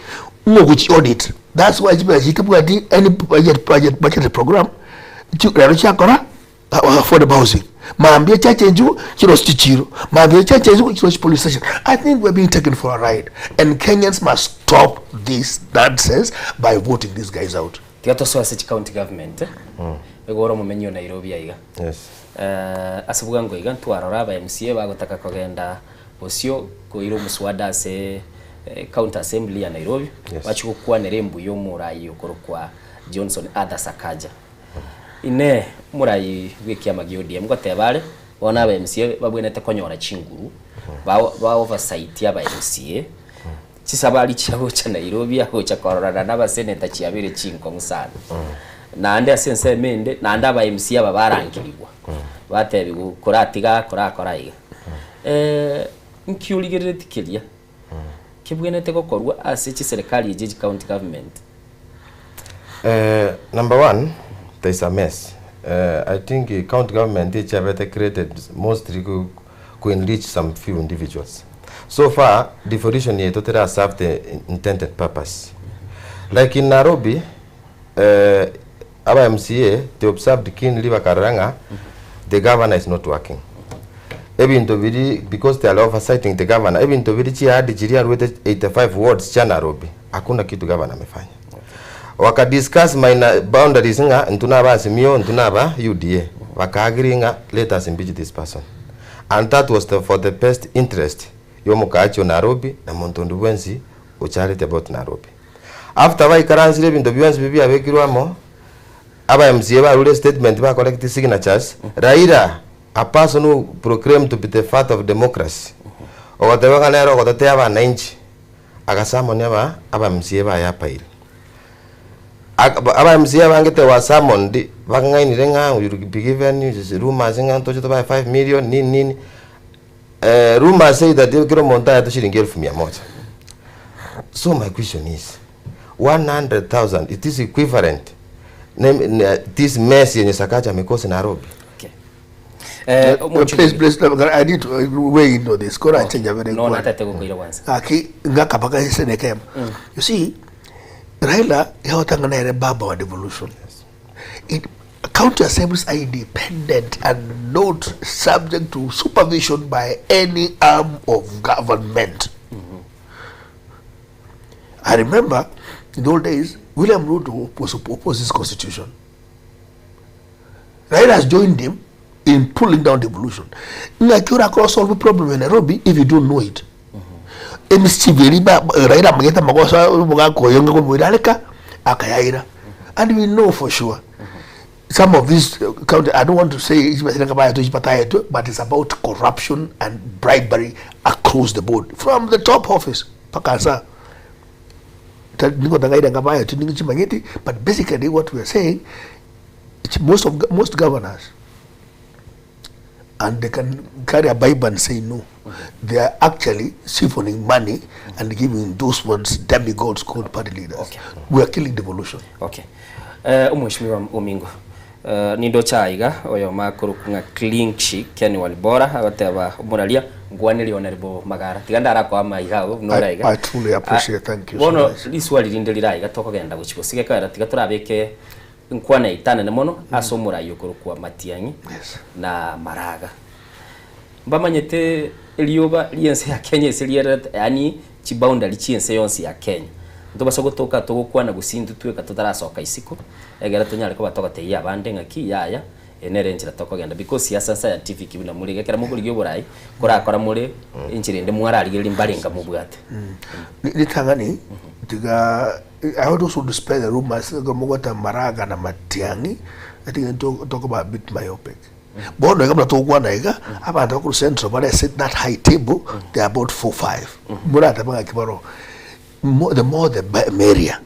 ng'o gochi audit that's why chibesa chitabwati any budget budget budgetary program chi rero chiakora Affordable housing mambia chiachenjiwa chirosi chichiro mambia chiachenjiwa chirosi police station i think we're being taken for a ride and kenyans must stop this nonsense by voting these guys out Tiga tosoe ase chicounty government igo ore omomenyi o Nairobi aiga. Yes. Ase bwango iga ntwarora aba MCA bagotaka kogenda bosio koira omoswada ase county assembly ya Nairobi Yes. bachie gokwanera embuya omoraia okorokwa Johnson Arthur Sakaja. Inee! Omorai bw'ekiama gia ODM ngoteba are, bono aba MCA babwenerete konyora chinguru, ba oversight aba MCA, chisabari chia gocha Nairobi agocha kororana na abaseneta chiabeire chinkong'u sana. Naende ase ensemo ende, naende aba MCA aba barangerigwa, batebigwa koratiga aa korakora iga. Nki origereretie keria kebwenerete gokorwa ase chiserekari echi echi county government? Eh, number one, there is a mess. Eh, I think eh, county government echabete created mostly ku, ku enrich some few individuals. So far, devolution yetu tera serve the intended purpose. Like in Nairobi, eh, Aba MCA they observed keenly bakarora ng'a the governor is not working. Ebinto biri because they are oversighting the governor, ebinto biri chiahadi chiria aruete 85 wards chia Nairobi, hakuna kitu governor amefanya. Waka discuss minor boundaries ng'a intwe naba Azimio, intwe naba UDA, baka agree ng'a let us impeach this person. And that was the for the best interest ya omokaachi o Nairobi na monto onde bwensi ocharete about Nairobi. After baikaransire ebinto bionsi bi biabekirwe amo, aba MCA barure estatement ba collect signatures, Raila a person who proclaimed to be the father of democracy, ogoteba ng'a nere ogotetea abananchi, agasamoni aba aba MCA baye apaire. Ak aba MCA abange they were summoned, bakang'ainire ng'a you will be given rumours ng'a ntoche tobae 5 million nini nini, Rumours say that kera omonto aetwe shilingi elfu mia moja. So my question is, 100,000 it is equivalent ne, ne, this mess yenye Sakaja amekosa Nairobi. Eh, Please, please, no, I need to weigh in on this. Kora change very No, natete gokoira kwanza. Aki ngaka baka senekema. You see, Raila yahotanga nere baba wa devolution. It, county assemblies are independent and not subject to supervision by any arm of government. I remember in the old days, William Ruto was opposed this constitution. Raila has joined him in pulling down devolution. Ng'aki orakora solve problem in Nairobi if you don't know it. Emischief eri ba Raila amanyete amagoso omogaka oyo ng'a komoira areka akayaira. And we know for sure some of these county I don't want to say chibesa ng'a baetwe chibataetwe but it's about corruption and bribery across the board from the top office mpaka asa nigo ntang'aire ng'a baetwe nigo chimanyeti but basically what we are saying most of most governors and they can carry a bible and say no they are actually siphoning money and giving those ones demigods called party leaders okay. we are killing devolution okay eh omweshimiwa omingo eh, nindoche aiga oyo makoruku ng'a Clinchi Ken Walibora agoteba omoraria ngwaneri honorable Magara tiga ndarakoa amaiga ago buna oraiga I truly appreciate thank you so bono much riswali rinde riraiga tokogenda gochi gosiga ekero tiga torabeke Nkwana etanene mono ase omorai okorokwa Matiang'i na Maraga. Mbamanyete erioba ri'ense ya Kenya ase riererete, yaani chiboundary chi'ense yonsi ya Kenya. Ntobasa gotoka togokwana gose intwe tweka totarasoka isiko, egere tonyare koba togotebia abande ng'aki yaya, eye nere enchera tokogenda because siasa scientific buna more iga ekero mokorigia oborai, korakora more enchera ende mwararigereria mbarenga mobwate. Ritang'ani tiga I want also to spread the rumors ekero mogweta Maraga na Matiang'i, I think to tokoba a bit myopic. Bono iga buna togokwana iga, abanto bakorwa central bare ase that high table, they are about four five. Moratebe ng'aki baro, mo the more the be merrier.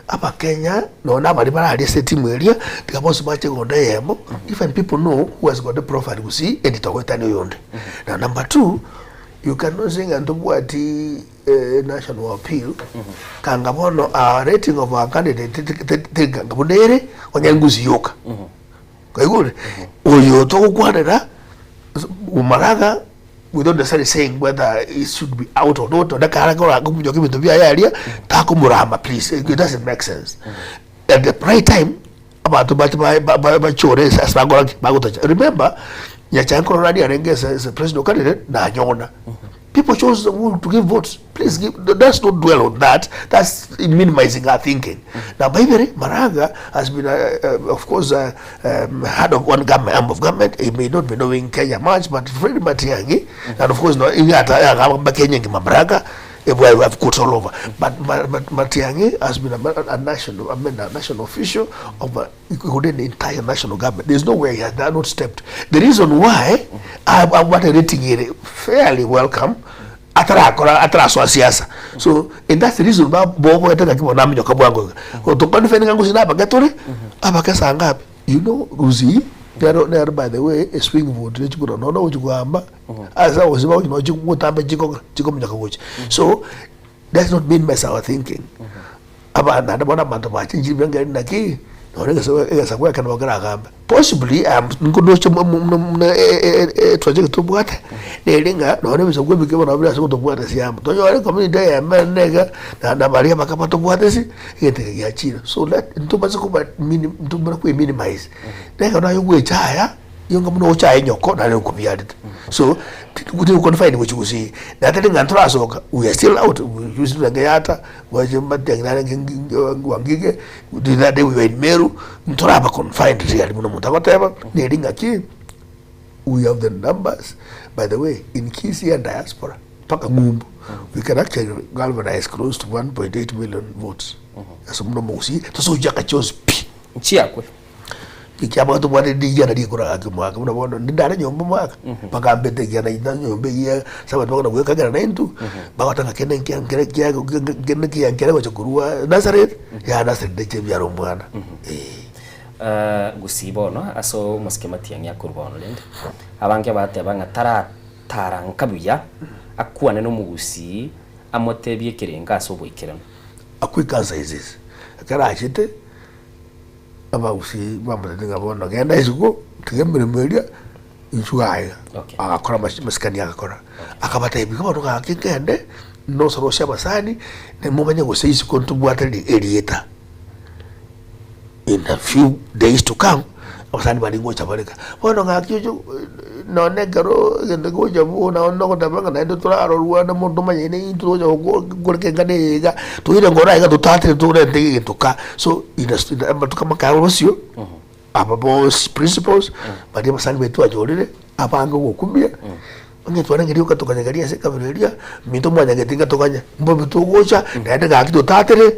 Abakenya nonye na abaria bararia ase etimu eria, tiga bonsi bache egondo eyemo, even people know who has got the profile gusii, endi togoetania oyonde. Now number two, you cannot say ng'a ntobwati National appeal, kanga bono our rating of our candidate teri kanga buna ere onye ngusi yoka. Kwaigure? Oyo togokwanera Maraga without necessarily saying whether he should be out or not, onde kare kora komunyoka ebinto biaye aria, takomorama please, it doesn't make sense. At the right time, abanto bache bachore ase bagokora ki? Bagotocha. Remember, Nyachae nkorora aria arenge as a presidential candidate, nanyona. People chose who to give votes. Please give, let's not dwell on that. That's minimizing our thinking. Now, Baibere, Maraga has been, of course, head of one government, arm of government. He may not be knowing Kenya much, but Fred Matiang'i, and of course, no, Kenya Maraga, well, we have courts all over. But Matiang'i has been a national, I mean, a national official of a, within the entire national government. There's no way he has not stepped. The reason why I, I want a rating here fairly welcome atarakora atarasoa siasa so and that's the reason ba bobo eteka kibo naminyoka bwango otokonifeninga ngusi nabake tore abake saa ngapi you know uzi nero nero by the way a swing vote nechikura nono uchikuhamba asa uziba uchino chikutambe chiko chikominyoka gocha so that's not minimize our thinking abana naende bono abanto bachenchire bengeri naki. Nonye egesaku eke nabo keragambe. Possibly I am nkodoche buna etrajectory tobwate, nere ng'a nonye ebisaku ebike bono bire ase gotobwata ase amo. Tonyore community eyemo ere iga, na baria abake batobwate ase, egento eke giachire. So let ntobase koba ntomanye kwe minimize. Ekero naye ogwechaya. Nigo buna ogochaya enyoko nare okobiarete. So, tiri confined gochia gusii. Na tari ng'a ntorasoka, we are still out. Juzi twarenge Yatta, gwacha matiang'i narenge Wangige, the other day we were in Meru, ntoraba confined really buna omonto agoteba, neri ng'aki, we have the numbers, by the way, in Kisii and diaspora, mpaka ng'umbu, we can actually galvanize close to 1.8 million votes. Ase buna omogusii, tosochia akachionsi pi. Nchiakwe. Ekiagera tobwate rigena rikoro gaki omwaka buna bono ndare nyomba omwaka bagambete ekiagera naita nyomba eyio ase abanto bakona goekagera naintwe bagoteba ng'a kende nkia nkere kia kende nkiya nkere gocha korwa Nazareth yaya Nazareth neche ebiara omwana eh. Gusii bono ase omosike matiang'i akorwa bono rende abange bateba ng'a taratara nka buya akwane na omogusii amotebie ekerengo ase oboikeranu. A quick answer is this, ekero achete. Abagusii bamotebia ng'a bono genda isiko, tiga emeremo eria, inchuo aiga. Agakora amasikani agakora. Akabatebia iga bono gaki nkende, nosorosie abasani, momanye gose isiko ntobwate erieta. In a few days to come, abasani baria ngocha bare iga. Bono gaki oche nonye ekero egento kegocha buna nogoteba ng'a naende torarorwane mono tomanyaine intwe togocha gokoreka eng'ana eye iga, toire ngoro aiga totatire torente egento ka. So in a amatuko amake aro bosio, aba bonsi principals, baria abasani baria twanyorire, abange ogokumia, onye twarenge rioka tokanyegeria ase ekabira eria, minto mwanyagete inga toganye, mbobe togocha, naende gaki totatere,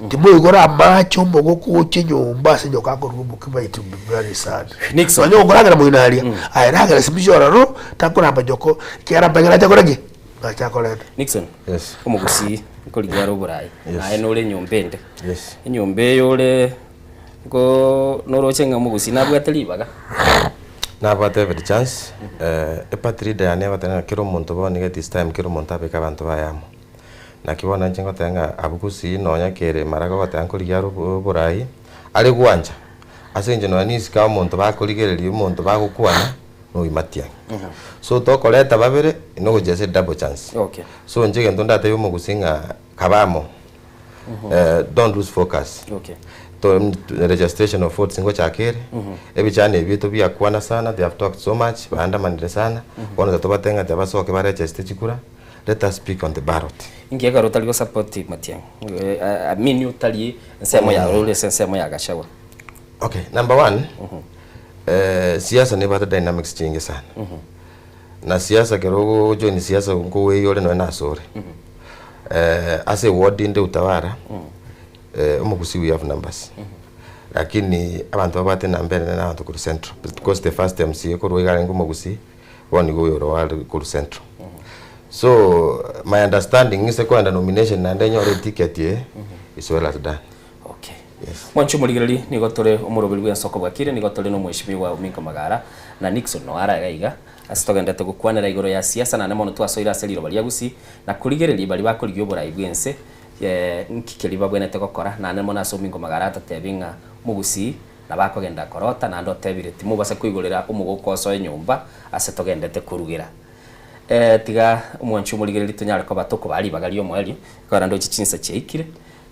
timoigora amache omogoko gochia nyomba ase nyoka akorwa obokima it will be very sad. Nixon. Nonya okoragera moino aria, aye ragera simisi ororo, takoramba nyoko, ekiagera mpegere ache kore ki? Ache akorete. Nixon, Yes. omogusii nkorigia are oborai, Yes. naye nore enyomba ende. Yes. Enyomba eye ore Nko noroche ng'a omogusii nabwate ribaga? Nabwate every chance, eparty leader yane egoteba ng'a kera omonto bono nigo it is time kera omonto abeke abanto baye amo. Naki bono inche ngoteba ng'a abwo gusii nonya kere maraga ogoteba nkorigia are oborai, are gwancha, ase eng'encho nonya nisiko omonto bakorigereria omonto bagokwana, noimatiang'i. So tokoreta babere, nogochia ase double chance. Okay. So inche egento ndatebie omogusii ng'a kabe amo. Don't lose focus. Okay. To, registration of votes ngochaka ere ebichana ebi tobiakwana sana they have talked so much baandamanire sana bono tatobatebia ng'a tiabasoke baregeste chikura let us speak on the ballot. Inki ekero otari go support Matiang'i? I mean otari ensemo ya ore ase ensemo ya Gachagua. Okay, number one, siasa nebwate dynamics chinge sana. Na siasa ekero ogojoin siasa nkoweyore nonya na asore. Ase eward inde Utawala, omogusii we have numbers. Lakini abanto babwate enamba enene na abanto korwa central. Because the first MCA korwa iga arenge omogusii, bono nigo oyore oare korwa central. So, my understanding ng'ise koenda nomination naende nyore eticket eye, is well as done. Okay. Yes. Mwanche omorigereria, nigo tore omoroberi bw'ensoko bwakire, nigo tore nomweshimiwa Ominko Magara na Nixon noara iga iga, ase togenderete gokwanera igoro ya siasa naende mono twasoire ase riroba ria Gusii na korigereria baria bakorigia oborai bw'ense nki keria babwenerete gokora naende mono ase Ominko Magara atotebi ng'a Mogusii nabo akogenda korota naende otebire timobasa koigorera omogoko osoe nyomba ase togendete korugera. Tiga omwanchi omorigereria tonyare koba tokobaa ribaga ri'omoerio, ekero naende oche chinsa chiaikire.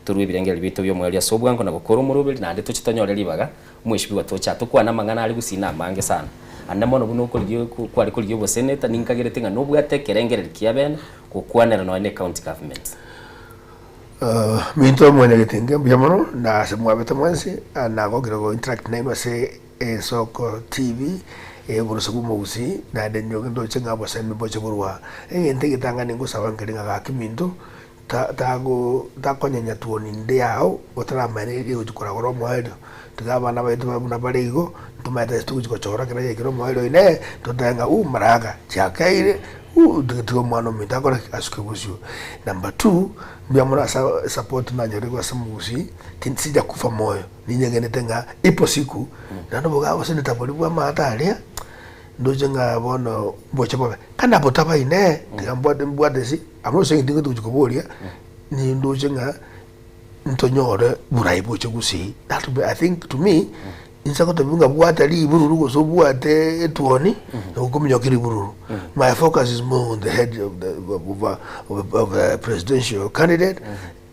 Torue ebirengererio biaito bi'omoerio ase obwango na gokora omoroberi, naende toche tonyore ribaga omweshimiwa toche atokwane amang'ana are gusii na amange sana. Ande mono buna okorigia kware korigia oboseneta, ninkagerete ng'a nobwate ekerengererio kia bene gokwanera nonya ne county government. Minto mwanyagetinge mbuya mono na ase mwabete mwensi nagokire go interact nainwe ase Ensoko TV ey'oboroso bw'omogusii naende ndoche ng'a obosemi mboche korwa egento egetang'ani ngosaba nkere ng'a gaki minto tago takonyenya tuoni inde yao otaramanya egochi koragora omoerio, tiga abana baito babe buna bare igo, ntomaete ase togochi gochora ekero yaikire omoerio inee, totabe ng'a uu maraka chiakeire uu tiga tiga omwana ominto akore ki? Asuke bosio. Number two, mbuya mono ase support nanyorire ase omogusii, tinsijakufa moyo, ninyegenete ng'a ipo siku, naende obogaga gose netabori bwa amato aria, ndoche ng'a bono mboche bobe. Kanda botaba inee, tiga mbwate mbwate ase. Abwo ase eng'encho nigo togochia koboria, nindoche ng'a ntonyore borai boche gusii. That will be I think to me, inse gotebiwa ng'a bwata ribururu gose obwate etuoni, okominyokia ribururu. My focus is more on the head of the, of, of, of, of the presidential candidate,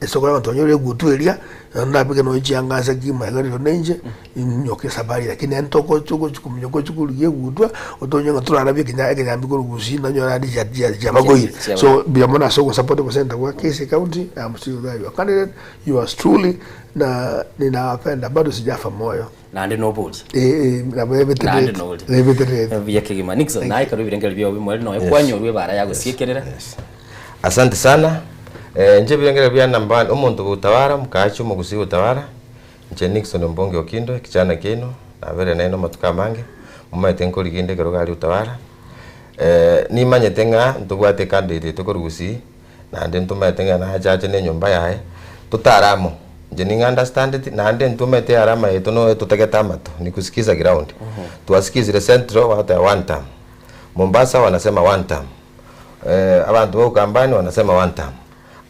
ase okorora ng'a twanyore egutu eria, naende nabeke nonya chianga ase kima iga rirorio na inche, inyoke esabari lakini ento ogochi ogochi kominyoka ochi korigia egutwa, otonye ng'a torarabie ekenya ekenyambi korwa gusii nonyore naende chia chia chiabagoire. So mbuya mono ase ogosupport obosenator bwa Kisii County, I am still there your candidate, yours truly, na ninawapenda bado sijafa moyo. Naende noborie. Eh, eh, nabo Naende ebeterereti, noborie. ebeterereti. Buya kegima. Nixon, naye ekero ebirengererio biao bimoerio nonya Yes. kwanyorwa ebara yagosiekerera. Asante sana. Eh, inche ebirengererio bia number one, omonto gotawara, omokaachi omogusii gotawara, inche Nixon Ombongi Okindo, ekichana kiaino, nabeire nainwe amatuko amange, momanyete nkorigia inde ekero gari gotawara. Eh, nimanyete ng'a ntobwate ecandidate yaito korwa gusii, naende ntomanyete ng'a nache ache na enyomba yaye, totare amo, inche ning'a understandeti, naende ntomanyete earama yaito noyo totagete amato, ni kusikiza ground. Twasikizire central bagoteba one term, Mombasa wanasema one term, abanto ba Ukambani wanasema one term.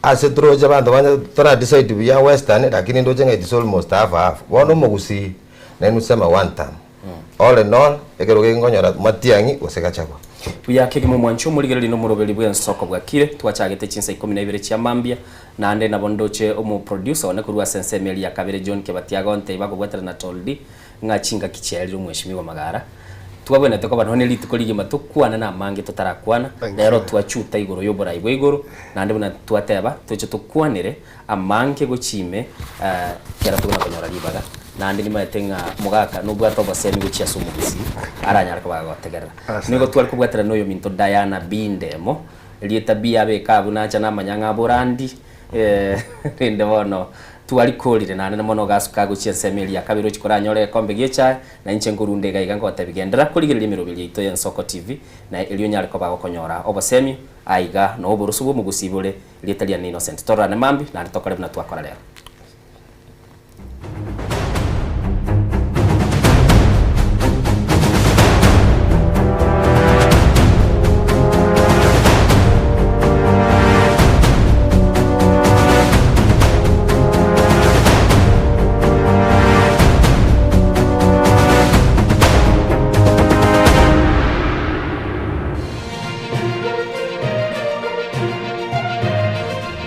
Ase toroche abanto bande tora decide buya western lakini ndoche ng'a it is almost half half. Bono omogusii nainwe sema one term. All in all, ekero geke nkonyora Matiang'i gose Gachagua. Buya kegima omwancho omorigereria na omoroberi bw'ensoko bwakire, twachagete chinsa ikomi na ibere chia mambia, naende nabo ndoche omoproducer one korwa ase ensemo eria ya kabere John Kebati agontebia bakobwatera na Toldi ng'a chingaki chiaerire omweshimiwa Magara. Twabwenerete koba nonya ne rituko rigima tokwane namange totarakwana, rero twachuta igoro y'oborai bwa igoro, naende buna twateba toche tokwanere amange gochia ime kera tokona konyora ribaga. Naende nimanyete ng'a mogaka nobwate obosemi gochia ase omogusii aranyare koba agotegerera. Nigo tware kobwaterana na oyominto Diana B. Ndemo, erieta B abeke abwo nacha namanya ng'a aborandi, rende bono twarikorire naende mono ogasuka gochia ensemo eria ya kabere ochia koranyore egekombe gi'echae, Na inche nkorunda iga iga ngotebia, Genderera korigereria emeroberio yaito y'Ensoko TV, na erio onyare koba gokonyora obosemia aiga na oboroso bw'omogusii bore rieta riane Innocent. Tororane mambia, naende tokore buna twakora rero.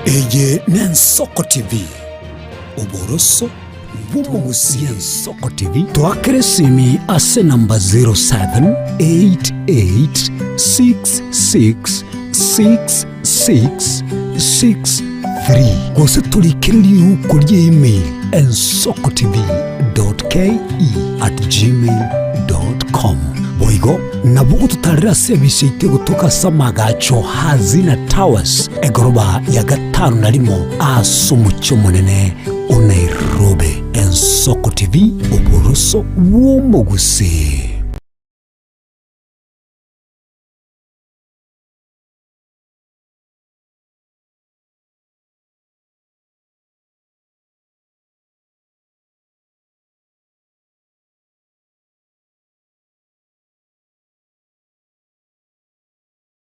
Eye n'Ensoko TV, oboroso bw'omogusii. Ensoko TV, toakere esimi ase namba 0788666663 gose torikere riuko ria email ensokotv.ke@gmail.com. Boigo nabo ogototarera ase ebise yaito egotoka ase amagacho Hazina Towers egoroba ya gatano na rimo ase omochie omonene o Nairobi. Ensoko TV, oboroso bw'omogusii.